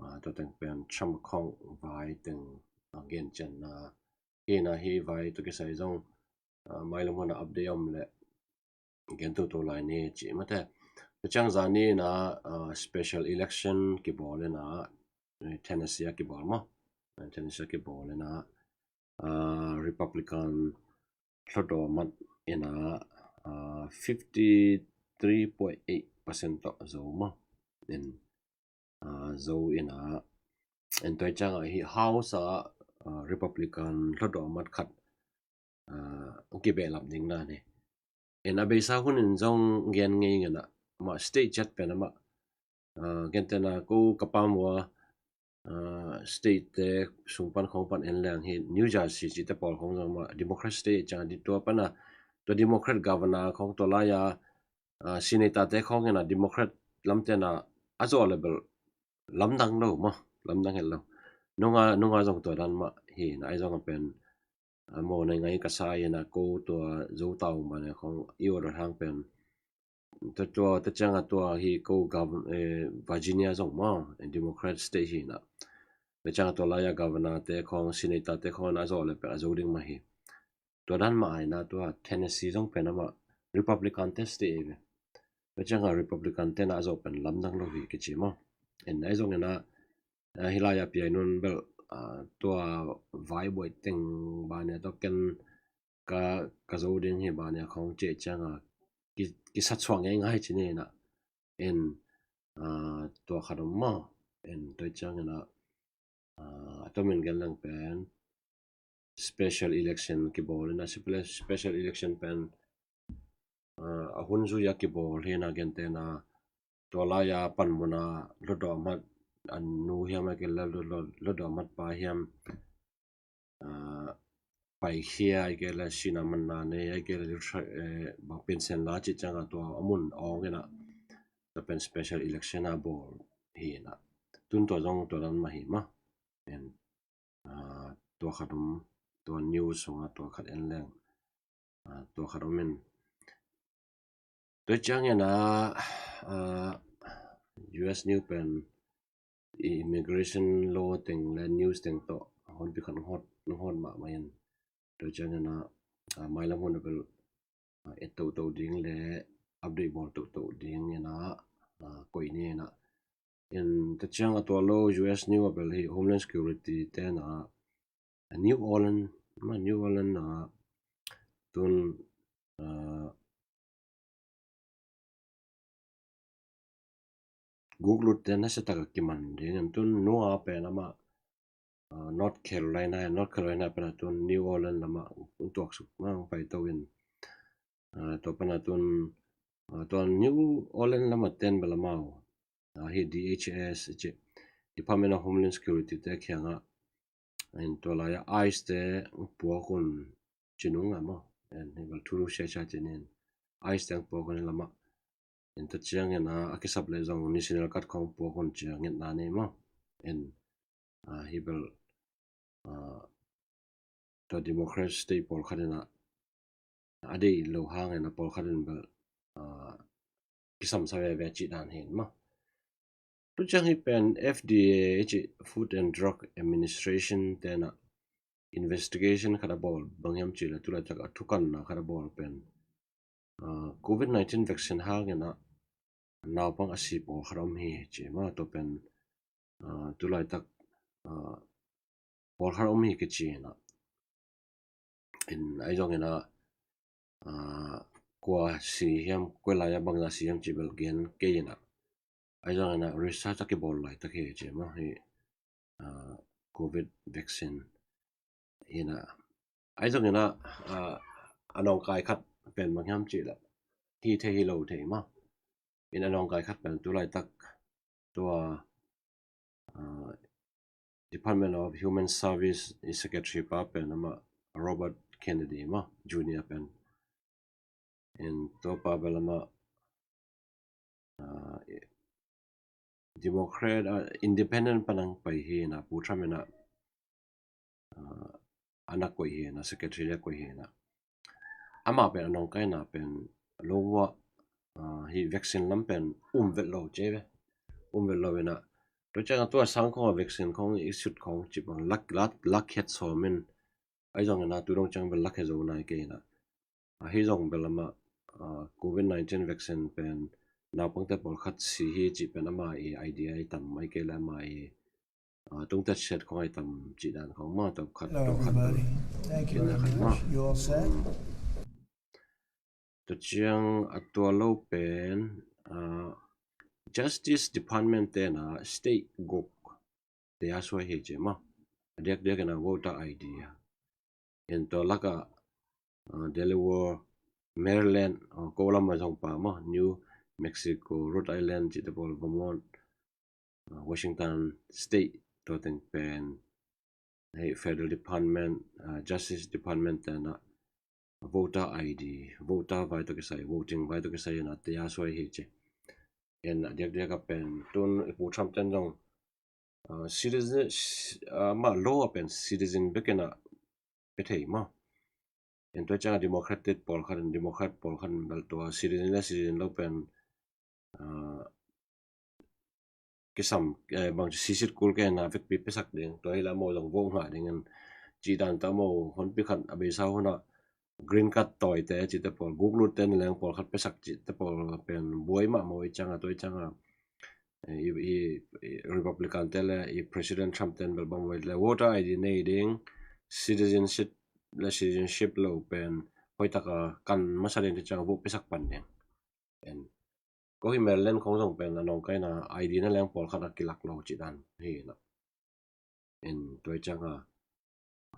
ah, tua teng pen Trump account vai teng, ah, gen cian na. Hi na hi vai tua kisai zong, ah, mailam huna update om le gen toto lai ni cih mate. Tua ciang zani na, ah, special election kibawl ina, eh, Tennessee a kibawl maw. Eh, Tennessee a kibawl ina, ah, Republican hluttaw mat ina, ah, fifty three point eight percent tawh zo maw. In, ah, zo ina, en tua ciang a hi House a, ah, Republican hluttaw mat khat, ah, kibehlap ding na ni. En a beisa hun in zong gen ngei ngena, mah state ciat pen a mah, ah, gentena ko ka pam ua, ah, state te sung pan khong pan en leng hi New Jersey cihte pawl khong zong mah Democrat state ciang a di tua pana, tua Democrat governor khong tua laia, ah, senator te khong ina Democrat lamte na a zawh le bel lamdang lo maw, lamdang het lo. Nunga, nunga zong tua dan mah hi na, ahi zong a pen, ah, maw nei ngai ka sa hi na, ko tua Zotau mah ne khong i order hang pen. Tua, tua, tua ciang a tua hi ko gov-, eh, Virginia zong maw, eh, Democrat state hi na. Tua ciang a tua laia governor te khong, senator te khong na a zawh le pen a zo ding mah hi. Tua dan mah ai na tua Tennessee zong pen a mah Republican te state hi ve. Tua ciang a Republican te na a zawh pen lamdang lo hi kici maw. En ahi zong ina, ah, hi laia piai nun bel, ah, tua vai buai teng ba nia tua ken ka, ka zo ding hi ba nia khong cih ciang a ki, kisatsuak ngei ngai ci ni na. En, ah, tua khat om maw. En tua ciang ina, ah, a tomin gen leng pen special election kibawl ina, spe-, special election pen, ah, a hun zui a kibawl hi na gentena tua laia panmuna hluttaw mat a nu hiam a kei le hluttaw mat pa hiam, ah, paikhia a kei le sina manna nei a kei le, eh, bang pension la cih ciang a tua a mun awng ina tua pen special election a bawl hi na. Tun tua zong tua dan mah hi maw. En, ah, tua khat om, tua news sungah tua khat en leng, ah, tua khat om in. Tua ciangin ah, ah, U S news pen i immigration law teng le news teng tawh honpi khat hong hawt, hong hawt mahmah in. Tua ciangin ah, ah, mailam hun a bel, ah, et toto ding le update bawl toto ding in ah, ah, koih ni in ah. In tua ciang a tua lo U S news a bel hi Homeland Security te in ah, New Orleans, ma New Orleans ah, tun, ah, guk lutte nasa taka kiman ding in tun nua pen amah, ah, North Carolina, North Carolina pen ah tun New Orleans lamah hong tuaksuk, hong paito in, ah, tua pen ah tun, ah, tua New Orleans lamah ten bel amau, ah, hi D H S ci, Department of Homeland Security te kiangah, in tua lai-ah ICE te hong puak un ci nung ah maw. In hi bel thu lu sia sia ci nin ICE te hong puak un hi lamah. In tua ciangin ah, a kisap leh zong National Guard khawng puak un ci a ngetna nei maw. In, ah, hi bel, ah, tua Democrat state pawlkhat in ah, a deih lo hangin a pawlkhat in bel, ah, kisamsa veve cih dan hi in maw. Tua ciang hi pen F D A ci, Food and Drug Administration te in ah investigation khat a bawl, bang hiam cih leh tulaitak a thukanna khat a bawl pen, ah, covid nineteen vaccine hangin ah naupang a si pawlkhat om hi ci maw, tua pen, ah, tulaitak, ah, pawlkhat om hi kici in ah. In ahi zongin ah, ah, kua si hiam, kua lai-ah bangzah si hiam cih bel gen kei in ah. Ahi zongin ah research a kibawl laitak hi ci maw hi, ah, covid vaccine hi in ah. Ahi zongin ah, ah, a nawngkai khat pen bang hiam cih leh hi thei hi lo thei maw. In a nawngkai khat pen tulaitak tua, ah, Department of Human Service i Secretary pa pen amah Robert Kennedy maw, Junior pen. In tua pa bel amah, ah, Democrat, ah, Independent pan hong pai hi in ah, Pu Trump in ah, ah, a na koih hi in ah, Secretary a koih hi in ah. Amah pen a nawngkaina pen lo uh, ah, hi vaccine lam pen um vet lo ci ve. Um vet lo in ah. Tua ciang a tua sang khawng a vaccine khawng i sut khawng ci bang lak, lak, lakkhiat sawm in. Ahi zongin ah tu dong ciang bel lakkhiat zo nai kei in ah. Ahi zong bel amah, ah, covid nineteen vaccine pen naupangte pawlkhat si hi cih pen amah i idea i tam, ahih kei leh amah i, ah, tungtat siat khawng i tam cih dan khawng maw, tua khat, tua khat. Hello, everybody. Thank you very much. You all set? Tua ciang a tua lo pen, ah, Justice Department te in ah state guk te a suai hi ci maw. A diakdiak in ah voter I D a. In tua lakah, ah, Delaware, Maryland, ah, ko lam a zong pa maw, New Mexico, Rhode Island cihte pawl, Vermont, ah, Washington State, tua teng pen hei Federal Department, ah, Justice Department te in ah voter I D, voter vai tawh kisai, voting vai tawh kisai in ah te a suai hi ci. In a diakdiak a pen tun i Pu Trump ten zong, ah, citizen, ah, amah law a pen citizen bek in ah pia thei maw. In tua ciang a Democratic pawlkhat in, Democrat pawlkhat in bel tua citizen le citizen lo pen, ah, kisam, eh, bang ci sisit kul kei in ah vekpi piasak ding, tua hi leh amau zong vote ngah ding in cih dan tawh amau honpi khat a beisa hun ah green card tawite cihte pawl, guk lutte na leng pawlkhat piasak cihte pawl pen buai mahmah uh, i ciang a, tua i ciang a, eh, i, i, i Republican te le i President Trump ten bel bang buai leh voter I D nei ding, citizenship le citizenship lo pen hoihtak a kan masa ding, tua ciang a vote piasak pan ding. En. Ko hi Maryland khong zong pen a nawngkaina I D na leng pawlkhat a kilak lo cih dan hi na. In tua i ciang a,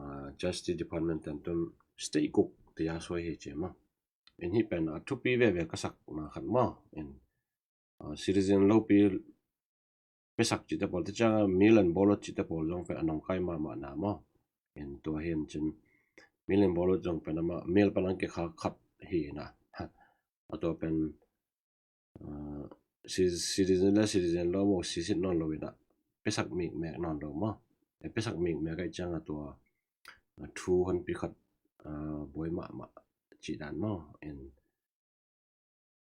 ah, Justice Department ten tun state guk te a suai hi ci maw. In hih pen a thupi veve ka sakna khat maw. In, ah, citizen lopi piasak cihte pawl, tua ciang a mail and ballot cihte pawl zong pen a nawngkai mahmah na maw. In tua hi in cin mail and ballot zong pen amah mail pan hong kikhak khat hi na. A tua pen, ah, ci-, citizen le citizen lo maw, sisit nawn lo in ah piasak mikmek nawn lo maw. Eh, piasak mikmek ahih ciang a tua, a, thu honpi khat, a, buai mahmah cih dan maw. In,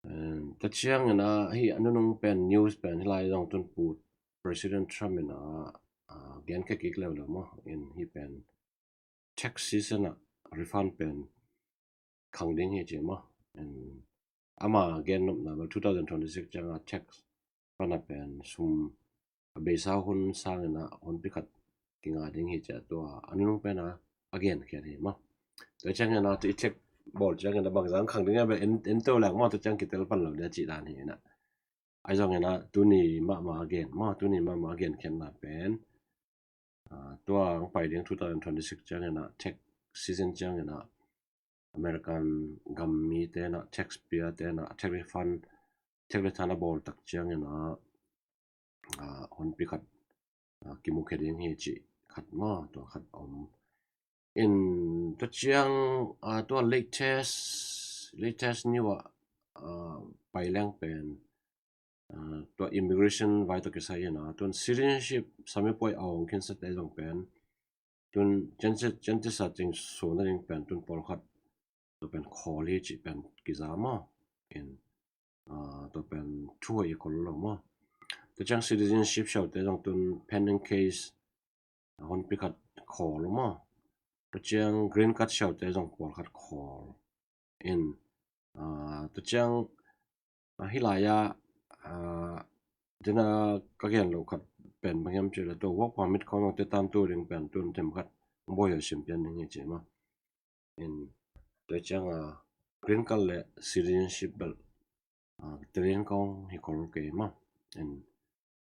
in, tua ciangin a, hih a nunung pen news pen hih lai zong tun pu President Trump in a, a, gen khe kik leuleu maw. In hih pen tax season ah refund pen khang ding hi ci maw. In, ama gen nopna bel two thousand twenty-six ciang a tax refund a pen sum a beisa hun sangin a honpi khat kinga ding hi ci a, tua a nunung pen a, a gen khiat hi maw. Tua ciangin a, tua i check bawl ciangin a bangzah khang ding a bel en, en to leng maw, tua ciang kitel pan lo dia cih dan hi in a. Ahi zongin a, tuni mahmah a gen maw, tuni mahmah a gen khiatna pen, a, tua hong pai ding two thousand twenty-six ciangin a, tax season ciangin a, American gam mite in a, taxpayer te in a, tax refund, tax return a bawl tak ciangin a, a, honpi khat, a, kimu khe ding hi cih khat maw, tua khat om. In tua ciang, a, tua latest, latest news ah, a, pai leng pen, a, tua immigration vai tawh kisai in a, tun citizenship samipuai a hong khinsate zong pen, tun cianci, cianci sa cing suak nading pen, tun pawlkhat tua pen khawl hi cih pen kiza maw. In, a, tua pen thu hoih i kol lo maw. Tua ciang citizenship siaute zong tun pending case, a, honpi khat khawl maw. Tua ciang green card siaute zong pawlkhat khawl. In, a, tua ciang, a, hih lai-ah, a, dena ka gen loh khat pen bang hiam cih leh tua work permit khawng zong te tantu ding pen tun themkhat bawih a sim pian ding hi ci maw. In, tua ciang a, green card le citizenship bel, a, te ding khawng hi kol kei maw. In,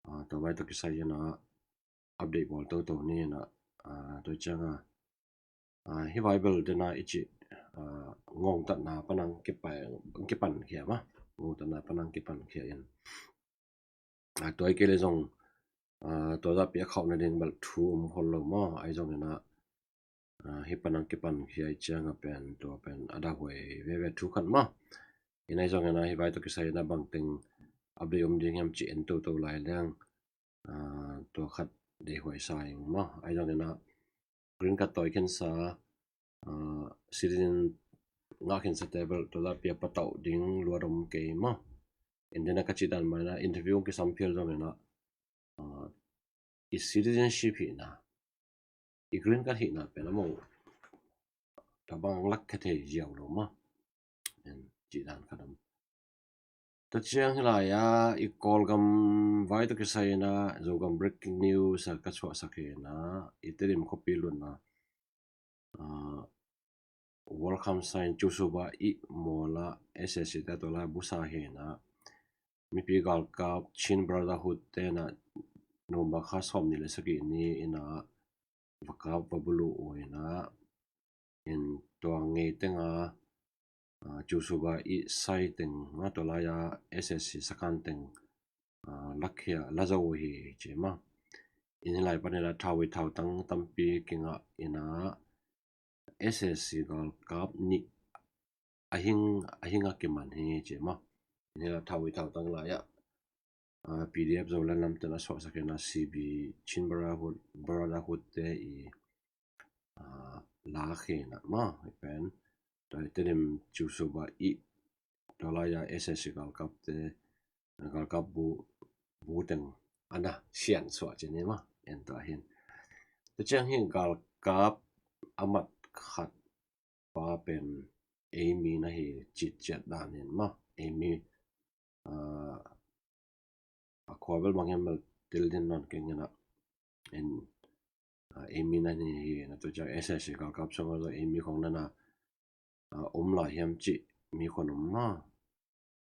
a, tua vai tawh kisai in a, update bawl toto ni in a, a, tua ciang a, a, hih vai bel dena i cih, a, ngongtatna pan ang kipai, kipan khia maw. Ngongtatna pan ang kipan khia in. A, tua i kei le zong, a, tua zahpi a khauh nading bel thu om khol lo maw. Ahi zongin a, a, hih pan ang kipan khia i ciang a pen, tua pen a dah huai veve thu khat maw. In ahi zongin a, hih vai tawh kisai in a bangteng update om ding hiam cih en toto lai leng, a, tua khat deih huai sa ing maw. Ahi zongin a, green card tawi khinsa, a, citizen ngah khinsate bel tua zahpi a patauh ding luat om kei maw. In dena ka cih dan mah in a, interview kisam phial zongin a, a, i citizenship hihna, i green card hihna pen a mong tabang lak khe thei ziau lo maw. In cih dan khat om. Tua ciang hih lai-ah i Kawlgam vai tawh kisai in a, Zogam breaking news a ka suahsak hi in a, i Tedim khuapi lutna, a, welcome sign Cusuba i mual a S S C te tua lai busa hi in a, mipi galkap Chin Brotherhood te in a, November kha sawmnih le sagih ni in a, va kap va buluh uh in a, in tua ngei teng a, a, Cusuba i sai teng, a, tua lai-a S S C sakan teng, a, lakhia la zo uh hi ci maw. In hih lai panin a thau i thautang tampi kingah in a, S S C galkap nih a hing, a hing a kiman hi ci maw. In hih lai thau i thautang lai-ah, a, P D F Zoland lamte in a suahsak in a, C B Chin Brotherhood, Brotherhood te i, a, lak hi in a maw, hih pen. Tua hi Tedim Cusuba i, tua lai-a S S C galkapte, galkap bu, bu teng a na siansuah ci ni maw, en tua hin. Tua ciang hi galkap a mat khat pa pen ei mi na hi citciat dan in maw, ei mi, a, a khua bel bang hiam bel tel din nawn keng in a, en, a, ei mi na ni hi na, tua ciang S S C galkap sung a zaw ei mi khong na na, a, om lai hiam cih mi khon om maw.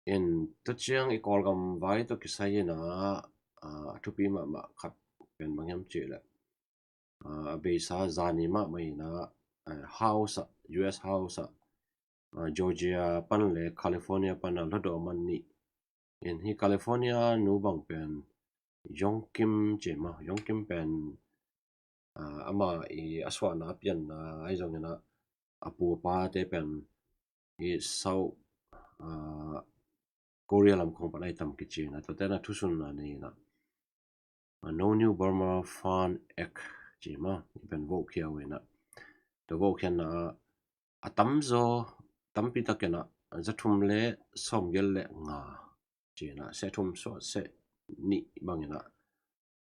En tua ciang i Kawlgam vai tawh kisai in a, a, a thupi mahmah khat pen bang hiam cih leh, a, a beisa zani mahmah in a, a, House ah, U S House ah, a, Georgia pan le California pan a hlawtdawh man nih. En hi California nu bang pen Yong Kim ci maw, Yong Kim pen, a, ama i a suahna a pianna ahi zongin a, a pu a pate pen i South, a, Korea lam khong pan ahi tam kici in a, tuate in a thusunna nei in a, a, No New Burma Fund Act ci maw, i pen vote khia uh in a, tua vohkhiatna ah a tamzaw tampi takin ah za thum le sawmgiat le nga ci-in ah seh thum suah seh nih bangin ah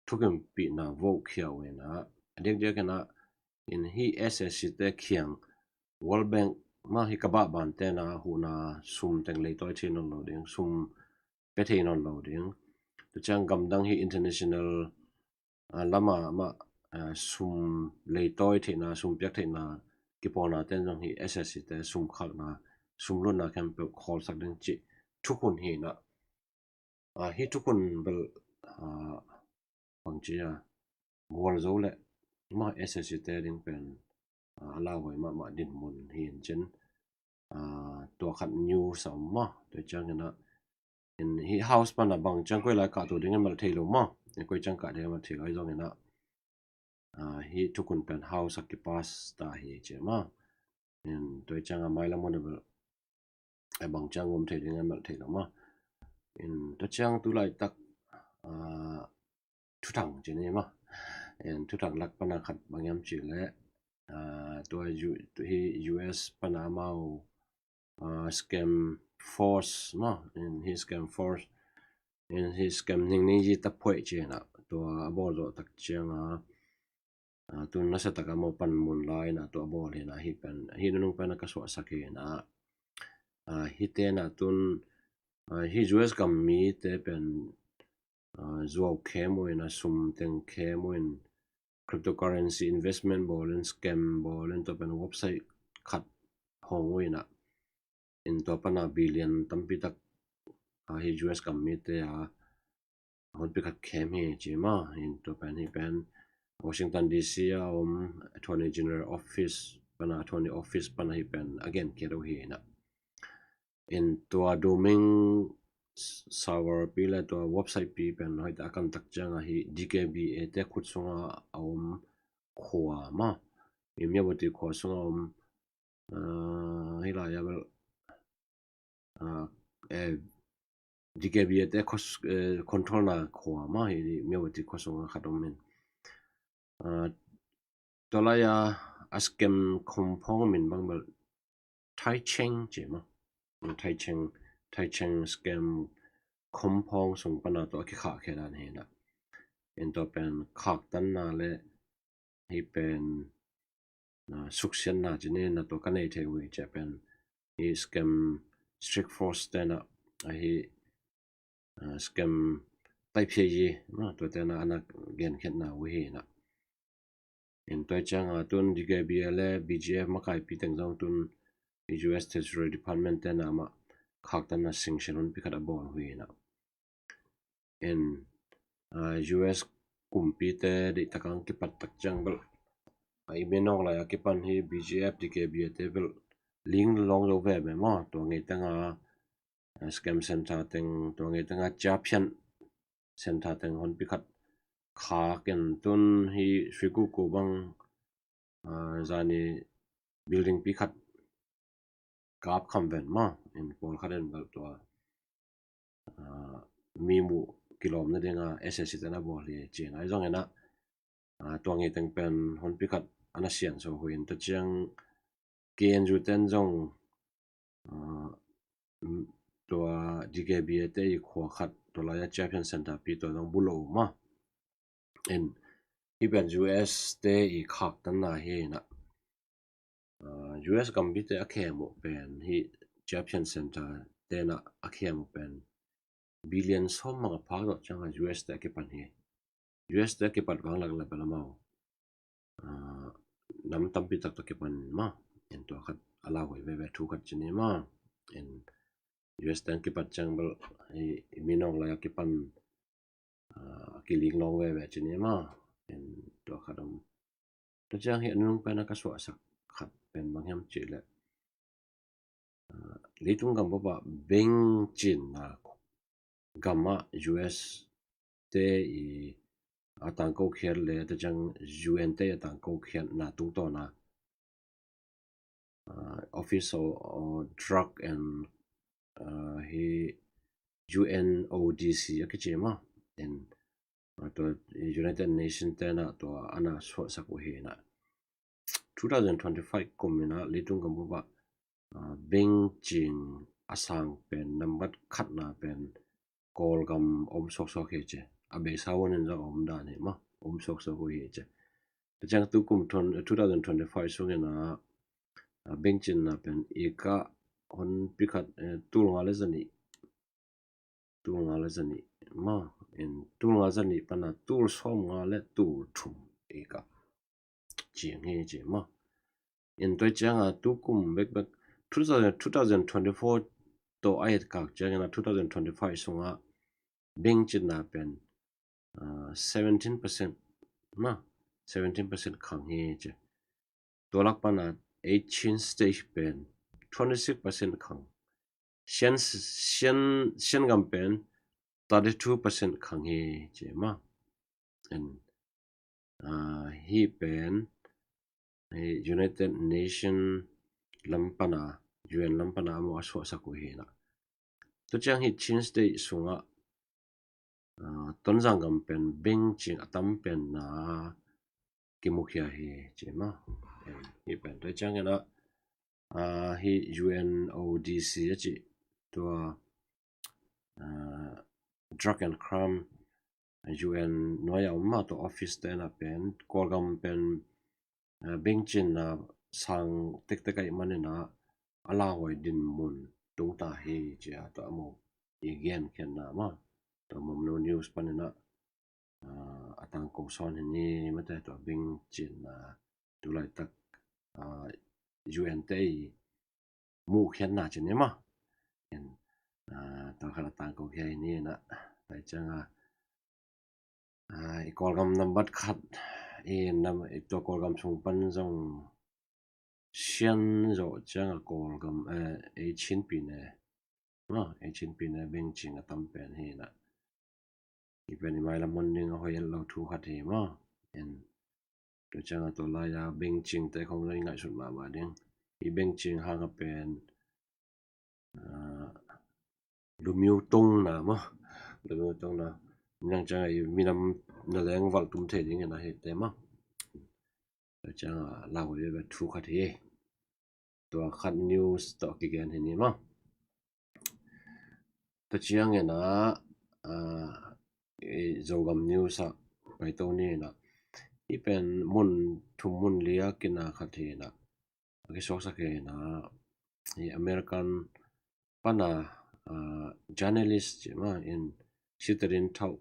thukimpihna vohkhia uh in ah, a diakdiakin ah in hih S S C te kiang World Bank mah hih ka bah bante na huhna sum teng leitawi thei nawn lo ding, sum pia thei nawn lo ding. Tua ciang gamdang hih international ah, lamah mah, ah, sum leitawi theihna, sum piak theihna kipawlna ten zong hih S S C te sum khakna, sum lutna khempeuh khawlsak ding cih thukhun hi in ah, ah, hih thukhun bel, ah, bangci a gualzo le mah S S C te ding pen, ah, a lauhuai mahmah dinmun hi in cin, ah, tua khat news a om mah. Tua ciangin ah in hih House pan a bang ciang koi lai kahto ding a melh thei lo mah, in koi ciang kah ding a melh thei lo ahi zongin ah, ah, hih thukhun pen House a kipass ta hi ci mah. In tua ciang a mailam hun a bel a bang ciang om thei ding a melh thei lo mah. In tua ciang tu laitak, ah, thuthang ci ni mah. In thuthang lak pan a khat bang hiam cih leh, ah, tua U-, hih U S pan a amau, ah, scam force mah, in hih scam force, in hih scam ningning yi taphuaih ci in ah tua a bawl zawh tak ciang a, ah, tun nasa tak a amau panmun la in ah tua a bawl hi in ah hih pen, hih nunung pen a ka suahsak hi in ah, ah, hih te in ah tun, ah, hih U S gam mite pen, ah, zuau khem uh in ah sum teng khem uh in cryptocurrency investment bawl in scam bawl in tua pen website khat hong uh in ah in tua pan a billion tampi tak, ah, hih U S gam mite a honpi khat khem hi ci mah. In tua pen hih pen Washington D C a om Attorney General Office pan a, Attorney Office pan a hih pen a genkhiat uh hi in ah. In tua domain server pi le tua website pi pen hoih tak a kan tak ciang a hih D K B A te khut sung a a om khua mah, i Myawaddy khua sung a om, ah, hih lai a bel, ah, eh, D K B A te khua s-, eh, control na khua mah hi, Myawaddy khua sung a khat om in. Ah, tua lai a a scam compound min bang bel Taicheng ci mah. Taicheng, Taicheng scam compound sung pan a tua a kikhahkhia dan hi in ah. In tua pen khaktanna le hih pen, ah, suksiatna ci ni in ah tua ka nei thei uh hi ci a pen hih scam strict force te in ah, ah, hih, ah, scam taiphiai yi, ah, tua te in ah a na genkhiatna uh hi in ah. In tua ciang a tun D K B A le B G F makaipi teng zong tun U S Treasury Department te in ah mah khaktanna sanction honpi khat a bawl uh hi in ah. In, ah, U S kumpite deihtak a kipat tak ciang bel, ah, i minawk lai a kipan hi B G F, D K B A te bel ling long lo veve maw, tua ngei teng a, ah, scam center teng, tua ngei teng a ciaphian center teng honpi khat khak in tun hi suikuku bang, ah, zani building pi khat kap kham ven maw, in pawlkhat in bel tua, ah, mi muh kilawm nading a S S C te in a bawl hi ci in ah, ahi zongin ah, ah, tua ngei teng pen honpi khat a na sian so uh hi in tua ciang K N U te in zong, ah, mm, tua D K B A te i khua khat tua lai a ciaphian center pi tua zong bul lo uh maw. In hih pen U S te i khaktanna hi in ah, ah, U S gam mite a khem uh pen hih ciaphian center te in ah a khem uh pen billion sawm bang a phak zawh ciang a U S te a kipan hi. U S te a kipat vang lak le bel amau, ah, nam tampi tak tawh kipan maw. In tua khat a lauhuai veve thu khat ci ni maw. In U S te a kipat ciang bel i, i minawk lai a kipan, ah, a kiling long veve ci ni maw. In tua khat om. Tua ciang hih a nunung pen a ka suahsak khat pen bang hiam cih leh, ah, leitung gam pawlpawh beng cinna gam ah U S te i a tangkokhiat le tua ciang U N te i a tangkokhiatna tungtawn a, ah, Office of, of Drug and, ah, hi U N O D C a kici maw. In, ah, tua United Nation te in ah tua a na suahsak uh hi in ah. two thousand twenty-five kum in ah leitung gam bup ah, ah, bengcing a sang pen nambat khatna pen Kawlgam om suaksuak hi ci. A beisa hunin zong a om dan hi maw, om suaksuak uh hi ci. Tua ciang tu kum two thousand twenty-five sungin ah, ah, bengcinna pen ika hon pi khat, eh, tul nga le zanih, tul nga le zanih maw, in tul nga zanih pana tul sawm nga le tul thum ika cing hi ci maw. In tua cianga tu kum bekbek two thousand, two thousand twenty-four tawh a etkak ciangin ah two thousand twenty-five sungah bengcinna pen, ah, seventeen percent maw, seventeen percent khang hi ci. Tua lak pana ei Chin State pen twenty-six percent khang. Shan, Shan, Shan gam pen thirty-two percent khang hi ci maw. And, ah, hih pen, hih United Nation lam pana, U N lam pana a mawh a suahsak uh hi na. Tua ciang hih Chin State sungah, ah, Tonzang gam pen bengcing a tam pen na kimukhia hi ci maw. Hih pen tua ciangin ah, ah, hih U N O D C a cih tua, ah, Drug and Crime, U N nuai a om mah tua office te na pen Kawlgam pen, ah, bengcinna sang tektek ahih manin ah a lauhuai dinmun tungta hi ci a tua a mawh i genkhiatna mah. Tua Mamno News panin ah, ah, a tangko sawn hi ni mate tua bengcinna, ah, tulaitak, ah, U N te i muhkhiatna ci ni maw. In, ah, tua khat a tangko khia hi ni na. Tua cianga, ah, i Kawlgam nambat khat i nam, i tua Kawlgam sung pan zong Shan zawh cianga Kawlgam, eh, ei Chin pi ne maw, ei Chin pi ne bengcing a tam pen hi na. Hih pen i mailam hun ding a hoih et lo thu khat hi maw. En, tua cianga tua lai-a bengcing te khong zong i ngaihsut mahmah ding. Hih bengcing hanga pen, ah, lumiu tongna maw, lumiu tongna. Nang cianga i minam na leng valh tum thei ding hi na hih te maw. Tua cianga lauhuai veve thu khat hi. Tua khat news tawh kigen hi ni maw. Tua ciangin ah, ah, i Zogam news ah paito ni na. Hih pen mun thum mun li a kina khat hi na. A kisuaksak hi na. Hih American pana, ah, journalist ci mah in, Siu Tedim Thauh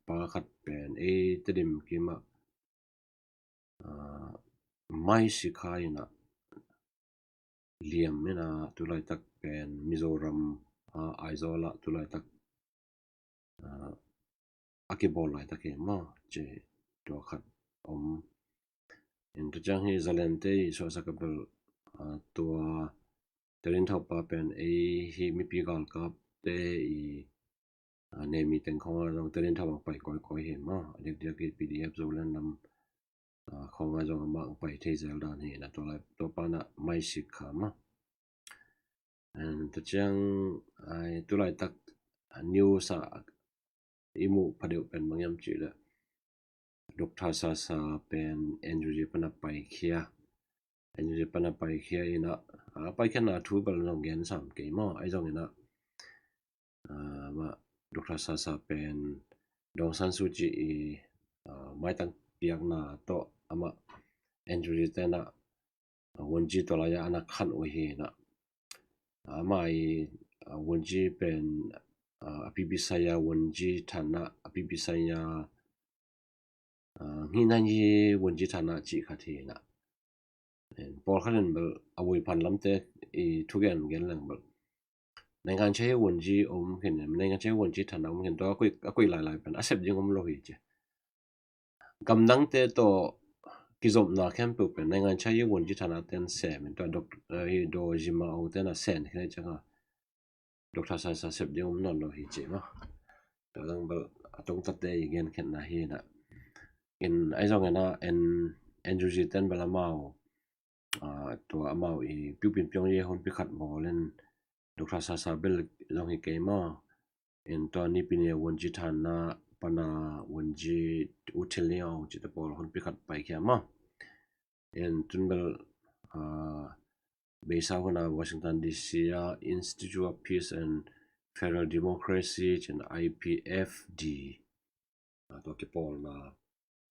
pa khat pen ei Tedim kim ah, ah, Mai Sikha in ah liam in ah tulaitak pen Mizoram, ah, Aizawl ah tulaitak, ah, a kibawl laitak hi maw ci tua khat om. In tua ciang hih Zalen te i suahsak a bel, ah, tua Tedim Thauh pa pen ei hih mipi galkap te i, ah, nemi teng khong ah zong Tedim Thauh ah pai kawikawi hi maw. A diakdiak hih P D F Zoland lam, ah, khong ah zong amah pai thei zel dan hi na tua lai, tua pa na Mai Sikha maw. And tua ciang, ah, tulaitak, ah, news ah i muh phadeuh pen bang hiam cih leh Doctor Sasa pen N U G pana paikhia. N U G pana paikhia in ah, ah, paikhiatna thu bel zong gen sam kei maw. Ahi zongin ah, ah, mah Doctor Sasa pen Daw Aung San Suu Kyi i, ah, maitang piakna tawh amah N U G te na, ah, vuanci tua lai-a ana khanh uh hi na. Ah, amah i, ah, vuanci pen, ah, a pipi saya vuanci thanah, a pipi saya, ah, hih na hi vuanci thanah cih khat hi na. Pawlkhat in bel a vui phan lamte i thugen gen leng bel နိုင်ငံခြားရေးဝန်ကြီး om khin, နိုင်ငံခြားရေးဝန်ကြီးဌာန om khin, tua a koih, a koih lailai pen a sep ding om lo hi ci. Gamdangte tawh kizopna khempeuh pen နိုင်ငံခြားရေးဝန်ကြီးဌာန ten sem in tua dok, eh, hi Daw Jim Ma Aung ten a sen khin cianga Doctor Sasa sep ding om nawn lo hi ci maw. Tua dang bel a tungtate i genkhiatna hi na. In ahi zongin ah N, N U G ten bel amau, ah, tua amau i piupin piong ye hun pi khat bawl in Doctor Sasa bel zong hi kei maw. In tua nipi ni a vuanci thanah pana vuanci U Thil Lian Aung cite pawl hun pi khat paikhia maw. En tun bel, ah, beisa hun a Washington D C ah Institute of Peace and Federal Democracy, cin I P F D, ah, tua kipawlna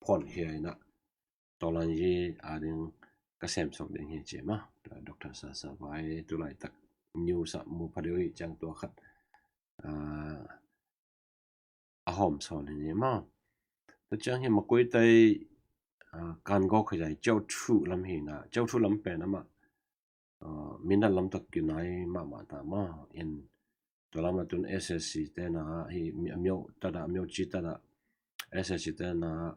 phuankhia in ah, tawlan hi a ding ka semsawk ding hi ci mah. Doctor Sasa Vai tu laitak news ah mu pha deuh hi ciang tua khat, ah, a hawm sawn hi ni maw. Tua ciang hi Makuitai, ah, Kangaw Khaizai Ciau Thu lam hi na, Ciau Thu lam pen amah, ah, Mindat lam tawh kinai mahmah ta maw. In tua lam ah tun S S C te na hi mi, a myo tada, a myo ci tada, S S C te na,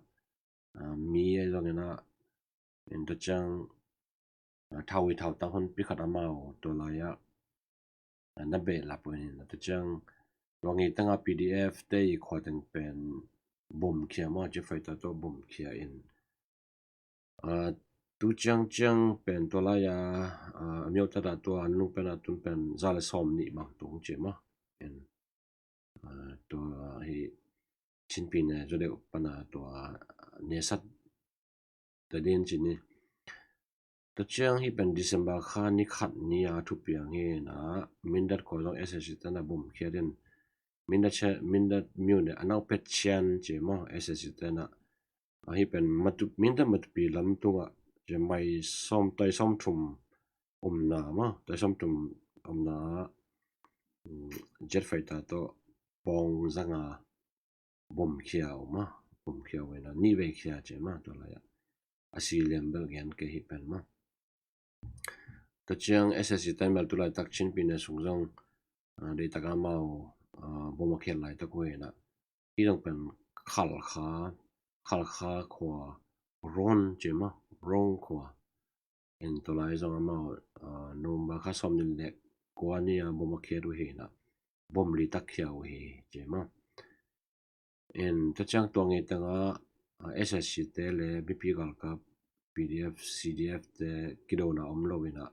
ah, mi a zong in ah, in tua ciang, ah, thau i thau tang hun pi khat amau tua lai ah, ah, na behlap uh in, tua ciang tua ngei tengah P D F te i khua teng pen bomkhia maw, jet fighter tawh bomkhia in, ah, tu ciang ciang pen tua lai ah, ah, a myo tada tua an lung pen a tun pen za le sawm nih bang tung ci maw. In, ah, tua hi Chinpi ne zaw deuh pan a tua nesat ta din ci ni. Tua ciang hi pen December kha ni khat ni a thupiang hi na, Mindat khua zong S S C te na bomkhia din. Mindat, Mindat myone a nau pet cian ci maw, S S C te na. Ahi pen matu, Mindat Matupi lam tungah ci mai sawm, tai sawm thum omna maw, tai sawm thum omna, mm, jet fighter tawh pawng zanga bomkhia uh maw, bomkhia uh in a, nih vei khia ci maw, tua lai ah. A si liam bel gen kei hi pen maw. Tua ciang S S C te bel tu laitak Chinpi ne sung zong, ah, deihtak amau, ah, bom a khiat laitak uh hi na. Hi zong pen Khalkha, Khalkha khua, Ron ci maw, Ron khua. In tua lai zong amau, ah, November kha sawm nih le kua ni a bom a khiat uh hi na, bom li tak khia uh hi ci maw. In tua ciang tua ngei tengah, ah, S S C te le mipi galkap, P D F, C D F te kidona om lo in ah,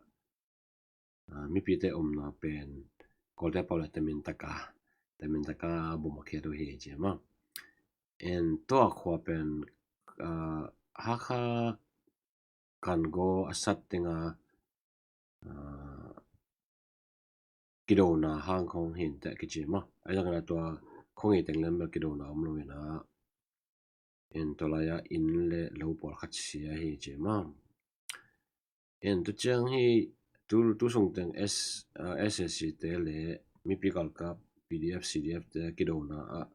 ah, mipite omna pen Kawlte pau le temin taka, temin taka bom a khiat uh hi ci maw. In tua khua pen, ah, Hakha Kangaw a sat tengah, ah, kidona hang khong hi inteh kici maw. Ahi zongin a tua khong hi teng lem bel kidona om lo in ah, in tua lai ah inn le lo pawlkhat sia hi ci maw. In tua ciang hi tu, tu sung teng S, ah, S S C te le mipi galkap, P D F, C D F te kidona ah,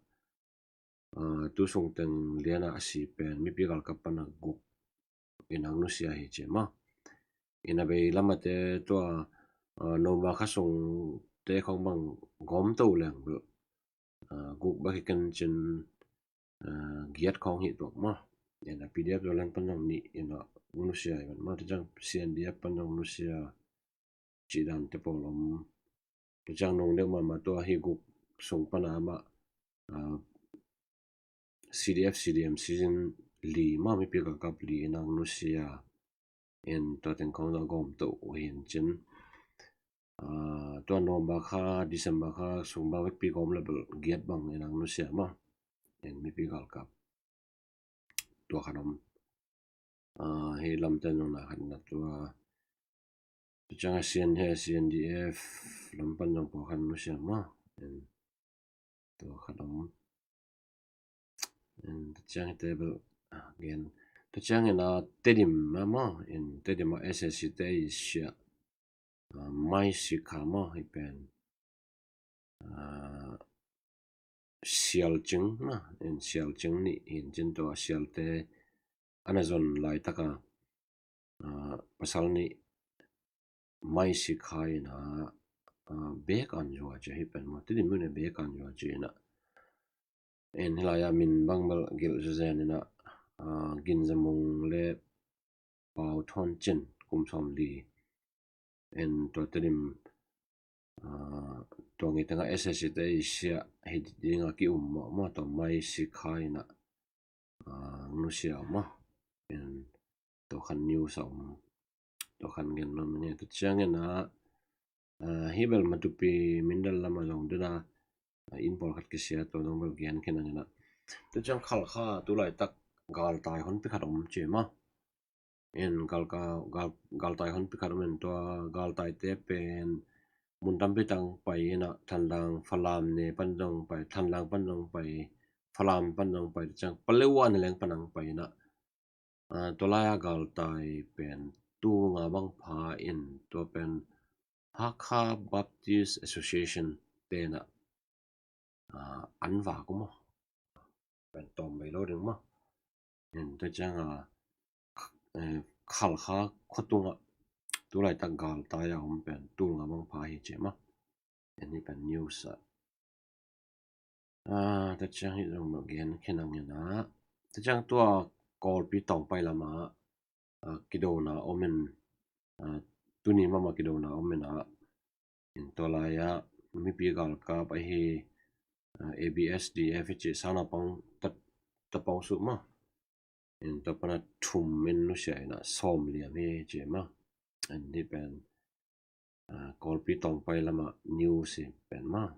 ah, tu sung teng lian ah a si pen mipi galkap pan a guk in ang nusia hi ci maw. In a bei lam ah te tua, ah, November kha sung te khong bang gawm to leng bel, ah, guk bek hi ken cin, ah, giat khong hi tuak maw. In a P D F Zoland pan zong nih in a nusia hi maw, tua ciang C N D F pan zong nusia cih dan te pawl om. Tua ciang nung deuh mahmah tua hi guk sung pan a amah, ah, C D F, C D M, season li maw, mipi galkap li in ang nusia. In tua teng khong zong gawm to uh hi in cin, ah, tua November kha, December kha sung bang vekpi gawm le bel giat bang in ang nusia maw. In mipi galkap tua khat om. Ah, hi lamte nong na khat na tua. Tua ciang a C N, he C N D F lam pan zong pawlkhat nusia maw. In tua khat om. In tua ciang hi te bel, ah, gen. Tua ciang in a Tedim maw. In Tedim a S S C te i sia, ah, Mai Sikha maw hi pen, ah, sial cing na, in sial cing nih hi in cin tua sialte a na zon laitak a, ah, pasal nih Mai Sikha in a, ah, bek an zua ci hi pen maw, Tedim myone bek an zua ci in a. In hi lai ah min bang bel gilh zezen in a, ah, Gin Za Mung le Pau Thawn Cin kum sawm li. In tua Tedim, ah, tua ngei tengah S S C te i sia hi ding a ki um mawh maw, tua Mai Sikha in a, ah, nusia maw. In tua khan news a om. Tua khan gen nuam ing e. Tua ciang in a, ah, hi bel Matupi Mindat lam a zong dena, ah, inn pawlkhat kisia, tua zong bel gen khin ang in a. Tua ciang Khalkha tu laitak galtai hun pi khat om ci maw. En galka, gal, galtai honpi khat om en tua galtaite pen mun tampi tang pai inah Thanlang Falam ne pan zong pai, Thanlang pan zong pai, Falam pan zong pai, ciang Paletwa ne leng pan ang pai inah. Ah, tua lai-a galtai pen tul nga bang pha in tua pen Hakha Baptist Association tenah, ah, an vak uh maw. Pen tawm bei lo ding maw. En tua ciang a, eh, Khalkha khuatungah tulaitak galtai a om pen tul nga bang pha hi ci maw. En hi pen news ah. Ah, tua ciang hi zong mah gen khin ang inah. Tua ciang tua Kawlpi tawng pai lamah, ah, kidona om in, ah, tuni mahmah kidona om inah. En tua lai-ah mipi galkap ahi, ah, A B S D F hi ci, sangnaupang ta, tapau suh maw. En tua pana thum in nusia inah sawm liam hi ci maw. En hi pen, ah, Kawlpi tawng pai lamah news hi pen maw.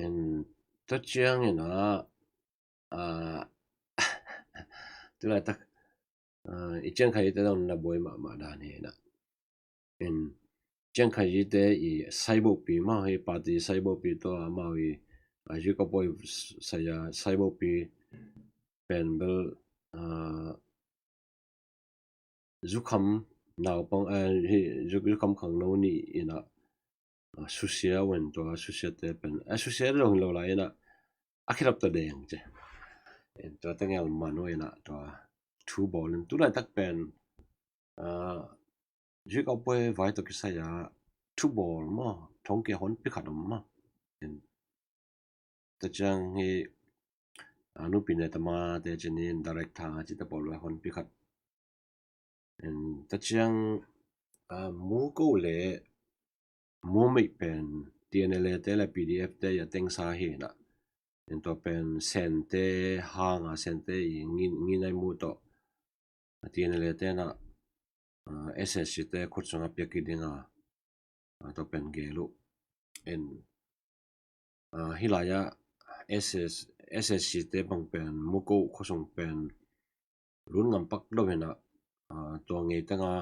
En tua ciang inah, ah, tulaitak, ah, i ciangkhaite zong na buai mahmah dan hi inah. En ciangkhaite i saibohpi maw, hi party saibohpi tua amau i, ah, Zikopoi saya saibohpi pen bel, ah, zukham naupang, eh, hi, zu, zukham khangno nih inah, ah, susia uh en tua susiate pen, eh, susia dong hi lo lai inah a khilap tua deng ci. En tua tengel man uh inah tua thu bawl in tulaitak pen, ah, Zikopoi vai tawh kisai-a thu bawl maw, thongkia honpi khat om maw. En tua ciang hi, ah, nupi ne tama te cinin director ci ta pawl vai honpi khat. En tua ciang, ah, Muko le Mumeih pen T N L A te le P D F te a tengsa hi inah. En tua pen Sente hanga Sente i ngin, ngin ai mu tawh T N L A tenah, ah, S S C te khut sungah piak kik dinga, ah, tua pen gel uh. En, ah, hi lai-ah S S, S S C te bang pen Muko khuasung pen lut ngam pak lo inah, ah, tua ngei tengah,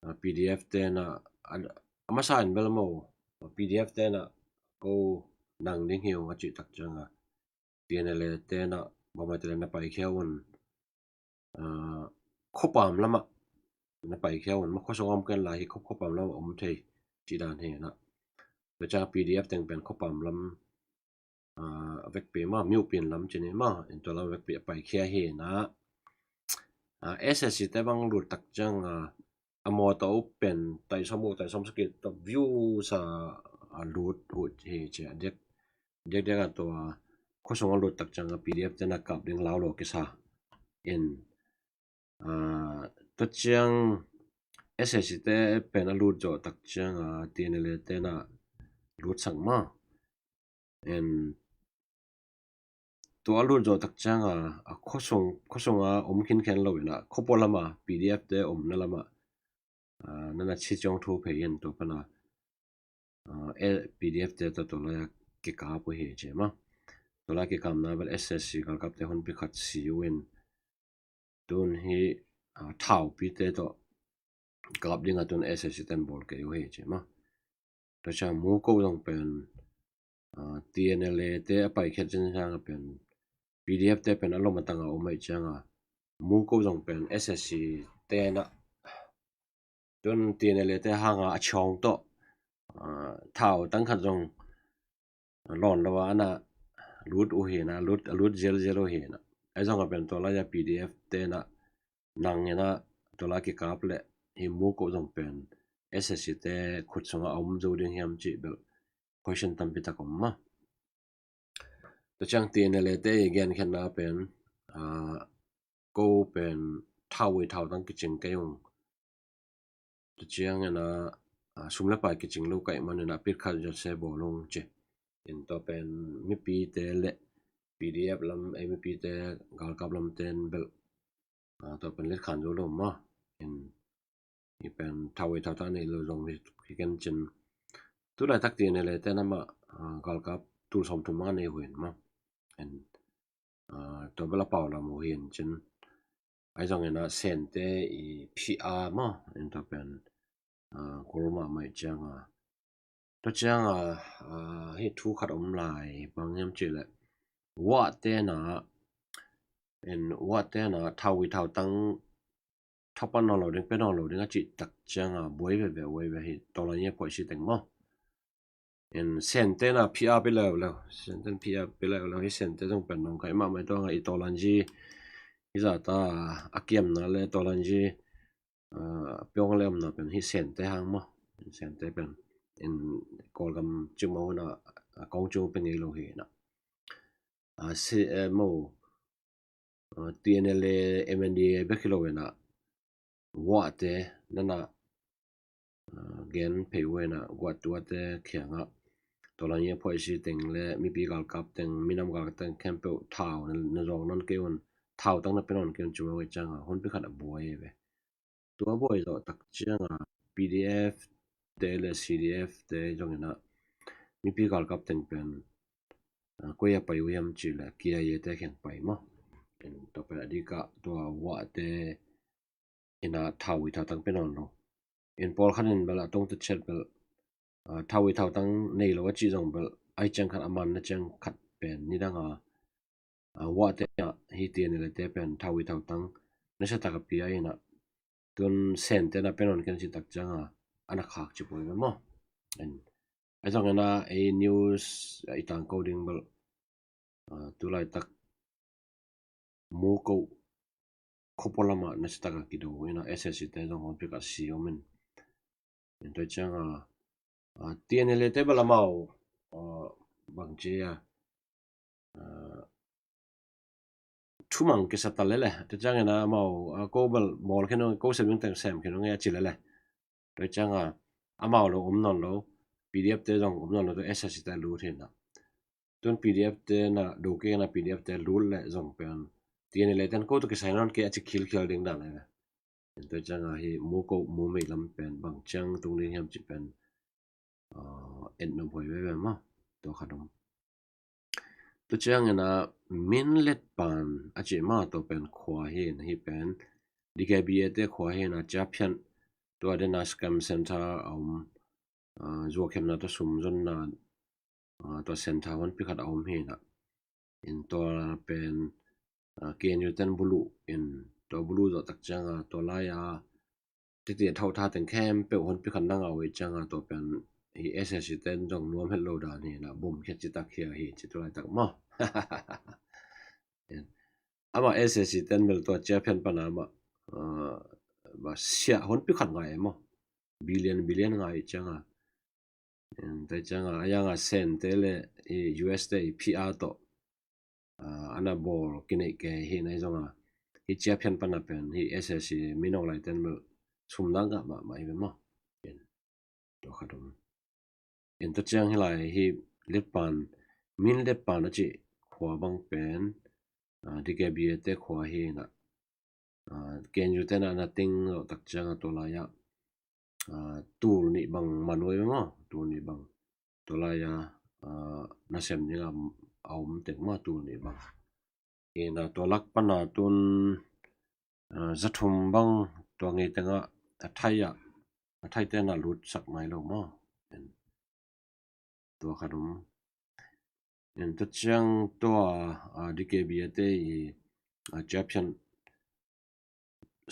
ah, P D F tenah, ah, a masa in bel maw, P D F tenah ko nang ding hi ung a cih tak ciangah T N L A tenah bangmah te le na paikhia un, ah, khuapam lamah na paikhia un maw, khuasung om ken lai hi khuapam lamah om thei cih dan hi inah. Tua ciang P D F teng pen khuapam lam, ah, vekpi maw, miupian lam cinin maw, en tua lam vekpi a paikhia hi inah. Ah, S S C te bang lut tak ciang, ah, a mawtaw uh pen taisawm uh, taisawm sagih tawh views a, a lut uh hi ci a diak, diakdiak a tua khuasung a lut tak ciang a P D F tenah kap ding lau lo kisa. En, ah, tua ciang S S C te pen a lut zawh tak ciang a T N L A tenah lut sak maw. En tua a lut zawh tak ciang a, a khuasung, khuasung a om khinkhen lo inah khuapua lamah P D F te omna lamah, ah, nana ci ciang thu phei in tua pana, ah, eh, P D F te tawh tua lai-a kikap uh hi ci maw. Tua lai kikapna bel S S C galkapte honpi khat si uh in tun hi, ah, thaupite tawh kap dingah tun S S C ten bawl kei uh hi ci maw. Tua ciang Muko zong pen, ah, T N L A te a paikhiat ciangciang a pen P D F te pen a lom a tangah om aih ciangah Muko zong pen S S C tenah tun T N L A te hanga a ciawng tawh, ah, thau tangkhat zong, ah, lawn lo a ana lut uh hi inah, lut, a lut zialzial uh hi inah. Ahi zongah pen tua lai-a P D F tenah nang inah tua lai kikap leh hi Muko zong pen S S C te khut sungah a om zo ding hiam cih bel question tampi tak om maw. Tua ciang T N L A te i genkhiatna pen, ah, ko pen thau i thau tang kicing kei ung. Tua ciang inah, ah, sum le pai kicing lo ka hih man inah pit khat zia se bawl ung ci. En tua pen mipite le P D F lam, eh, mipite galkap lamten bel, ah, tua pen letkhan zo lo maw. En hi pen thau i thau tang nei lo zong hi, hi ken cin. Tulaitak T N L A tenah mah, ah, galkap tul sawmthum a nei uh hi maw. En, Tua bel a pau lam uh hi in cin. Ahi zongin a Sente i P R maw, in tua pen kul mahmah ih cianga, tua cianga hih thu khat om lai, bang hiam cihleh, Wah tena, in Wah tena thau i thautang thaupan nawn lo ding, pe nawn lo ding a cih tak cianga buai veve, buai ve hi, tawlan ye phuaisi teng maw. In Sente na P R pe leuleu, Sente na P R pe leuleu hi, Sente zong pen nong kai mahmah i tuanga i tawlan zi, i zata a kiamna le tawlan zi piong le omna pen hi Sente hang maw. Sente pen in Kawlgam cik maw huna kong cung pe ngei lo hi na. Mo, T N L A, M N D A bek hi lo hi na. Wahte nana gen phei uh hi na, guat tuate khiangah tawlan ye phuaisi teng le mipi galkap teng, minam galkap teng khempeuh thau na zawng nawn kei un, thautang na pe nawn kei un, cuma wei cianga honpi khat a buai ve. Tua buai zawh tak cianga P D F te le C D F te zongin a mipi galkap teng pen koi a pai uh hiam cihleh K I A te kheng pai maw. Tua pen a dikah tua Wahte ina thau i thautang pe nawn lo. In pawlkhat in bel a tungta ciat bel thau i thautang nei lo a cih zong bel ahi ciang khat a man na ciang khat pen nidanga Wahte ah hi T N L A te pen thau i thautang nasiatak a pia ina, tun Sente na pe nawn kei un cih tak cianga ana khak ci buai ve maw. Ahi zongin a ei news i tangko ding bel tulaitak Muko khuapua lamah nasiatak a kido ina S S C te zong honpi khat si om in. Tua cianga T N L A te bel amau bangci a thumang kisa ta lele. Tua ciangin amau ko bel bawl khin ung, ko sem ding teng sem khin ung e a ci lele. Tua cianga amau lo om nawn lo, P D F te zong om nawn lo, tua S S C te lut hi na. Tun P D F te na do kei na, P D F te lut le zong pen T N L A ten ko tawh kisai nawn kei a ci khilkhial ding dan le. Tua cianga hi Muko, Mumei lam pen bang ciang tung ding hiam ci pen en nop huai veve maw. Tua khat om. Tua ciangin a Minletpan a cih maw, tua pen khua hi na, hi pen D K B A te khua hi na, ciaphian tua dena scam center a om, zuakhemna tua sumzonna tua center honpi khat a om hi na. In tua pen K N U ten buluh in, tua buluh zawh tak cianga tua lai-a titi a thauh tha teng khempeuh honpi khat na ngah uh ih cianga tua pen hi S S C ten zong nuam het lo dan hi na, bom khia citak khia hi ci tu laitak maw. Amah S S C ten bel tua ciaphian pana amah siah honpi khat ngai maw, billion billion ngai ih cianga. Tua cianga a yanga Sente le U S te i P R tawh ana bawl kineih kei hi na, hi zonga hi ciaphian pana pen hi S S C minawk laiten bel sumna ngah mahmah hi ve maw. Tua khat om. In tua ciang hi lai hi Letpan, Minletpan a cih khua bang pen D K B A te khua hi na. K N U te na na ting zawh tak cianga tua lai-ah tul nih bang man uh hi ve maw, tul nih bang tua lai-a nasem dinga a om teng maw, tul nih bang. Ina tua lak pana tun zathum bang tua ngei tengah a thai ah, a thaite na lutsak nai lo maw. Tua khat om. In tua ciang tua D K B A te i ciaphian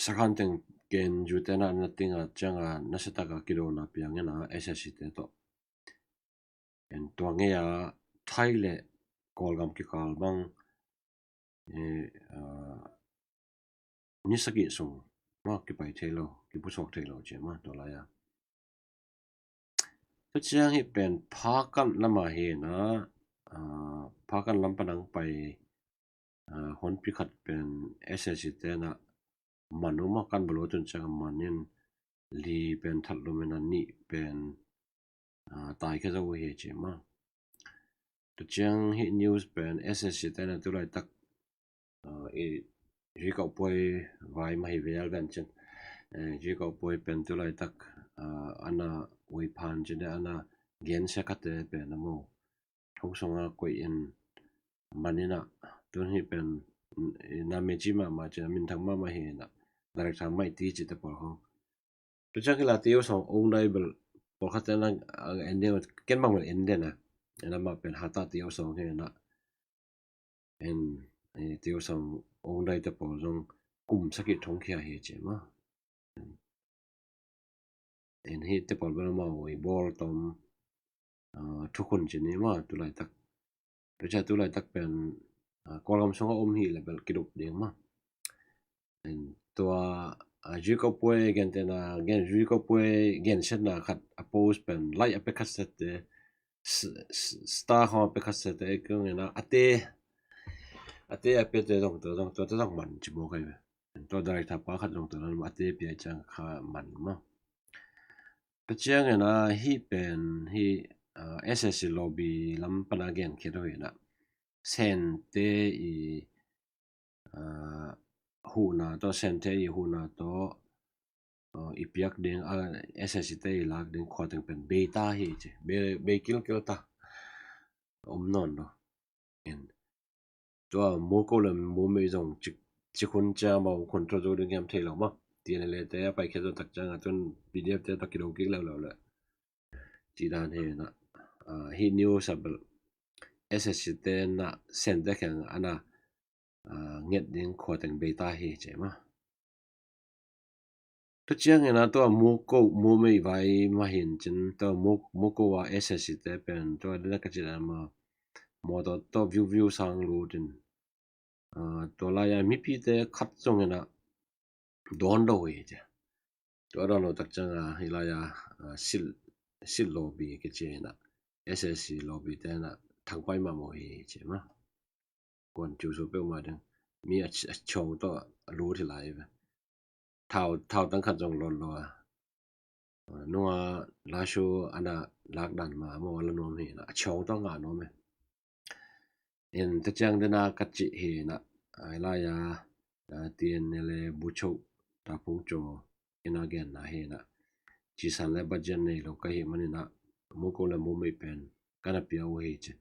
sakhan teng K N U te na na ting a cianga nasiataka kidona piang ina S S C te tawh. In tua ngei a thai le Kawlgam kikal bang ni sagih sung maw kipai thei lo, kipusuak thei lo ci maw tua lai-a. Tua ciang hi pen Phakan lama hi na, Phakan lam panang pai honpi khat pen S S C te na man uh maw, kan balu tun ciang a man in li pen that lum in a nih pen tai khia zo uh hi ci maw. Tua ciang hi news pen S S C te na tu laitak i Zikauh puai vai mah hi vel ven cin. Zikauh puai pen tu laitak ana uiphan cin ana gensia khate pen a maw thong sunga koih in man ina Tun hih pen, mm, na meci mahmah ci, a minthang mahmah hi na, director Maih Ti cite pawl khong. Tua ciang hi la Teo Sawng Ong Dai bel pawlkhat te na, a, en ding, ken bang bel en den a. En amah pen Hata Teo Sawng hi na. En, eh, Teo Sawng Ong Dai te pawl zong kum sagih thong khia hi ci maw. En hih te pawl bel amau i bawl tom, ah, thukhun ci ni maw, tulaitak. Tua ciang tulaitak pen, ah, Kawlgam sungah om hi le bel kidop ding maw. En tua, ah, Zui Ko Puai gentehna, gen, Zui Ko Puai gensiatna khat a post pen like a pia khat sette, s-, s-, star khong a pia khat sette, ei kong ina, a te, a te a pia te zong, tua zong, tua te zong man ci maw kai ve. Tua director pa khat zong tua nan a te pia ciang kha man maw. Tua ciangin a hih pen hih, ah, S S C lobby lam pan a gen khit uh hi na. Sente i, ah, huhna tawh, Sente i huhna tawh, ah, i piak ding, ah, S S C te i lak ding khua teng pen bei ta hi ci. Bei, bei kilkil ta. Om nawn lo. En. Tua Moko le Mumei zong cik, cik hun cia mau control zo ding hiam thei lo maw. T N L A te a paikhia zo tak ciang a tun P D F te tawh kido kik leuleu le. Ci dan hi na, ah, hih news a bel S S C te na Sente kheng a na, ah, nget ding khua teng bei ta hi ci maw. Tua ciangin a tua Moko, Mumei vai mah hi in cin, tua Mo-, Moko a S S C te pen, tua dena ka ci dan mah, mawtaw tawh viu viu sang lut in, ah, tua lai-a mipite khat zongin a dawn lo hi ci. Tua dawn lo tak ciang a, hih lai-a, ah, silh, silh lobby kici hi na, S S C lobby te na thangpai mahmah hi ci maw. Kuan ciu su peuhmah ding. Mi a, a ciawng tawh a lut hi lai ve. Thau, thau tang khat zong lawt lo a. Nunga lasu ana lak dan mah maw a la nuam hi na. A ciawng tawh ngah nuam e. En tua ciang dena ka cih hi na. Ai lai-a, ah, T N L A bucho tapung co ina genna hi na. Cisan le budget nei lo ka hih manin a Moko le Mumei pen kana pia uh hi ci.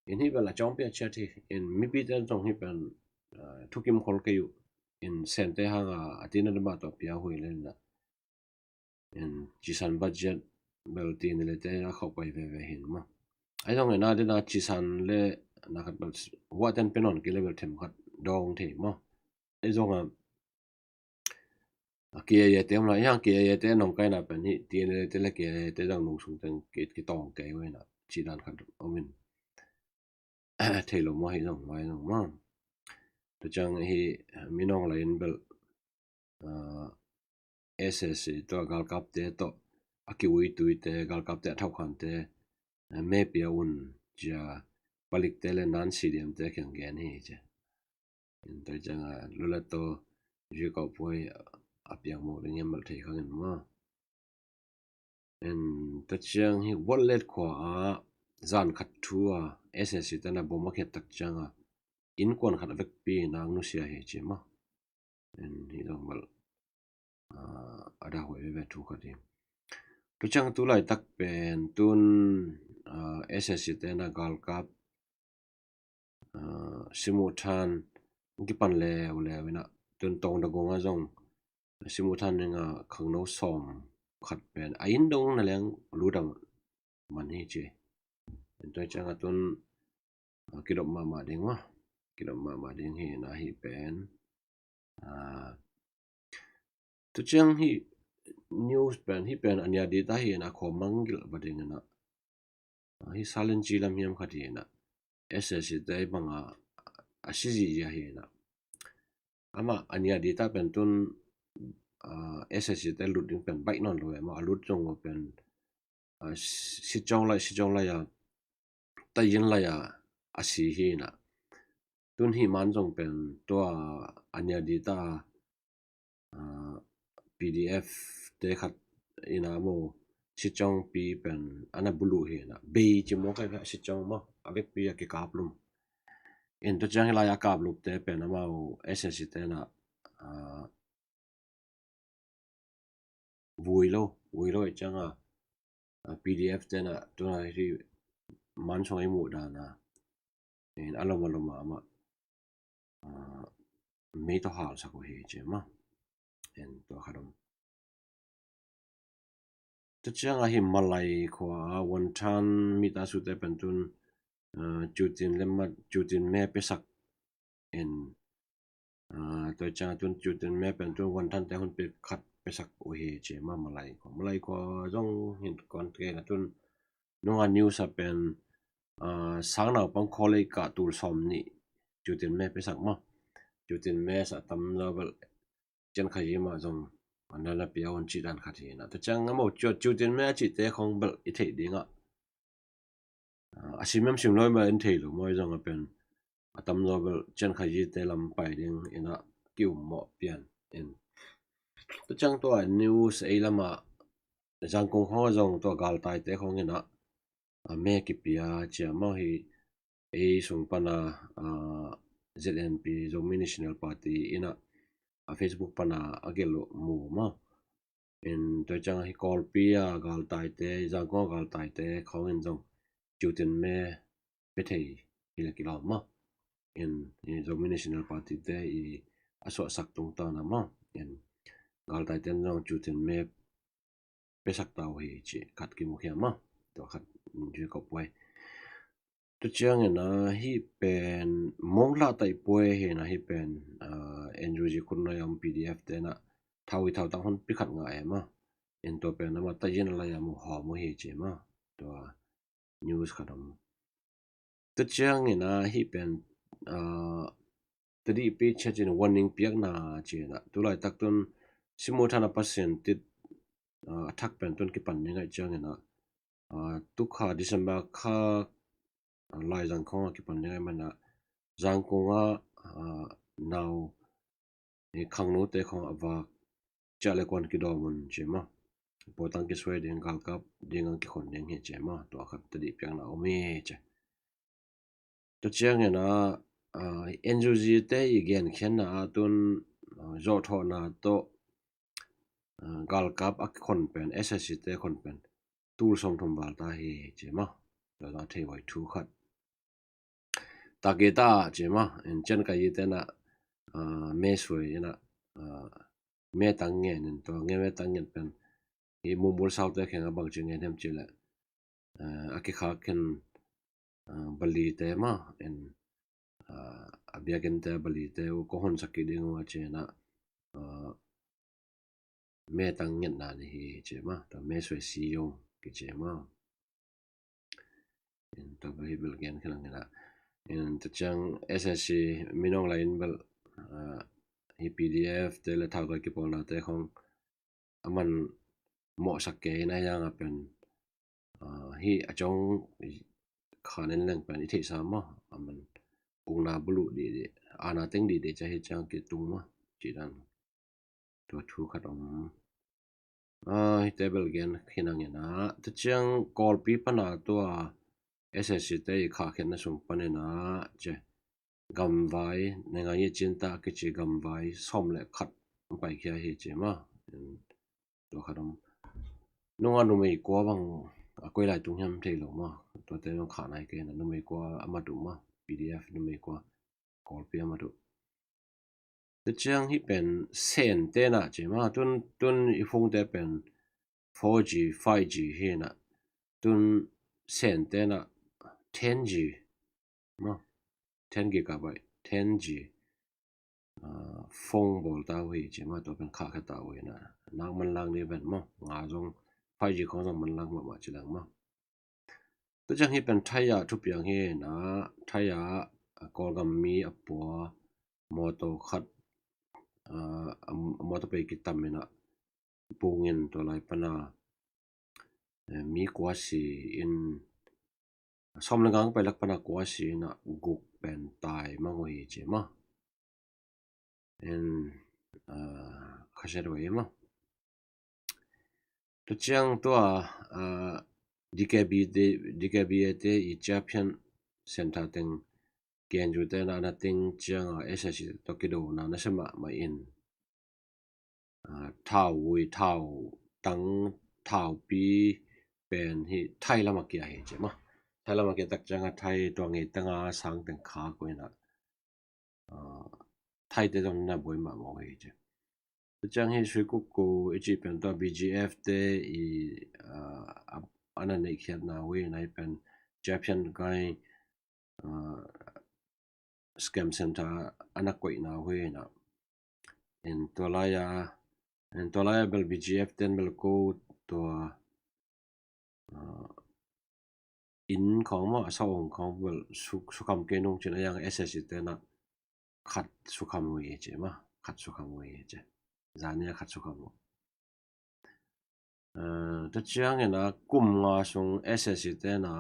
En hih bel a cawng pia ciat hi. En mipite zong hih pen, ah, thukim khol kei uh. En Sente hanga a tina dema tawh pia uh hi le na. En cisan budget bel T N L A te a khauh pai veve hi maw. Ai zong en a dena cisan le na khat bel huaten pe nawn kei le bel them khat dawng thei maw. Ai zong a A K I A te om lai, hiang K I A te nong kaina pen hi, T N L A te le K I A te zong nung sung teng ki, kitawng kei uh hi na, ci dan khat om in. Thei lo maw hi zong, mai zong maw. Tua ciang hi, minawng lai in bel, ah, S S C tawh galkapte tawh, a kiuituite, galkapte a thaukhante, ah, mepia un, cia, palikte le nan sidiamte kiang gen hi, cia. En tua ciang a, lulato, Zui Ko Puai a piang mawk ding hiam bel thei khang in maw. En tua ciang hi Wallet khua a, zan khat thu a, S S C te na bom a khiat tak ciang a, innkuan khat a vekpi nak nusia hi ci maw. En hi zong bel, ah, a dah huai veve thu khat hi. Tua ciang tu laitak pen tun, ah, S S C te na galkap, ah, Simuhthan kipan leuleu ina, tun Tawngdagong a zong Simuhthan ninga khangno sawm khat pen a inn dong na leng lut a man hi ci. En tua ciang a tun, ah, kidop mahmah ding maw. Kidop mahmah ding hi na hi pen. Ah, tua ciang hi news pen, hi pen a nia dita hi na khua manggil va ding na. Ah, hi Salin Ci lam hiam khat hi na. S S C te banga a si zihziah hi na. Amah a nia dita pen tun, ah, S S C te lut ding pen baih nawn lo e maw, a lut zong pen, ah, si-, sicawng lai, sicawng lai a, tayin lai a, a si hi na. Tun hi man zong pen tua a nia dita, ah, P D F te khat ina maw, sicawngpi pen ana buluh hi na. Bei ci maw kai ve sicawng maw, a vekpi a kikap lum. En tua ciang hi lai a kap lupte pen amau S S C te na, ah, vui lo, vui lo i ciang a, ah, P D F te na, tuna hi man song i muh dan a. En a lom a lom a amah. mei tawh halsak uh hi ci maw. En, tua khat om. Tua ciang ahi Malai khua a Wonton mi ta sute pen tun, ah, cutin lemmat, cutin me pesak. En, ah, tua ciang tun cutin me pen tun Wonton te hun pe khat pesak uh hi ci maw Malai khua. Malai khua zong hin kon kei na tun nunga news a pen, ah, sang naupang khaw lei kah tul sawm nih cutin me pesak maw. Cutin me sa tam lo bel cian kha yi mah zong an la pia un ci dan khat hi na. Tua ciang a maw cutin me a cite khong bel i theih dingah, ah, a sim em sim lo mah in thei lo maw zong a pen a tam lo bel cian kha yi te lam pai ding ina ki um mawh pian in. Tua ciang tua news ei lamah Zangkong khong zong tua galtai te khong ina, ah, me kipia ci maw hi ei sung pana, ah, Z N P Zomi National Party ina a Facebook pana a gelh uh mu maw. In tua ciang hi Kawlpi a galtaite, Zangkong a galtaite khawngin zong cutin me pe thei hi le kilawm maw. In, in Zomi National Party te i a suahsak tungtana maw. In galtaite in zong cutin me pesak ta uh hi ci khat kimukhia maw. Tua khat, mm, Jacob Puai. Tua ciangin a hih pen monglah taih puai hi na hih pen, ah, N U G khun lai om P D F te na thau i thau tang hun pi khat ngah em a. In tua pen ama taih in a lai a mu hawm uh hi ci maw. Tua news khat om. Tua ciangin a hih pen, ah, tadihpi ciat in warning piakna ci na. Tulaitak tun simu thana Pasian tit, ah, a thak pen tun kipan ni ngaih ciangin a, ah, tukha December kha, ah, laizang khong a kipan ni ngaih mana Zangkong a, ah, nau, eh, khangnote khong a vak ciah le kuan kidawm un ci maw. Pawtang kisuai ding galkap ding ang kikhon ding hi ci maw. Tua khat tadih piakna om hi ci. Tua ciangin a, ah, N U G te i genkhiatna a tun, ah, zawhthawhna tawh, ah, galkap a kikhon pen, S S C te khon pen tul sawmthum val ta hi ci maw. Tua ta thei huai thu khat. Takita ci maw, in cian ka yi te na, ah, me suai ina, ah, me tang ngen in tua nge me tang ngen pen hi mumul sau te khenga bang ci ngen hem ci le, ah, a kikhak khen, ah, bali te maw, in, ah, a biakinn te bali te uh ko hon sak kik ding uh a ci na, ah, me tang ngetna ni hi ci maw, tua me suai si yong kici maw. In tua bel hi bel gen khen ang ina. In tua ciang S S C minong lai in bel, ah, hi P D F te le thau kai kipawlna te khong a man mawhsak kei na hiang a pen, ah, hi a cong khan in leng pen i theihsa maw, a man ukna buluh dih dih, ana teng dih dih ca hi ciang kitung maw, ci dan. Tua thu khat om. Ah, hite bel gen khin ang ina. Tua ciang Kawlpi pana tua S S C te i khahkhiatna sung panina ci. Gamvai, nengai i cinta kici gamvai sawm le khat paikhia hi ci maw. Tua khat om. Nunga numei kua bang a koi lai tung hiam thei lo maw. Tuate bang khah nai kei na numei kua a mat uh maw. P D F numei kua. Kawlpi a mat uh. Tua ciang hih pen Sen te na ci maw, tun, tun i phone te pen four G, five G hi na, tun Sen te na ten G maw, ten gigabyte, ten G, ah, phone bawl ta uh hi ci maw, tua pen khahkhia ta uh hi na, nak manlang ni pen maw, nga zong five G khong zong manlang mahmah ci lang maw. Tua ciang hih pen Thai-ah thupiang hi na, Thai-ah Kawlgam mi a pua mawtaw khat, ah, a, a mawtaw pei kitam ina pungin tua lai pana, eh, mi kua si in, sawm le nga pai lak pana kua si ina guk pen tai mang uh hi ci maw. En, ah, khasia dua hi maw. Tua ciang tua, ah, D K B te, D K B A te i ciaphian center teng K N U te na na teng ciang a S S C tua kidona na sia mahmah in, ah, thau ui, thau tang, thau pi pen hi Thai lama kia hi ci maw. Thai lama kia tak ciang a Thai tua ngei tanga sang teng kha ko ina. Thaite zong na buai mahmah uh hi ci. Tua ciang hi Sui Kuk Ko i cih pen tua B G F te i a na neihkhiatna uh hi na, hi pen Japhian kai scam center a na koihna uh hi na. En tua lai-a en tua lai-a bel B G F ten bel ko tua inn khawng maw, a sawng khawng bel sukham kei nung cin a, yang S S C te na khat sukham uh hi ci maw, khat sukham uh hi ci. Zania khat sukham uh. Tua ciangin a kum nga sung S S C te na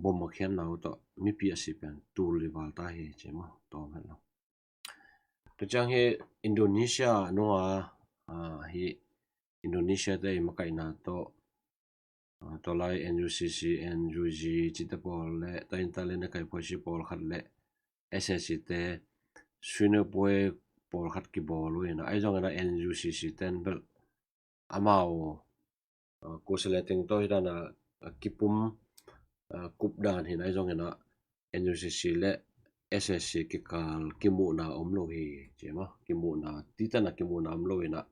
bom a khiatna uh tawh mipi a si pen tul li val ta hi ci maw, tawm het lo. Tua ciang hi Indonesia nunga hi Indonesia te i makaihna tawh tua lai N U C C, N U G cite pawl le Thai Talent Academy pawlkhat le S S C te suinepue pawlkhat kibawl uh hi na, ahi zongin a N U C C ten bel amau kusi le teng tawh hi dan a kipum kup dan hi na, ahi zongin a N U C C le S S C kikal kimuhna om lo hi ci maw, kimuhna titan a kimuhna om lo hi na,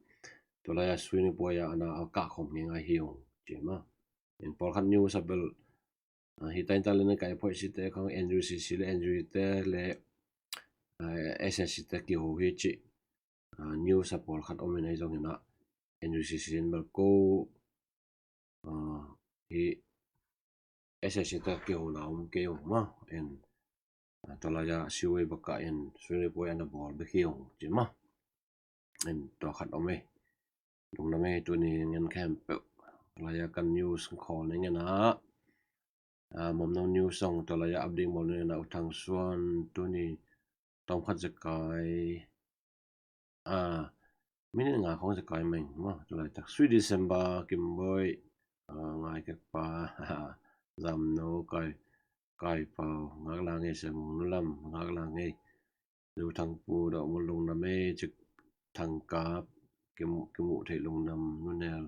tua lai-a suinepue a na a kahkhawm ngei ngai hi ung ci maw. En pawlkhat news a bel hi Thai Talent Academy pawlkhat site khawng N U C C le N U G te le S S C te kiho hi ci news a pawlkhat om hi na, ahi zongin a N U C C in bel ko hi S S C te kihona om kei ung maw. En tua lai-a siwei baka en suinepue a na bawl bek hi ung ci maw. En tua khat om ei. Lungdam ei, tuni ngen khempeuh lai-a kan news khawl ning en a, Mamno news zong tua lai-a update bawl ning en a, U Thang Suan tuni tawmkhat zekai minute nga khawng zekai meng maw, tua laitak Sweet December Kimboi ngai kek pa, Zamno kai, kai pau ngak la ngei, Semung Nu Lam ngak la ngei, Zu Thang Pu dawh mul lungdam ei ci, Thang Kap kimuh theih lungdam, Nu Nel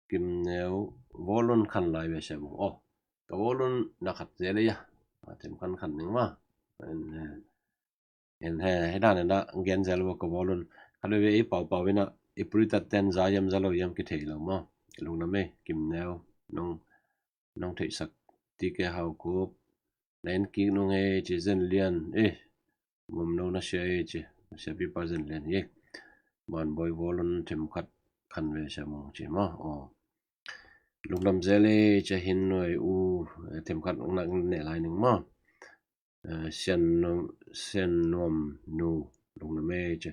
Kim Neu, Volun khan lai ve Semung. Aw ka Volun na khat zel ei a, themkhat khan ning maw. En he, he dan en a gen zel ua ka Volun. Khat veve i paupau in a i purita ten za yam za lo yam kithei lo maw. Lungdam ei Kim Neu, nong theihsak T K Hau Kup na en kik nung ei ci, Zen Lian ei, Mamno na sia ei ci, na sia pipa Zen Lian ei. Manboi Volun themkhat khan ve Semung ci maw. Aw lungdam zel ei ci, Hin Nuai U themkhat ong nak ne lai ning maw. Sian Nuam Nu lungdam ei ci,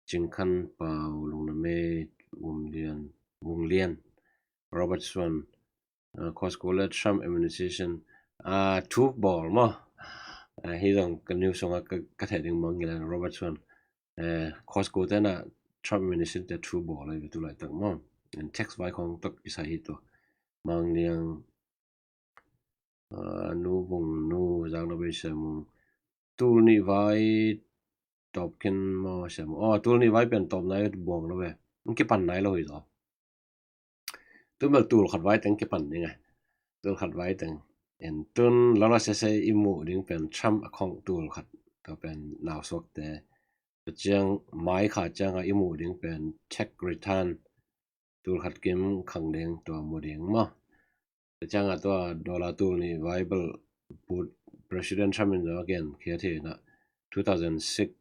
Cing Khan Pau lungdam ei, Vung Lian, Vung Lian, Robert Suan, Costco le Trump administration thu bawl maw. Hi zong ka news sungah ka thei ding mawng ngilan Robert Suan, Costco te na Trump administration te thu bawl ahi ve tu laitak maw. Tax vai khawng tok i sa hi tua. Mang Liang, Nu Vung Nu, zak na bei Semung, tul nih vai tawp khin maw Semung. Aw tul nih vai pen tawp nai buang lo ve. Ong kipan nai lo hi zaw. Tun bel tul khat vai teng kipan ding a, tul khat vai teng. En tun lala sese i muh ding pen Trump a khawng tul khat, tua pen nausuakte. Tua ciang mai kha cianga i muh ding pen tax return tul khat kim khang ding tua mu ding maw. Tua cianga tua dollar tul nih vai bel President Trump in zong a gen khia thei na, two thousand six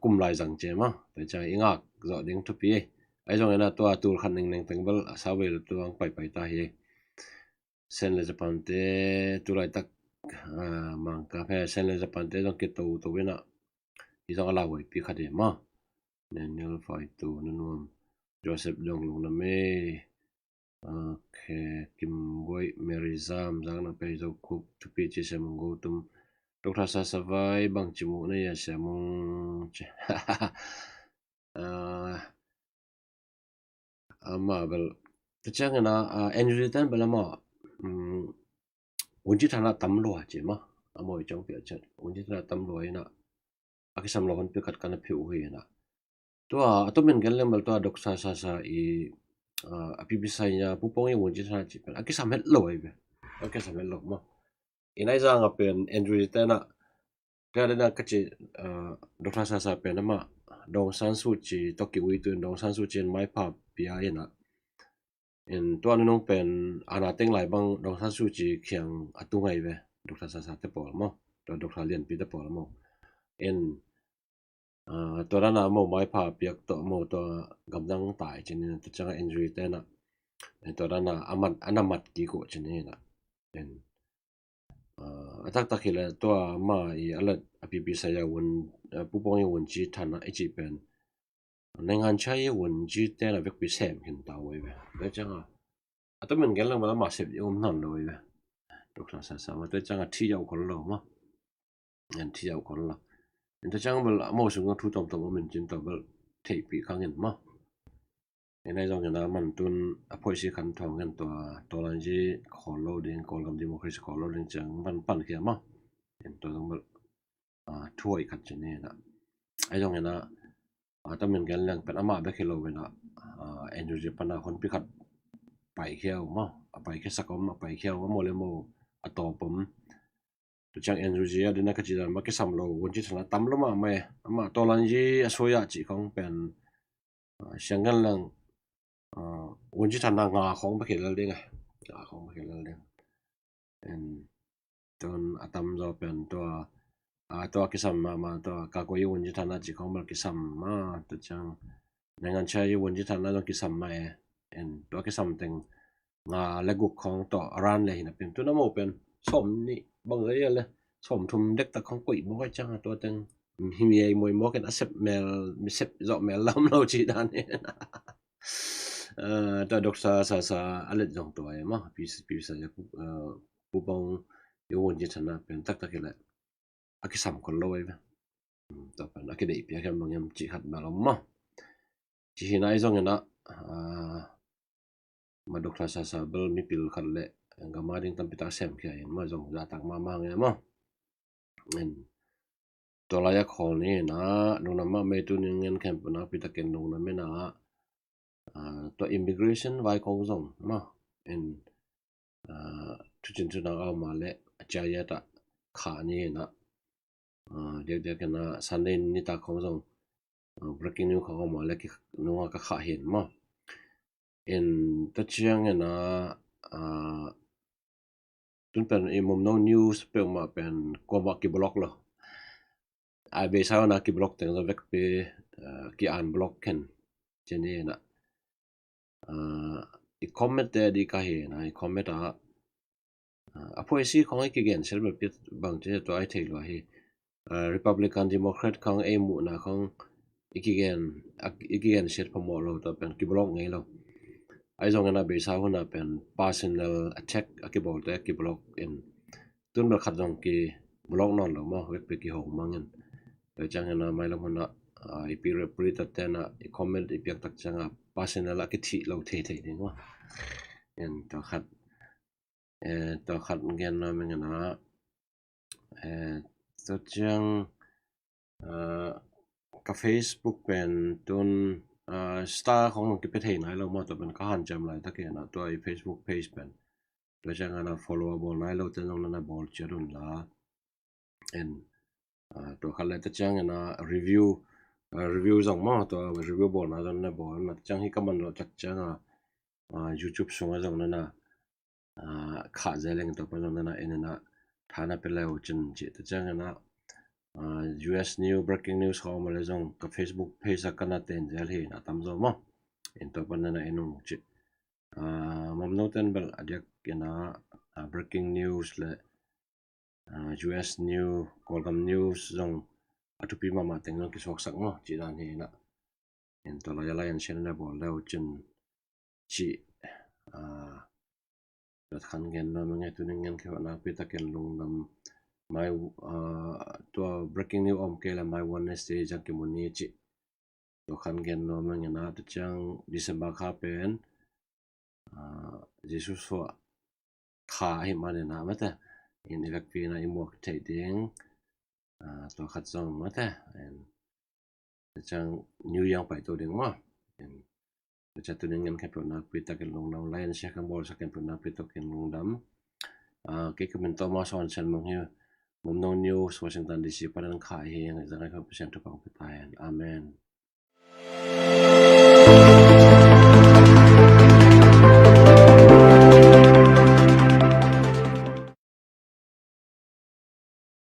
kum lai zang cia maw. Tua cianga i ngak zawh ding thupi ei. Ahi zongin a tua tul khat ningneng teng bel a sau bei lo tuang paipai ta hi. Sen le Japan te tu laitak Mangkam he Sen le Japan te zong kito to in a, hi zong a lauhuaipi khat hi maw. Daniel Faitu, Nu Nuam, Joseph Dong lungdam ei. Ok, Kimboi, Mary Zam, zak na pei Zo Khup, thupi ci Semung Go Tum, Doctor Sasavai, bangci muh na hia Semung ci. Amah bel tua ciangin a N U G ten bel amah vunci thana tam lua ci maw. Amah i ciang piah ciat vunci thana tam lua in a, a kisam lo honpi khat kana phi uh hi in a. Tua a tumin gen leng bel tua Doctor Sasa i a pipi sai nia pupong i vunci thana ci pen a kisam het lo ahi ve. A kisam het lo maw. In ai zanga pen Andrew Tate na, tua dena ka ci, ah, Doctor Sasa pen ama Daw Aung San Suu Kyi tawh ki-ui tu in Daw Aung San Suu Kyi in maipha pia ina. In tua nunung pen ana teng lai bang Daw Aung San Suu Kyi kiang a tu ngai ve. Doctor Sasa te pawl maw, tua Doctor Lianpi te pawl maw. In ah, tua dana mo maipha piak tawh mo tua gamdang tai cin ina, tua cianga Andrew Tate na, eh, tua dana a mat, a na mat kik uh cin ina. In, ah, a taktak hi le tua ma i a let a pipi saya wun, ah, pupong i wun ci thana i ci pen. Naingan cia i wun ci tena vekpi sem khin ta wai ve. Tua cianga a tua min gen lang ma la ma sep i um nan lo wai ve. Doctor Sasa ma tua cianga thi yau khol lo ma. En thi yau khol lo. En tua ciang bel a mo sung thu tom tom a min cin tua bel thei pi khang in ma. En ai zong en a man tun a phoisi khan thong en tua Tawlanji khol lo ding, Kawlgam democracy khol lo ding ciang man pan kia ma. En tua zong bel, ah, thuai khat cin en a. Ai zong en a, ah, tua min gen leng pen ama bek hi lo en a, ah, N U G pana honpi khat pai khiau ma. A pai khia sak om, a pai khiau a mo le mo a tawp om. Tua ciang N U G a dina ka ci dan ma kisam lo, wun ci thana tam lo ma mai. Ama Tawlanji a suai a ci khong pen, ah, siang gan lang, ah, wun ci thana nga khong bek hi lel ding a. Nga khong bek hi lel ding. En tun a tam zaw pen tua, ah, tua kisam ma, ma tua ka ko i wun ci thana ci khong bel kisam ma, tua ciang Naingan cia i wun ci thana zong kisam ma e. En tua kisam teng nga le guk khong tawh a ran le hi na pen tuna mo pen som ni bang le le som thum dek tak khong koih mawk ai cianga tua teng hi mi ei muai mawk en a sep mel, mi sep zawh mel lam lo ci dan e. Ah, tua Doctor Sasa a let zong tua e ma, pi, pi sa ya, ah, pupong i wun ci thana pen taktak hi le a kisam khol lo ai ve. Hmm, tua pen a kideih piak hiam bang hiam cih khat bel om maw. Cih hi nai zong in a, ah, ma Doctor Sasa bel mipil khat le gam a ding tampi tak sem khia in ma zong zahtak mahmah nge maw. En tua lai a khawl ni in a lungdam mahmah ei, tuni ngen khempeuh nakpi takin lungdam in a, ah, tua immigration vai kong zong maw. En, ah, thucin thunang a om a le a ciah yat a khah ni in a, ah, diakdiak in a Sunday nitak khong zong, ah, breaking news khong a om a le ki nunga ka khah hi in maw. En tua ciang in a, ah, tun pen i mumno news peuhmah pen kuamah kiblock lo. A beisa na kiblock teng zong vekpi, ah, ki-unblock khen. Cini na, ah, i comment te di ka hi na, i comment a, ah, a phuaisi khong i kigen siat bel pit bang ci tua ai thei lua hi. Ah, Republican, Democrat khong ei muhna khong i kigen, a, i kigen siat phamawh lo, tua pen kiblock ngei lo. Ai zong in a beisa hun a pen personal attack a kibawl te kiblock in. Tun bel khat zong kiblock nawn lo maw, vekpi kihong mang in. Tua ciang in a mailam hun a, ah, i pi rep ri tat te na i comment i piak tak ciang a personal a kithih lo thei thei ding maw. En tua khat, eh, tua khat gen na meng in a, eh, tua ciang, ah, ka Facebook pen tun, ah, star khong kipia thei nai lo maw, tua pen ka hanciam laitak in a tua i Facebook page pen. Tua ciang in a follow a bawl nai lo te zong na na bawl ciat un la. En, ah, tua khat le tua ciang in a review, ah, review zong maw, tua review bawlna zong na bawl na tua ciang hi ka man lo tak ciang a, ah, YouTube sung a zong na na, ah, khah zia leng tua pan zong na na en in a tha na pia le uh cin ci tua ciang in a, ah, U S news, breaking news khong a om a le zong ka Facebook page a ka na ten zel hi na tam zaw maw. En tua pan na na en ung ci. Ah, mamno ten bel a diak in a, ah, breaking news le, ah, U S news, Kawlgam news zong a thupi mahmah teng zong kisuaksak maw ci dan hi na. En tua lai a lai an sian na bawl le uh cin ci, ah, tua khan gen nuam ing e, tuni ngen khempeuh nakpi takin lungdam. Mai, ah, tua breaking news om kei le mai Wednesday zang kimu ni ci. Tua khan gen nuam ing e na, tua ciang December kha pen, ah, Jesu suah kha ahi manin a mate. In i vekpi in a i muak theih ding, ah, tua khat zong mate. En, tua ciang New Year paitu ding maw. En, tua ciang tuni ngen khempeuh nakpi takin lungdam. Lai an sia kan bawlsak khempeuh nakpi takin lungdam. Kei ka min Thomas Hawn Sian Mang hi. Mamnong News, Washington D C panin kha hi. Zalai kha Pasian thupha pia ta hen. Amen.